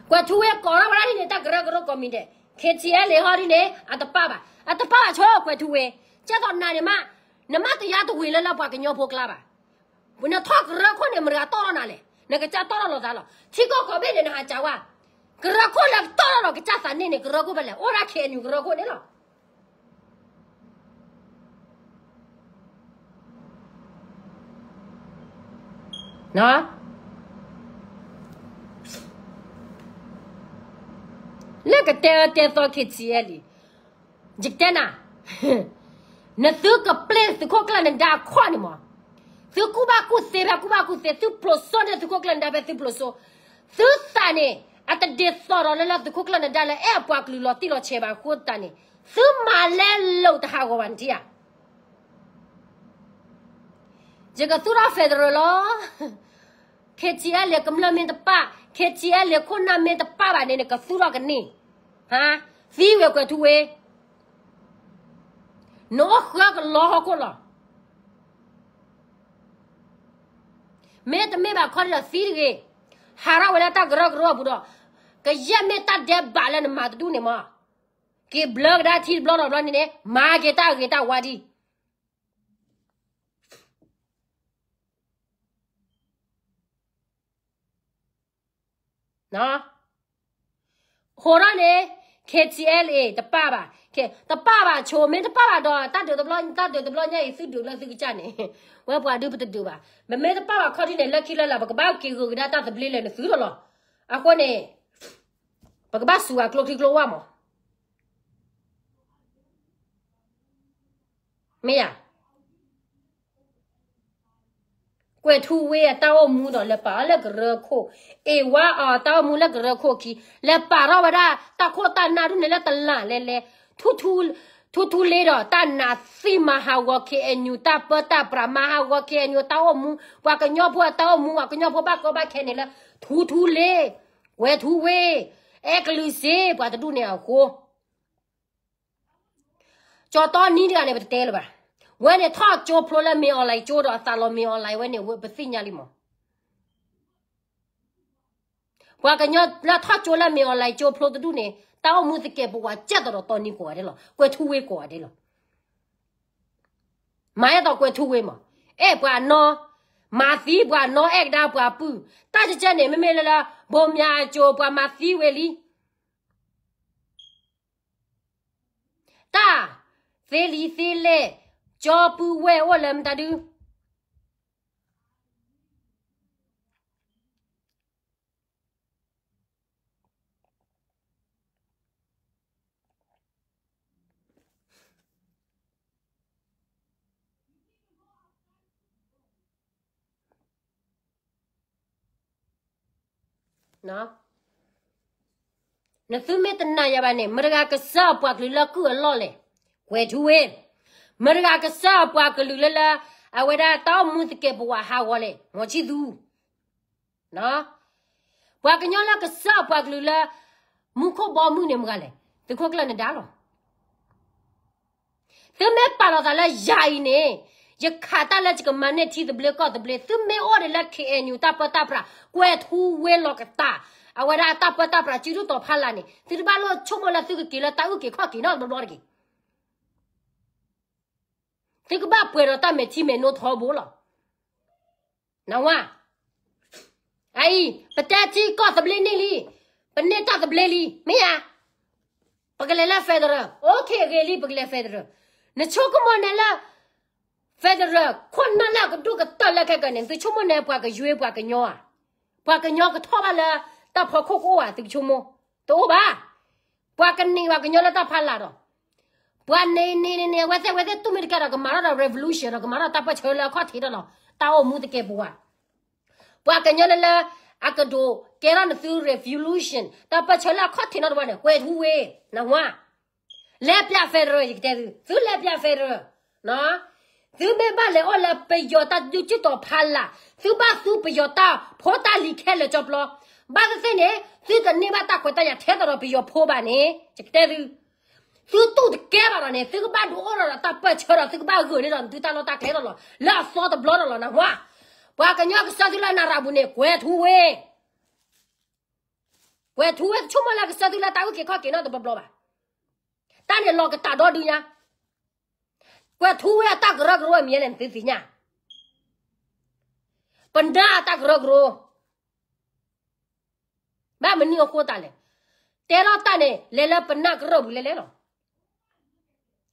ကွဲးထူဝ့ကိးထီၣ်ဝဲဒၣ်ဒ်န့ၣ် တၢ်ကရၢကရိကိးမံၤဒဲး, KTLA ဟီဒ်န့ၣ် အတပၣ်ဘၣ်, အတပၣ်ဘၣ်ဆိ ကွဲးထူဝ့, ကဲသိးနၤန့ၣ်မး, နမ့ၢ်တယါတဝံၤလၢလၢပှၤကညီဖိကျါဘၣ်. နထီၣ်ကရၢခိၣ်န့ၣ် မတၤဂၤတီၣ်ထီၣ်နၤလဲၣ်, နကစၢ်တီၣ်ထီၣ်လိာ်သးလီၤ. ထံကီၢ်ကိးဘ့ၣ်န့ၣ် နဟးစံးဝဲ, ကရၢခိၣ်လၢတီၣ်ထီၣ်ဒီးကစၢ်သးန့ၣ်န့ၣ် ကရၢခိၣ်ဖဲလဲၣ်, အိၣ်ဒၣ် KNU ကရၢခိၣ်န့ၣ်လီၤ. လၢကတဲအၢတဲသီ KTLA လံ, ယကတဲနၤ, နသုကပျဲသုးခိၣ်ကျၢၢ်နဒါအခီၣ်န့ၣ်မး, သုကူၣ်ဘၣ်ကူၣ်သ့ဖဲကူၣ်ဘၣ်ကူၣ်သ့, သုပျိၤစိန့ၢ်သုးခိၣ်ကျၢၢ်နဒါဖဲသုပျိၤစိ, သုသးန့ၣ် အတဒ်သိးဒီးလၢလၢသုးခိၣ်ကျၢၢ်နဒါလၢအဲၣ်အပှၤကလုာ်လီၤတံၢ်လီၤဆဲးဘၣ်အဃိသတးန့ၣ်, သုမၤလဲလိာ်တဟးဂီၤဘၣ်နထံၣ်ဧါ. ယကသူၣ်ထီၣ် federal လီၤ. KTLA ကမျၢၢ်မ့ၢ်တပၢ်, KTLA ခိၣ်နၢ်မ့ၢ်တပၢ်ဘၣ်န့ၣ် နကသူၣ်ထီၣ်ကန့ၢ်, သံဝဲကွဲးထူဝ့, နအိၣ်ဃၢကလီဟီၣ်ခိၣ်လီၤ. မ့တမ့ၢ်ဘၣ်ခီဒီးသံတဂ့ၤ, ဟးထီၣ်ဝဲဒၣ်တၢ်ကရၢကရိအပူၤဒီး, ကယဲၢ်မ့ၢ်တၢ်ဒဲးဘးလၢနမၤတဒူၣ်န့ၣ်မး, က့ၤဘျၢကဒါထံတဘျီဒီးဘျီန့ၣ်န့ၣ် မၤက့ၤတၢ်ဂ့ၤတၢ်ဝါဒံး ဟိးထီၣ်န့ၣ် KTLA တပၢ်ဘၣ်, တပၢ်ဘၣ်ဆိ မ့ၢ်တပၢ်ဘၣ်ဒီး တၢ်ဒုးတဘျီ တၢ်ဒုးတဘျီညါအံၤ သုဒုးလၢသုကစၢ်န့ၣ်, ဝဲပှၤဒုးပတဒုးဘၣ်. မ့မ့ၢ်တပၢ်ဘၣ်ခီဒ်န့ၣ် လၢခံလၢလာ် ပကဘၣ်က့ၤဂုာ်ကဒါတၢ်သဘျ့လၢနသုဒီးလီၤ. အဃိန့ၣ် ပကဘၣ်စူၤအကျိချံကျိဝါမး မ့ၢ်ဧါ. ကွဲးထူဝ့အတၢ်အိၣ်မူဒီး လဲၤပာ်အီၤလၢကရၢခိၣ်, အ့ၣ်ဝါအီၤတၢ်အိၣ်မူလၢကရၢခိၣ်ခံ, လဲၤပာ်ထီၣ်ဝဲဒၣ်တၢ်ခိၣ်တၢ်နၢ်ဒ်န့ၣ်လၢတလၢ်လဲၤလဲၤ, ထူထူလ့ဒီး တၢ်နးသံမၤဟးဂီၤ KNU တၢ်ပၢတၢ်ပြး မၤဟးဂီၤ KNU တၢ်အိၣ်မူ, ပှၤကညီဖိအတၢ်အိၣ်မူ, ပှၤကညီဖိဘၣ်ကီဘၣ်ခဲန့ၣ်လၢ ထူထူလ့, ကွဲးထူဝ့, အဲကလုာ်စ့ ပှၤတဒူၣ်န့ၣ်အဃိ ကၠီတီနံတဂၤန့ၣ် ပတတဲလၢၤဘၣ်. ဝဲန့ၣ်ထီၣ်ကၠိဖျိလၢမ့ၢ်အီၣ်လဲၣ်ကၠိဒီး အသးလီၤမ့ၢ်အီၣ်လဲၣ်ဝဲန့ၣ် ပသ့ၣ်ညါလံမး. ပှၤကညီလၢထီၣ်ကၠိလၢမ့ၢ်အီၣ်လဲၣ်ကၠိဖျိတဒူၣ်န့ၣ် တၢ်အိၣ်မူသကဲးပဝးကဲသိးဒီးတီနံကိးဂၤဒဲးလီၤ. ကွဲးထူဝ့ကိးဂၤဒဲးလီၤ. မၤအဲၣ်သိးကွဲးထူဝ့မး. အဲၣ်ပှၤနီၢ်, မၤသံပှၤနီၢ် အဲၣ်ကဒါပှၤပုၢ်. တၢ်ကဲကဲန့ၣ် မ့မ့ၢ်လၢလၢ ဘိမၠးအကၠိ ပှၤမၤသံဝဲလံ တၢ်သ့လံသ့လဲၣ်, ကၠီပုၢ်ဝဲၢ်အိၣ်လၢမတၤဒု နသုမ့ၢ်တနာ်ယၤဘၣ်န့ၣ် မတၤတဂၤကစၢ်အပှၤကလုာ်လၢကုၢ်အလီၢ်လဲၣ်, ကွဲးထူဝ့. မတၤတဂၤကစၢ်အပှၤကလုာ်လၢလၢ အဝဲဒၣ်တၢ်အိၣ်မူသကဲးပဝးဟးဂီၤလဲၣ်, မီၤဆံၣ်သူ. ပှၤကညီလၢကစၢ်အပှၤကလုာ်လၢ မူခိၣ်ဘီမုၢ်န့ၣ်မတၤလဲၣ်, သုးခိၣ်ကျၢၢ်နဒါလီၤ. သုမ့ၢ်ပာ်လီၤသးလၢယၤအံၤန့ၣ် ယခးတၢ်လၢယကမၤန့ၢ်ထံသဘျ့ကီၢ်သဘျ့, သုမ့ၢ်အိၣ်ဒံးလၢ KNU တၢ်ပၢတၢ်ပြး ကွဲးထူဝ့လီၤကတၢ်, အဝဲဒၣ်တၢ်ပၢတၢ်ပြးစုဒိၣ်တီၤဖးလာ်န့ၣ် သုတဘၣ်လိၣ်ဆိကမိၣ်လၢသုကက့ၤလၢတၢ်အုၣ်က့ၤခီၣ်က့ၤနီတဘျီဘျီတဂ့ၤ. သုကဘၣ်ပှဲၤဒီးတၢ်မဲာ်ထံမဲာ်နိထီဘိလီၤ. နဝါ, အအံၤ ပတဲထံကီၢ်သဘျ့န့ၢ်လံ, ပန့ၢ်တၢ်သဘျ့လံ, မ့ၢ်ဧါ. ပကလဲၤလၢ federal, okay ဂ့ၤလံ ပကလဲၤ federal. နဆိကမိၣ်န့ၣ်လၢ federal ခိၣ်နၢ်လၢအကဒိၣ်ကတၢၢ်လၢခဲကနံၣ်န့ၣ် သုဆိကမိၣ်န့ၣ် ပှၤကယွ့ပှၤကညီဧါ, ပှၤကညီကထီၣ်ဘၣ်လၢတၢ်ဖီခိၣ်ကအိၣ်ဧါ, သုကဆိကမိၣ်, တအိၣ်ဘၣ်. ပှၤကန့ၢ်ပှၤကညီလၢတၢ်ဖးလာ်ဒီး ပှၤန့ၣ်န့ၣ်န့ၣ်န့ၣ် အဝဲသ့ၣ်အဝဲသ့ၣ်တူၢ်မ့ၢ်တကဲဒီး ကမၤထီၣ်ဒီး revolution ဒီး ကမၤထီၣ်တၢ်ပၢၢ်ဆၢလၢအခီၣ်ထံးဒီးလီၤ. တၢ်အိၣ်မူသကဲးပဝး, ပှၤကညီလၢလၢ အကဒိးကဲထီၣ်နသု revolution တၢ်ပၢၢ်ဆၢလၢအခီၣ်ထံးနီတဝီန့ၣ် ကွဲးထူဝ့, နဝါ, လဲၤပျး federal ယကတဲသု, သုလဲၤပျး federal. သုမ့ၢ်ဘၣ်လဲၤအိၣ်လၢပယီၤတၢ်ဒုးစုတီၤဖးလာ်, သုဘၣ်သူပယီၤတၢ်ဖိတၢ်လံၤခဲလၢာ်ကၠီပျီ, ဘၣ်သ့ၣ်သ့ၣ်န့ၣ် သုတန့ၢ်ဘၣ်တၢ်ခွဲးတၢ်ယာ်ထဲသိးဒီးပယီၤဖိဘၣ်န့ၣ် ယကတဲသု, သုတူၢ်တကဲဘၣ်ဒီးန့ၣ် သုကဘၣ်ဒုးအိၣ်ထီၣ်ဒီးတၢ်ပၢၢ်ဆၢဒီး သုကဘၣ်ဂုာ်န့ၢ်ဒီးနသုတၢ်လီၢ်တၢ်ကျဲဒီးလီၤ. လၢအသီတဘျီဒီးလီၤ နဝါ, ပှၤကညီကစၢ်သုလၢနရၤပူၤန့ၣ် ကွဲးထူဝ့ ကွဲးထူဝ့ တဆိကမိၣ်လၢကစၢ်သုလၢတၢ်အုၣ်က့ၤခီၣ်က့ၤနီတဘျီဘျီဘၣ်. တၢ်န့ၣ်လီၤကတၢ်ဒီဒုညါ, ကွဲးထူဝ့အတၢ်ကရၢကရိအမံၤလဲၣ် နသုသ့ၣ်ညါ, ပနၢ်အတၢ်ကရၢကရိ, ဘၣ်မနုၤအဃိသတးလဲၣ်, တဲထီၣ်တၢ်န့ၣ် လဲၤလၢပနၢ်ကရၢၢ်ပူၤလဲၤလဲၤလီၤ.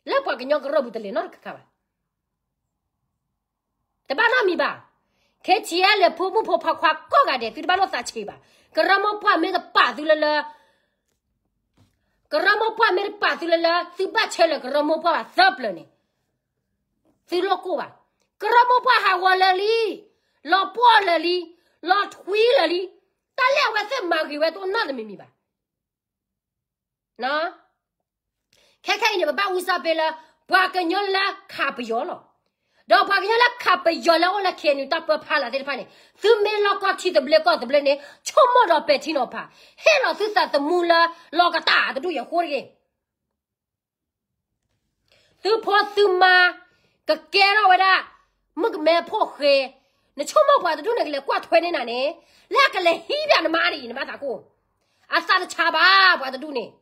လၢပှၤကညီကရၢၢ်ပူၤတလဲၤနီတခါခါဘၣ်. တဘၣ်နီတမံၤဘၣ်. KTLA ဖိမုၣ်ဖိခွါခွါကိးဂၤဒဲး သုတဘၣ်လိၣ်သးဆံးဘၣ်. ကရၢမိၢ်ပှၢ်မ့ၢ်တပာ်သုလၢလၢ, ကရၢမိၢ်ပှၢ်မ့ၢ်တပာ်သုလၢလၢ သုဘၣ်ဆၢလၢကရၢမိၢ်ပှၢ်ဘၣ်သၢပျၢၤန့ၣ်, သုလိၣ်ကိၢ်ဘၣ်. ကရၢမိၢ်ပှၢ်ဟးဂီၤလၢာ်လံ, လီၤပှီၢ်လၢာ်လံ, လီၤထွံလၢာ်လံ, တၢ်လၢအဝဲသ့ၣ်မၤဂ့ၤဝဲတအိၣ်နီတမံၤမံၤဘၣ်. ခဲခဲအံၤန့ၣ် ပဘၣ်အူစၢ်ပ့လၢ ပှၤကညီလၢခးပယီၤလီၤ. ဒီးပှၤကညီလၢခးပယီၤလၢအအိၣ်လၢ ခ့ၣ်အဲၣ်ယူၣ် တၢ်ပၢဖါလာ်သ့ၣ်တဖၣ်န့ၣ် သုမ့ၢ်လီၢ်ကီၢ်ထံသဘျ့ကီၢ်သဘျ့န့ၣ် ဆိကမိၣ်ဒီးပဲာ်ထံနီၤဖး, ဟ့ၣ်လီၤသုသးသမူလၢလီၢ်ကတၢ်တဒူၣ်အံၤအဃိတဂ့ၤ. သုဖိသုမါ ကကဲထီၣ်ဝဲဒၣ် မုၣ်ကမဲဖိၣ်ဃဲ, နဆိကမိၣ်ပှၤတဒူၣ်န့ၣ် ကလဲၤကွၢ်ထွဲန့ၢ်နၤန့ၣ် လၢအကလဲၤဟံးဘၣ်နမါဒ်အံၤ နဘၣ်သးကိၢ်, အသးတဆါဘၣ် ပှၤတဒူၣ်န့ၣ်,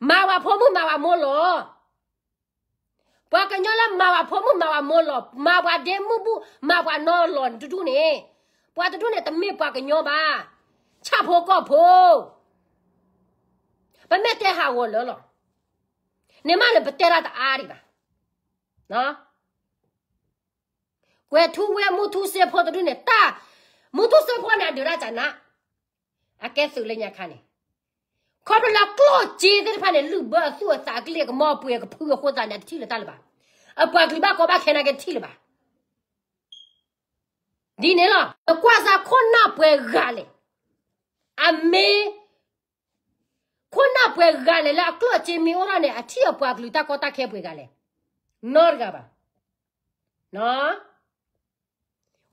မၤဝဲဖိမုၣ်မၤဝဲမိၢ်လီၤ. ပှၤကညီလၢမၤဝဲဖိမုၣ်မၤဝဲမိၢ်လီၤ, မၤပှၤဒ့မုၣ်ဘူၣ် မၤပှၤနီလီၤန့ၣ်တဒူၣ်န့ၣ်, ပှၤတဒူၣ်န့ၣ် တမ့ၢ်ပှၤကညီဘၣ်, ဆၣ်ဖိကီၢ်ဖိ, ပမ့ၢ်တဲဟးဂီၤလၢာ်လီၤ. န့ၣ်မးန့ၣ် ပတဲတၢ်တအါဒံးဘၣ်. ကွဲၤထူဝ့ၢ်မူထူစ့ဖိတဒူၣ်န့ၣ် တၢ် မူထူစ့ဖိန့ၣ် အဒုးတၢ်ကနး, အကဲသုးလၢညါခါန့ၣ်, ခီဖျိလၢကျိၣ်စ့သ့ၣ်တဖၣ်န့ၣ် လုၢ်ဘၢအသူၣ်အသးအကလံၢ်အကမီၤအပှ့ၤအကဖုအဃိသတးန့ၣ် အတထံၣ်လၢၤတၢ်လၢၤဘၣ်. အပှၤကလုာ်ဘၣ်ကီဘၣ်ခဲနာ်က့တထံၣ်လၢၤဘၣ်. ဒ်န့ၣ်လီၤ. နကွၢ်စၢ်ခိၣ်နၢ်ပှဲၤဂၤလဲၣ်, အမ့ၢ် ခိၣ်နၢ်ပှဲၤဂၤလဲၣ်လၢအကျိၣ်စ့မ့ၢ်အိၣ်ထီၣ်န့ၣ် အထံၣ်အပှၤကလုာ်တၢ်ကီတၢ်ခဲပှဲၤဂၤလဲၣ်, နီတဂၤဘၣ်.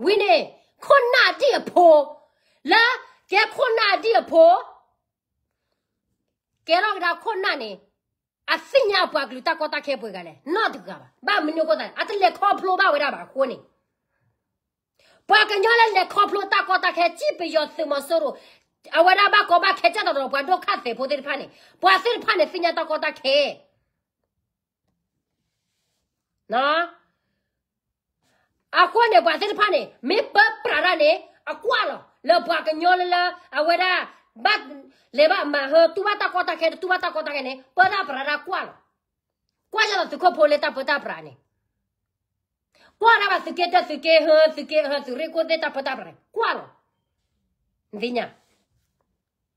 ဝံၤန့ၣ် ခိၣ်နၢ်ဒ်အဖိ, လၢကဲခိၣ်နၢ်ဒ်အဖိ, ကဲထီၣ်ကဒါခိၣ်နၢ်န့ၣ် အသ့ၣ်ညါအပှၤကလုာ်တၢ်ကီတၢ်ခဲပှဲၤဂၤလဲၣ်, နီတဂၤဘၣ်. ဘၣ်မနုၤအဃိသတးန့ၣ် အတလဲၤခီဖျိဘၣ်ဝဲဒၣ်ဘၣ်အဃိန့ၣ် ပှၤကညီလၢလဲၤခီဖျိတၢ်ကီတၢ်ခဲ စံၣ်ပယီၤသုးမီၤစိရိၤ, အဝဲဒၣ်ဘၣ်ကီဘၣ်ခဲကၢ်တရီၤပှၤဒိၣ်ခၣ်သဲးဖိသ့ၣ်တဖၣ်န့ၣ် ပှၤသ့ၣ်တဖၣ်န့ၣ် သ့ၣ်ညါတၢ်ကီတၢ်ခဲ အဃိန့ၣ် ပှၤသ့ၣ်တဖၣ်န့ၣ် မ့ၢ်ပၢပြးတၢ်န့ၣ် အကွၢ်လီၤ. လၢပှၤကညီလၢလၢ အဝဲဒၣ် ဘၣ်လဲၤဘၣ်မၤဟၢ တူၢ်ဘၣ်တၢ်ကီတၢ်ခဲ တတူၢ်ဘၣ်တၢ်ကီတၢ်ခဲန့ၣ် ပၢတၢ်ပြးတၢ်ကွၢ်လီၤ. ကွၢ်ယဲၢ်လီၤသုးခိၣ်ဖိလၢတၢ်ပၢတၢ်ပြးန့ၣ် ကွၢ်ဒၣ်ဘၣ်သုးက့တၢၢ် သုးက့ဟၢ သုးက့ဟၢ သုးရ့ၣ်ခိၣ်သ့ၣ်တၢ်ပၢတၢ်ပြးန့ၣ် ကွၢ်လီ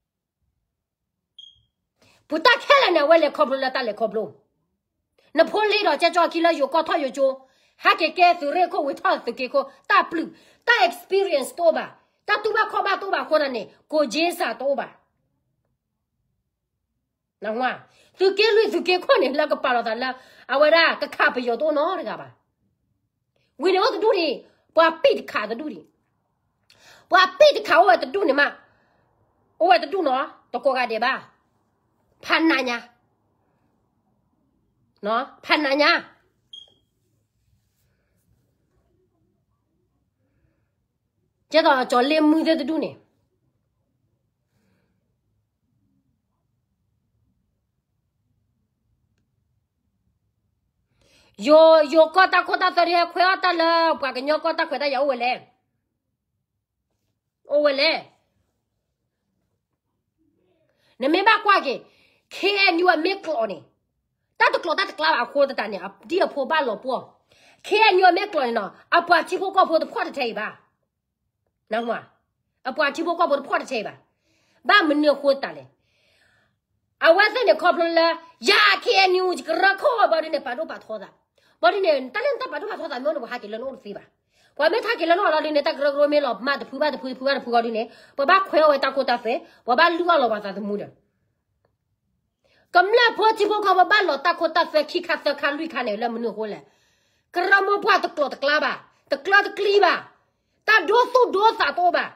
ၤ. နသ့ၣ်ညါ ပူၤတၢ်ခဲလၢာ်န့ၣ် အဝဲလဲၤခီဖျိလၢတၢ်လဲၤခီဖျိ, နဖိလ့ဒီးကဲကၠီခံလၢယိၤကီၢ်ထီၣ်ယိၤကၠိ, ဟဲက့ၤကဲသုးရ့ၣ်ခိၣ်ဝံၤထီၣ်သုးက့ခိၣ် တၢ်ပျုၢ်, တၢ် experience တအိၣ်ဘၣ်, တၢ်တူၢ်ဘၣ်ခီၣ်ဘၣ်တအိၣ်ဘၣ်အဃိသတးန့ၣ် ကိၣ်က့စၢ်တအိၣ်ဘၣ်. သုးက့လွံၢ်သုးက့ခိၣ်န့ၣ် လၢကပာ်လီၤသးလၢ အဝဲဒၣ်ကခးပယီၤတအိၣ်နီတဂၤဘၣ်. ဝံၤန့ၣ်အိၣ်တဒူၣ်ဒံး, ပှၤပံၢ်တခးတဒူၣ်ဒံး, ပှၤပံၢ်တခးအိၣ်ဝဲတဒူၣ်န့ၣ်မး, အိၣ်ဝဲတဒူၣ်နီၤ, တကိးဂၤဒဲးဘၣ်, ဖးနးညါ, ဖးနးညါ, ကဲသိးကၠီၤလ့မုၢ်သ့ၣ်တဒူၣ်န့ၣ် ယိၤကီၢ်တၢ်ခိၣ်တၢ်သွဲဒ်ဟဲခွဲးအီၣ်တၢ်လၢပှၤကညီကီၢ်တၢ်ခွဲးတၢ်ယာ်အိၣ်ဝဲလဲၣ်, အိၣ်ဝဲလဲၣ်. နမ့ၢ်ဘၣ်ကွၢ်က့ၤ ခ့ၣ်အဲၣ်ယူၣ် အမ့ၢ်ကျိးန့ၣ်, တၢ်တကျိးတၢ်တကျါဘၣ်အဃိသတးန့ၣ် ဒ်အဖိဘၣ်လီၤပှီၢ်, ခ့ၣ်အဲၣ်ယူၣ် အမ့ၢ်ကျိးန့ၣ်နီၤ အပှၤထံဖိကီၢ်ဖိတဖှီၣ်တထဲအံၤဘၣ်. အပှၤထံဖိကီၢ်ဖိတဖှီၣ်တထဲအံၤဘၣ်. ဘၣ်မနုၤအဃိသတးလဲၣ်. အဝဲသ့ၣ်န့ၣ်ခီဖျိလၢ ယၤ ခ့ၣ်အဲၣ်ယူၣ် ယကရၢခိၣ်ဝဲဘၣ်ဒ်န့ၣ် ပာ်ဒိၣ်ပာ်ထီသး, ဘၣ်ဒ်န့ၣ် တၢ်လၢနတၢ်ပာ်ဒိၣ်ပာ်ထီသးမ့ၢ်အိၣ်န့ၣ် ပှၤဟးက့ၤလၢနအိၣ်တသ့ဘၣ်. ပှၤမ့ၢ်ထးက့ၤလၢနအိၣ်လီၤဒ်န့ၣ် တၢ်ကရၢကရိမ့ၢ်လီၤမၢ်တဖုဘၣ်တဖု တဖုဘၣ်တဖုဂီၢ်ဒ်န့ၣ် ပဘၣ်ခွဲးအီၣ်ဝဲတၢ်ခိတၢ်သွဲ, ပှၤဘၣ်လုၢ်အီၣ်လီၤပှၤသးသမူဒီး ကမျၢၢ်ဖိထံဖိကီၢ်ဖိဘၣ်လီၤတၢ်ခိတၢ်သွဲခံခါသၢခါလွံၢ်ခါန့ၣ် လၢမနုၤအဃိလဲၣ်. ကရၢမိၢ်ပှၢ်တကျိးတကျါဘၣ်, တကျၢတကျံဘၣ်, တၢ်ဒိသူၣ်ဒိသးတအိၣ်ဘၣ်.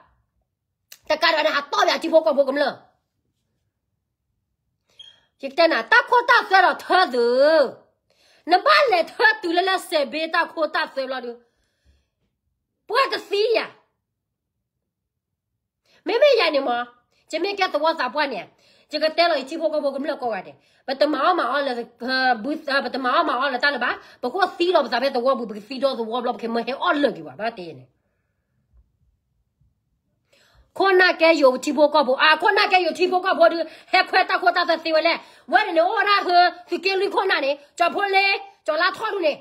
တကးဒံးဘၣ်န့ၣ် ဟးတီၢ်ဘၣ်ထံဖိကီၢ်ဖိကမျၢၢ်, ယကတဲနၤ တၢ်ခိတၢ်သွဲဒီးထၢသုး, နဘၣ်လဲၤထၢတုၤလၢလၢစဲးဘ့တၢ်ခိတၢ်သွဲဘျီဒီး ပှၤတသံယၤ မ့မ့ၢ်ယၤန့ၣ်မး, ယမ့ၢ်ကဲသဝီသးပှၢ်န့ၣ်, ယကတဲလီၤယထံဖိကီၢ်ဖိကမျၢၢ်ကိးဂၤဒဲး, ပတမၤအီၣ်မၤအီလၢ, ပတမၤအီၣ်မၤအီလၢတၢ်လၢၤဘၣ်, ပကအိၣ်သံလီၤပသးဖဲသဝီပူၤ ပကသံဒီသဝီဘျီ ပကမၢဟဲအီၣ်လၢာ်က့ၤပှၤဘၣ်တဲန့ၣ်, ခိၣ်နၢ်ကဲယိၤထံဖိကီၢ်ဖိ, အခိၣ်နၢ်ကဲယိၤထံဖိကီၢ်ဖိဒီး ဟဲခွဲးတၢ်ခိတၢ်သွဲသ့ဝဲလဲၣ်, ဝဲန့ၣ်န့ၣ် အိၣ်ဝဲဒၣ်ဟၢ သုးက့လွံၢ်ခိၣ်နၢ်န့ၣ် ကၠီၤဖိလ့, ကၠီၤလါထီၣ်ဒူၣ်န့ၣ်,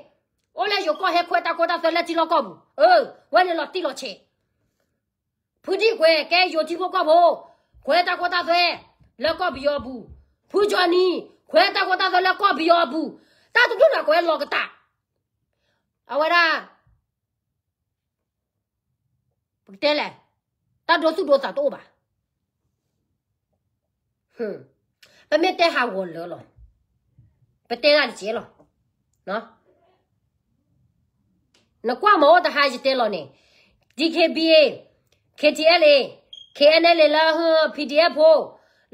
အိၣ်လၢယိၤကီၢ်ဟဲခွဲးတၢ်ခိတၢ်သွဲလၢထံလီၢ်ကီၢ်ပူၤ, ဝဲန့ၣ်လီၤတံၢ်လီၤဆဲး ဖုဒံၣ်ကွဲး ကဲယိၤထံဖိကီၢ်ဖိ, ခွဲးတၢ်ခိတၢ်သွဲ, လၢကီၢ်ပယီၤအပူၤ, ဖုကၠီနံၤ, ခွဲးတၢ်ခိတၢ်သွဲလၢကီၢ်ပယီၤအပူၤ, တၢ်တဒူၣ်န့ၣ် ကွဲးလီၤကတၢ်, အဝဲဒၣ်, ပကတဲလဲၣ်, တၢ်ဒိသူၣ်ဒိသးတအိၣ်ဘၣ်. ပမ့ၢ်တဲဟးဂီၤလၢာ်လီၤ, ပတဲဒၣ်တကဲလီၤ. နကွၢ်မၤအိၣ်တဟါယတဲလီၤန့ၣ် DKBA, KTLA, KNLA လၢ PDF ဖိ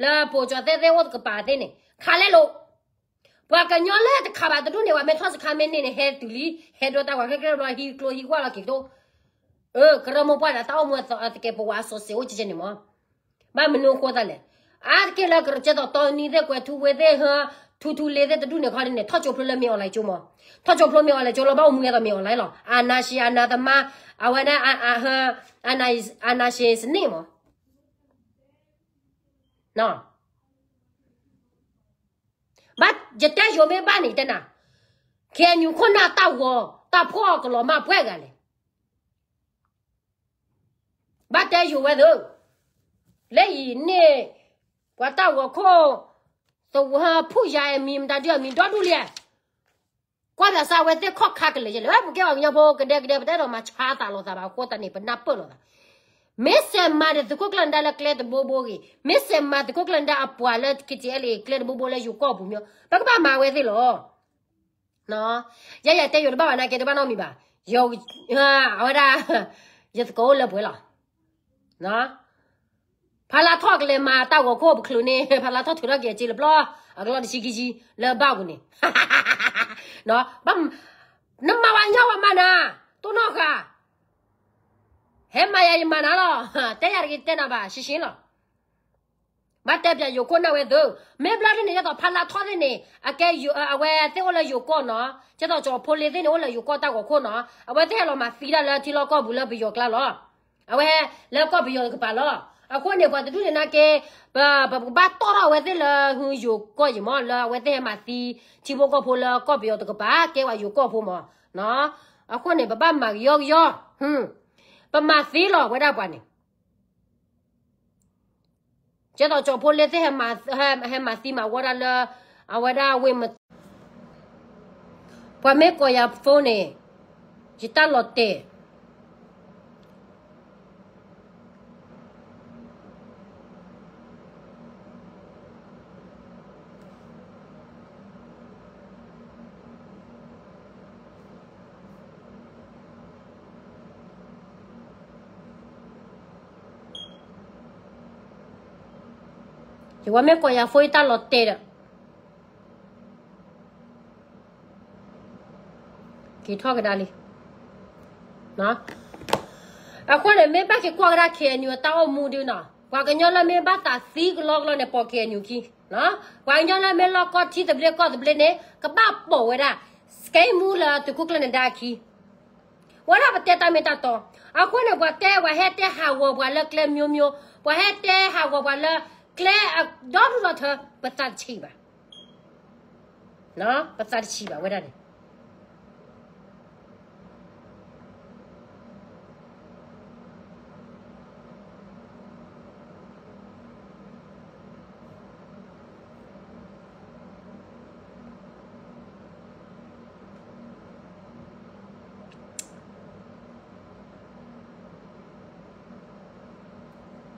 လၢပိာ်ကၠီၤသဲသ့ၣ်အိၣ်တကပၤသ့ၣ်န့ၣ် ခးလဲၣ်လိာ်. ပှၤကညီလၢတခးဘၣ်တဒူၣ်န့ၣ် ပှၤမ့ၢ်ထီၣ်စခါမ့ၢ်န့ၢ်န့ၣ် ဟဲတုၤလံ ဟဲဒိတၢ်ဝၤခဲကဲဘျီ ဟံးကျိဟံးကွၢ်လီၤက့ၤဒိၣ်. ကရၢမိၢ်ပှၢ်ဒီးတၢ်အိၣ်မူအသကဲးပဝးစီၤစဲး အိၣ်ကဲကဲန့ၣ်မး. ဘၣ်မနုၤအဃိသတးလဲၣ်. အါတက့ၢ်လၢကရၢကဲသိးတီနံသ့ၣ်ကွဲၤထူဝ့သ့ၣ် ထူထူလ့သ့ၣ်တဒူၣ်န့ၣ်ခီဒ်န့ၣ် ထီၣ်ကၠိဖျိလၢမ့ၢ် online ကၠိမး. ထီၣ်ကၠိဖျိမ့ၢ် online ကၠိလီၤ ဘၣ်အိၣ်မူအသးမ့ၢ် online လီၤ. အာဏာရှင် အာဏာသမား အဝဲဒၣ် အာဏာရှင်စနစ်မး. ဘၣ်ယတဲယိၤမ့ၢ်ဘၣ်န့ၣ်တဲနၤ KNU ခိၣ်နၢ်တၢ်ဂီၤတၢ်ဖှီၣ်ကလီၤမၢ်ပှဲၤဂၤလဲၣ်. ဘၣ်တဲယိၤဝဲသ့ၣ် လၢအံၤန့ၣ် ပှၤတၢ်ဂီၤခိၣ် သဝီဖုၣ်ယါအမံၤ မတၤဒုအမံၤဒီဒူၣ်လံ. ကွၢ်ဘၣ်စၢ်ဝဲသ့ၣ်ခီၣ်ခါကလဲာ်ယဲလဲၣ် ပကဲပှၤကညီဖိကဒဲကဒဲ ပတအဲၣ်ဒိးမၤဆါသးလိာ်သးဘၣ်အဃိသတးန့ၣ် ပနၢ်ပၢၢ်လိာ်သး. မ့ၢ်စဲးမၤဒီးသုးခိၣ်ကျၢၢ်နဒါလၢကျဲတဘိဘိဂ့ၤ, မ့ၢ်စဲးမၤသုးခိၣ်ကျၢၢ်နဒါအပှၤလၢ KTLA ကျဲတဘိဘိလၢယိၤကီၢ်ပူၤမ့ၢ် ပကဘၣ်မၤဝဲသ့ၣ်လီၤ. ယဲယတဲယိၤတဘၣ်ဘၣ်နာ်က့ တဘၣ်နီတမံၤဘၣ်. အဝဲဒၣ် ယသကိးအိၣ်လၢပှဲၤလီၤ. ဖါလါထီၣ်ကလဲၤမၤတၢ်ဂီၤခိၣ်ပချုးန့ၣ် ဖါလါထီၣ်ထုးထီၣ်က့ၤအစ့လၢပျီ အကလီၢ်တဆံခံဆံလၢဘၣ်ပူၤန့ၣ် နမၤဝဲညီဝဲမၤနၤ တိၢ်နီၣ်ဃာ် ဟဲမၤယၤယမၤနၤလီၤ. တဲယၤတဂ့ၤတဲနၤဘၣ် ရှင်းရှင်းလီၤ. ဘၣ်တဲပၠးယိၤခိၣ်နၢ်ဝဲသ့ၣ် မ့ၢ်ဘျီဒ်န့ၣ် ဒ်သိးဖါလါထီၣ်သ့ၣ်န့ၣ် အကဲ အဝဲသ့ၣ်အိၣ်လၢယိၤကီၢ်နီၤ ဒ်သိးကၠီၤဖိလ့သ့ၣ်န့ၣ် အိၣ်လၢယိၤကီၢ်တၢ်ဂီၤခိၣ်နီၤ အဝဲသ့ၣ်ဟဲလီၤမၤသံတၢ်လၢထံလီၢ်ကီၢ်ပူၤလၢပယီၤကျါလီၤ. အဝဲလၢကီၢ်ပယီၤတကပၤလီၤ. အဃိန့ၣ် ပှၤတဒူၣ်န့ၣ်နာ်က့ ပ ပကဘၣ်တီၣ်ထီၣ်အဝဲသ့ၣ်လၢယိၤကီၢ်ယံၤမး လၢအဝဲသ့ၣ်ဟဲမၤသံထံဖိကီၢ်ဖိလၢကီၢ်ပယီၤတကပၤ ကဲဝဲယိၤကီၢ်ဖိမး. အဃိန့ၣ် ပဘၣ်မၤကယီကယီ ပမၤသံလီၤဝဲဒၣ်ပှၤန့ၣ် ကဲသိးကၠီၤဖိလ့သ့ၣ် ဟဲမၤသံမၤဝီတၢ်လၢ အဝဲဒၣ်ဝ့ၢ်မ ပှၤမ့ၢ်ကိးယၤ phone န့ၣ် ယတၢ်လီၤတဲာ် ယဝဲမ့ၢ်ကိးယၤ phone ယတၢ်လီၤတဲာ်ဒီး က့ၤထီၣ်ကဒါလံ. အဃိန့ၣ် မ့ၢ်ဘၣ်က့ၤကွၢ်ကဒါ KNU အတၢ်အိၣ်မူဒုနီၤ ပှၤကညီလၢမ့ၢ်ဘၣ်သးသံကလီကလီန့ၣ် ပိာ် KNU ခံ ပှၤကညီလၢမ့ၢ်လီၢ်ကီၢ်ထံသဘျ့ကီၢ်သဘျ့န့ၣ် ကဘၣ်ပိာ်ဝဲဒၣ် စကဲမူလၢသုးခိၣ်ကျၢၢ်နဒါအခံ ဝဲဒၣ်ပတဲတၢ်မ့ၢ်တၢ်တီ, အဃိန့ၣ် ပှၤတဲ ပှၤဟဲတဲဟးဂီၤပှၤလၢကျဲမျိုးမျိုး, ပှၤဟဲတဲဟးဂီၤပှၤလၢကျဲဒီဒူၣ်ဒီထၢ ပသးတဆံးဘၣ်, ပသးတဆံးဘၣ်ဝဲဒၣ်န့ၣ်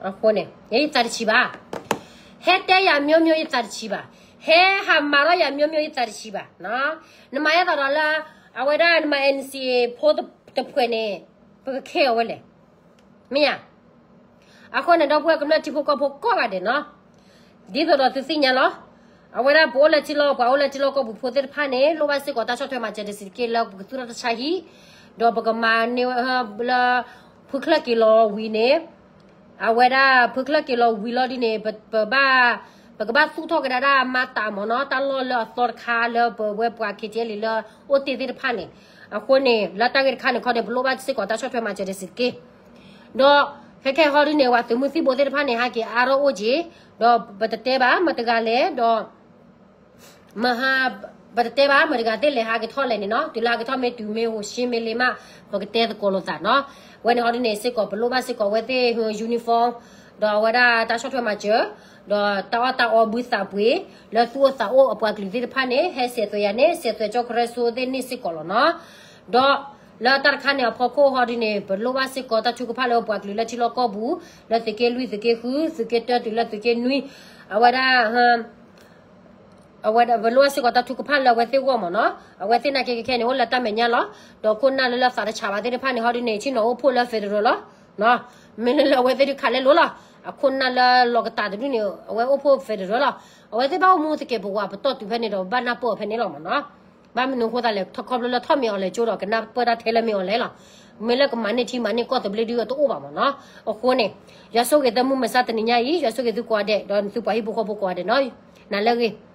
အဃိန့ၣ် ယသးတဆံးဘၣ်, ဟဲတဲယၤမျိုးမျိုး ယသးတဆံးဘၣ်, ဟဲဟးမၤထီၣ်ယၤမျိုးမျိုး ယသးတဆံးဘၣ်, နမၤယဲသိးဒီးလၢ အဝဲဒၣ်နမၤ NCA ဖိတဖုန့ၣ် ပကခဲအီၤဝဲလဲၣ်, မ့ၢ်ဧါ. အဃိန့ၣ် ဒီပုၢ်ဝဲၢ်ကမျၢၢ်ထံဖိကီၢ်ဖိကိးဂၤဒဲးနီၤ, ဒ်သိးဒီးသုသ့ၣ်ညါလီၤ, အဝဲဒၣ်ပအိၣ်လၢထံလီၢ် ပှၤအိၣ်လၢထံလီၢ်ကီၢ်ပူၤဖိသ့ၣ်တဖၣ်န့ၣ် လိၣ်ဘၣ်စ့ၢ်ကီးတၢ်ဆီၣ်ထွဲမၤစၢၤတစဲးတက့ၢ် လၢပကသူၣ်ထီၣ်တၢ်ဆါဟံၣ်, ဒီးပကမၤန့ၢ်ဝဲလၢ ဖုချၢၣ်က့ၤလီၤဝံၤန့ၣ် အဝဲဒၣ်ဖုချၢၣ်က့ၤလီၤဝံၤလီၤဒ်န့ၣ် ပဘၣ် ပကဘၣ်သူၣ်ထီၣ်ကဒါဒၣ်မၤတၢ်မ့ၢ်နီၤ တၢ်လီၢ်လၢအသီတခါလၢပဝဲပှၤ KTLA လၢအိၣ်တ့ၢ်သ့ၣ်တဖၣ်န့ၣ်, အဃိန့ၣ် လၢတၢ်ဂ့ၢ်တခါန့ၣ်ခီန့ၣ် ပလိၣ်ဘၣ်စ့ၢ်ကီးတၢ်ဆီၣ်ထွဲမၤစၢၤတစဲးတက့ၢ်, ဒီးခဲခဲဟီဒ်န့ၣ် ပှၤသုးမုၢ်သံၣ်ဘိသ့ၣ်တဖၣ်န့ၣ် ဟးက့ၤအါထီၣ်အိၣ်က့ၤ, ဒီးပတတဲဘၣ်မတၤတဂၤလဲၣ် ဒီး မဟါ ပတတဲဘၣ် မတၤတဂၤသ့ၣ်လဲၤဟးက့ၤထီၣ်လဲၣ်န့ၣ်နီၤ, တုၤလၢဟးက့ၤထီၣ်မ့ၢ်တုၤမ့ၢ်ဟိး ရှ့မ့ၢ်လ့မး ပကတဲသကိးလိာ်သးနီၤ, ဝဲန့ၣ်ဟီဒ်န့ၣ်စ့ၢ်ကီး ပလိၣ်ဘၣ်စ့ၢ်ကီးဝဲသ့ၣ် uniform ဒီးအဝဲဒၣ်တၢ်ဆီၣ်ထွဲမၤစၢၤ, ဒီးတၢ်အီၣ်တၢ်အီဘုသးပှ့ၤ လၢသူၣ်အိၣ်သးအိၣ်အပှၤကလုာ်သ့ၣ်တဖၣ်န့ၣ် ဟဲစဲးသွဲးယၤန့ၣ် စဲးသွဲးကၠီကရၢစိသ့ၣ်န့ၣ်စ့ၢ်ကီးလီၤနီၤ, ဒီးလၢတၢ်တခါန့ၣ်အဖီခိၣ်ဟီဒ်န့ၣ် ပလိၣ်ဘၣ်စ့ၢ်ကီးတၢ်ထုကဖၣ်လၢပှၤကလုာ်လၢထံလီၢ်ကီၢ်ပူၤ လၢသုးက့လွံၢ် သုးက့ဃု သုးက့တၢတုၤလၢသုးက့နွံ အဝဲဒၣ် အဝဲပလိၣ်ဘၣ်စ့ၢ်ကီးတၢ်ထုကဖၣ်လၢအဝဲသ့ၣ်ဂီၢ်မ့ၢ်နီၤ, အဝဲသ့ၣ်နာ်က့ခဲခဲန့ၣ် အိၣ်လၢတၢ်မဲာ်ညါလီၤ. ဒီးခိၣ်နၢ်လၢလၢသးတဆးဘၣ်သ့ၣ်တဖၣ်န့ၣ် ဟီဒုန့ၣ် ဆ့ၣ်နီၤအိၣ်ဖှိၣ်လၢ federal လီၤ. မ့ၢ်လၢလၢအဝဲသ့ၣ်ဒုးခးလဲလိာ်လီၤ. အခိၣ်နၢ်လၢလီၤကတးတဒုန့ၣ် အဝဲအိၣ်ဖှိၣ် federal လီၤ. အဝဲသ့ၣ်ဘၣ်အိၣ်မူသကဲးပဝးပတီၢ်တုၤဖဲန့ၣ်ဒီး ဘၣ်နၢ်ပၢၢ်အီၤဖဲန့ၣ်လီၤမ့ၢ်နီၤ. ဘၣ်မနုၤအဃိသတးလဲၣ် ထီၣ်ခီဖျိလၢထီၣ်မ့ၢ်အီၤလဲၤကၠိဒီး ကနၢ်ပၢၢ်တၢ်ထဲလၢမ့ၢ်အီၤလဲၣ်လီၤ. မ့ၢ်လၢကမၤန့ၢ်ထံမၤန့ၢ်ကီၢ်သဘျ့ဒုးတအိၣ်ဘၣ်မ့ၢ်နီၤ. အဃိန့ၣ် ယွၤဆိၣ်ဂ့ၤသုမုၢ်မဆါတနံၤညါအံၤ, ယွၤဆိၣ်ဂ့ၤသုကိးဂၤဒဲး ဒီးသုပှၤဟံၣ်ဖိဃီဖိကိးဂၤဒဲးနီၤ. နၤလၢအဂ့ၤ.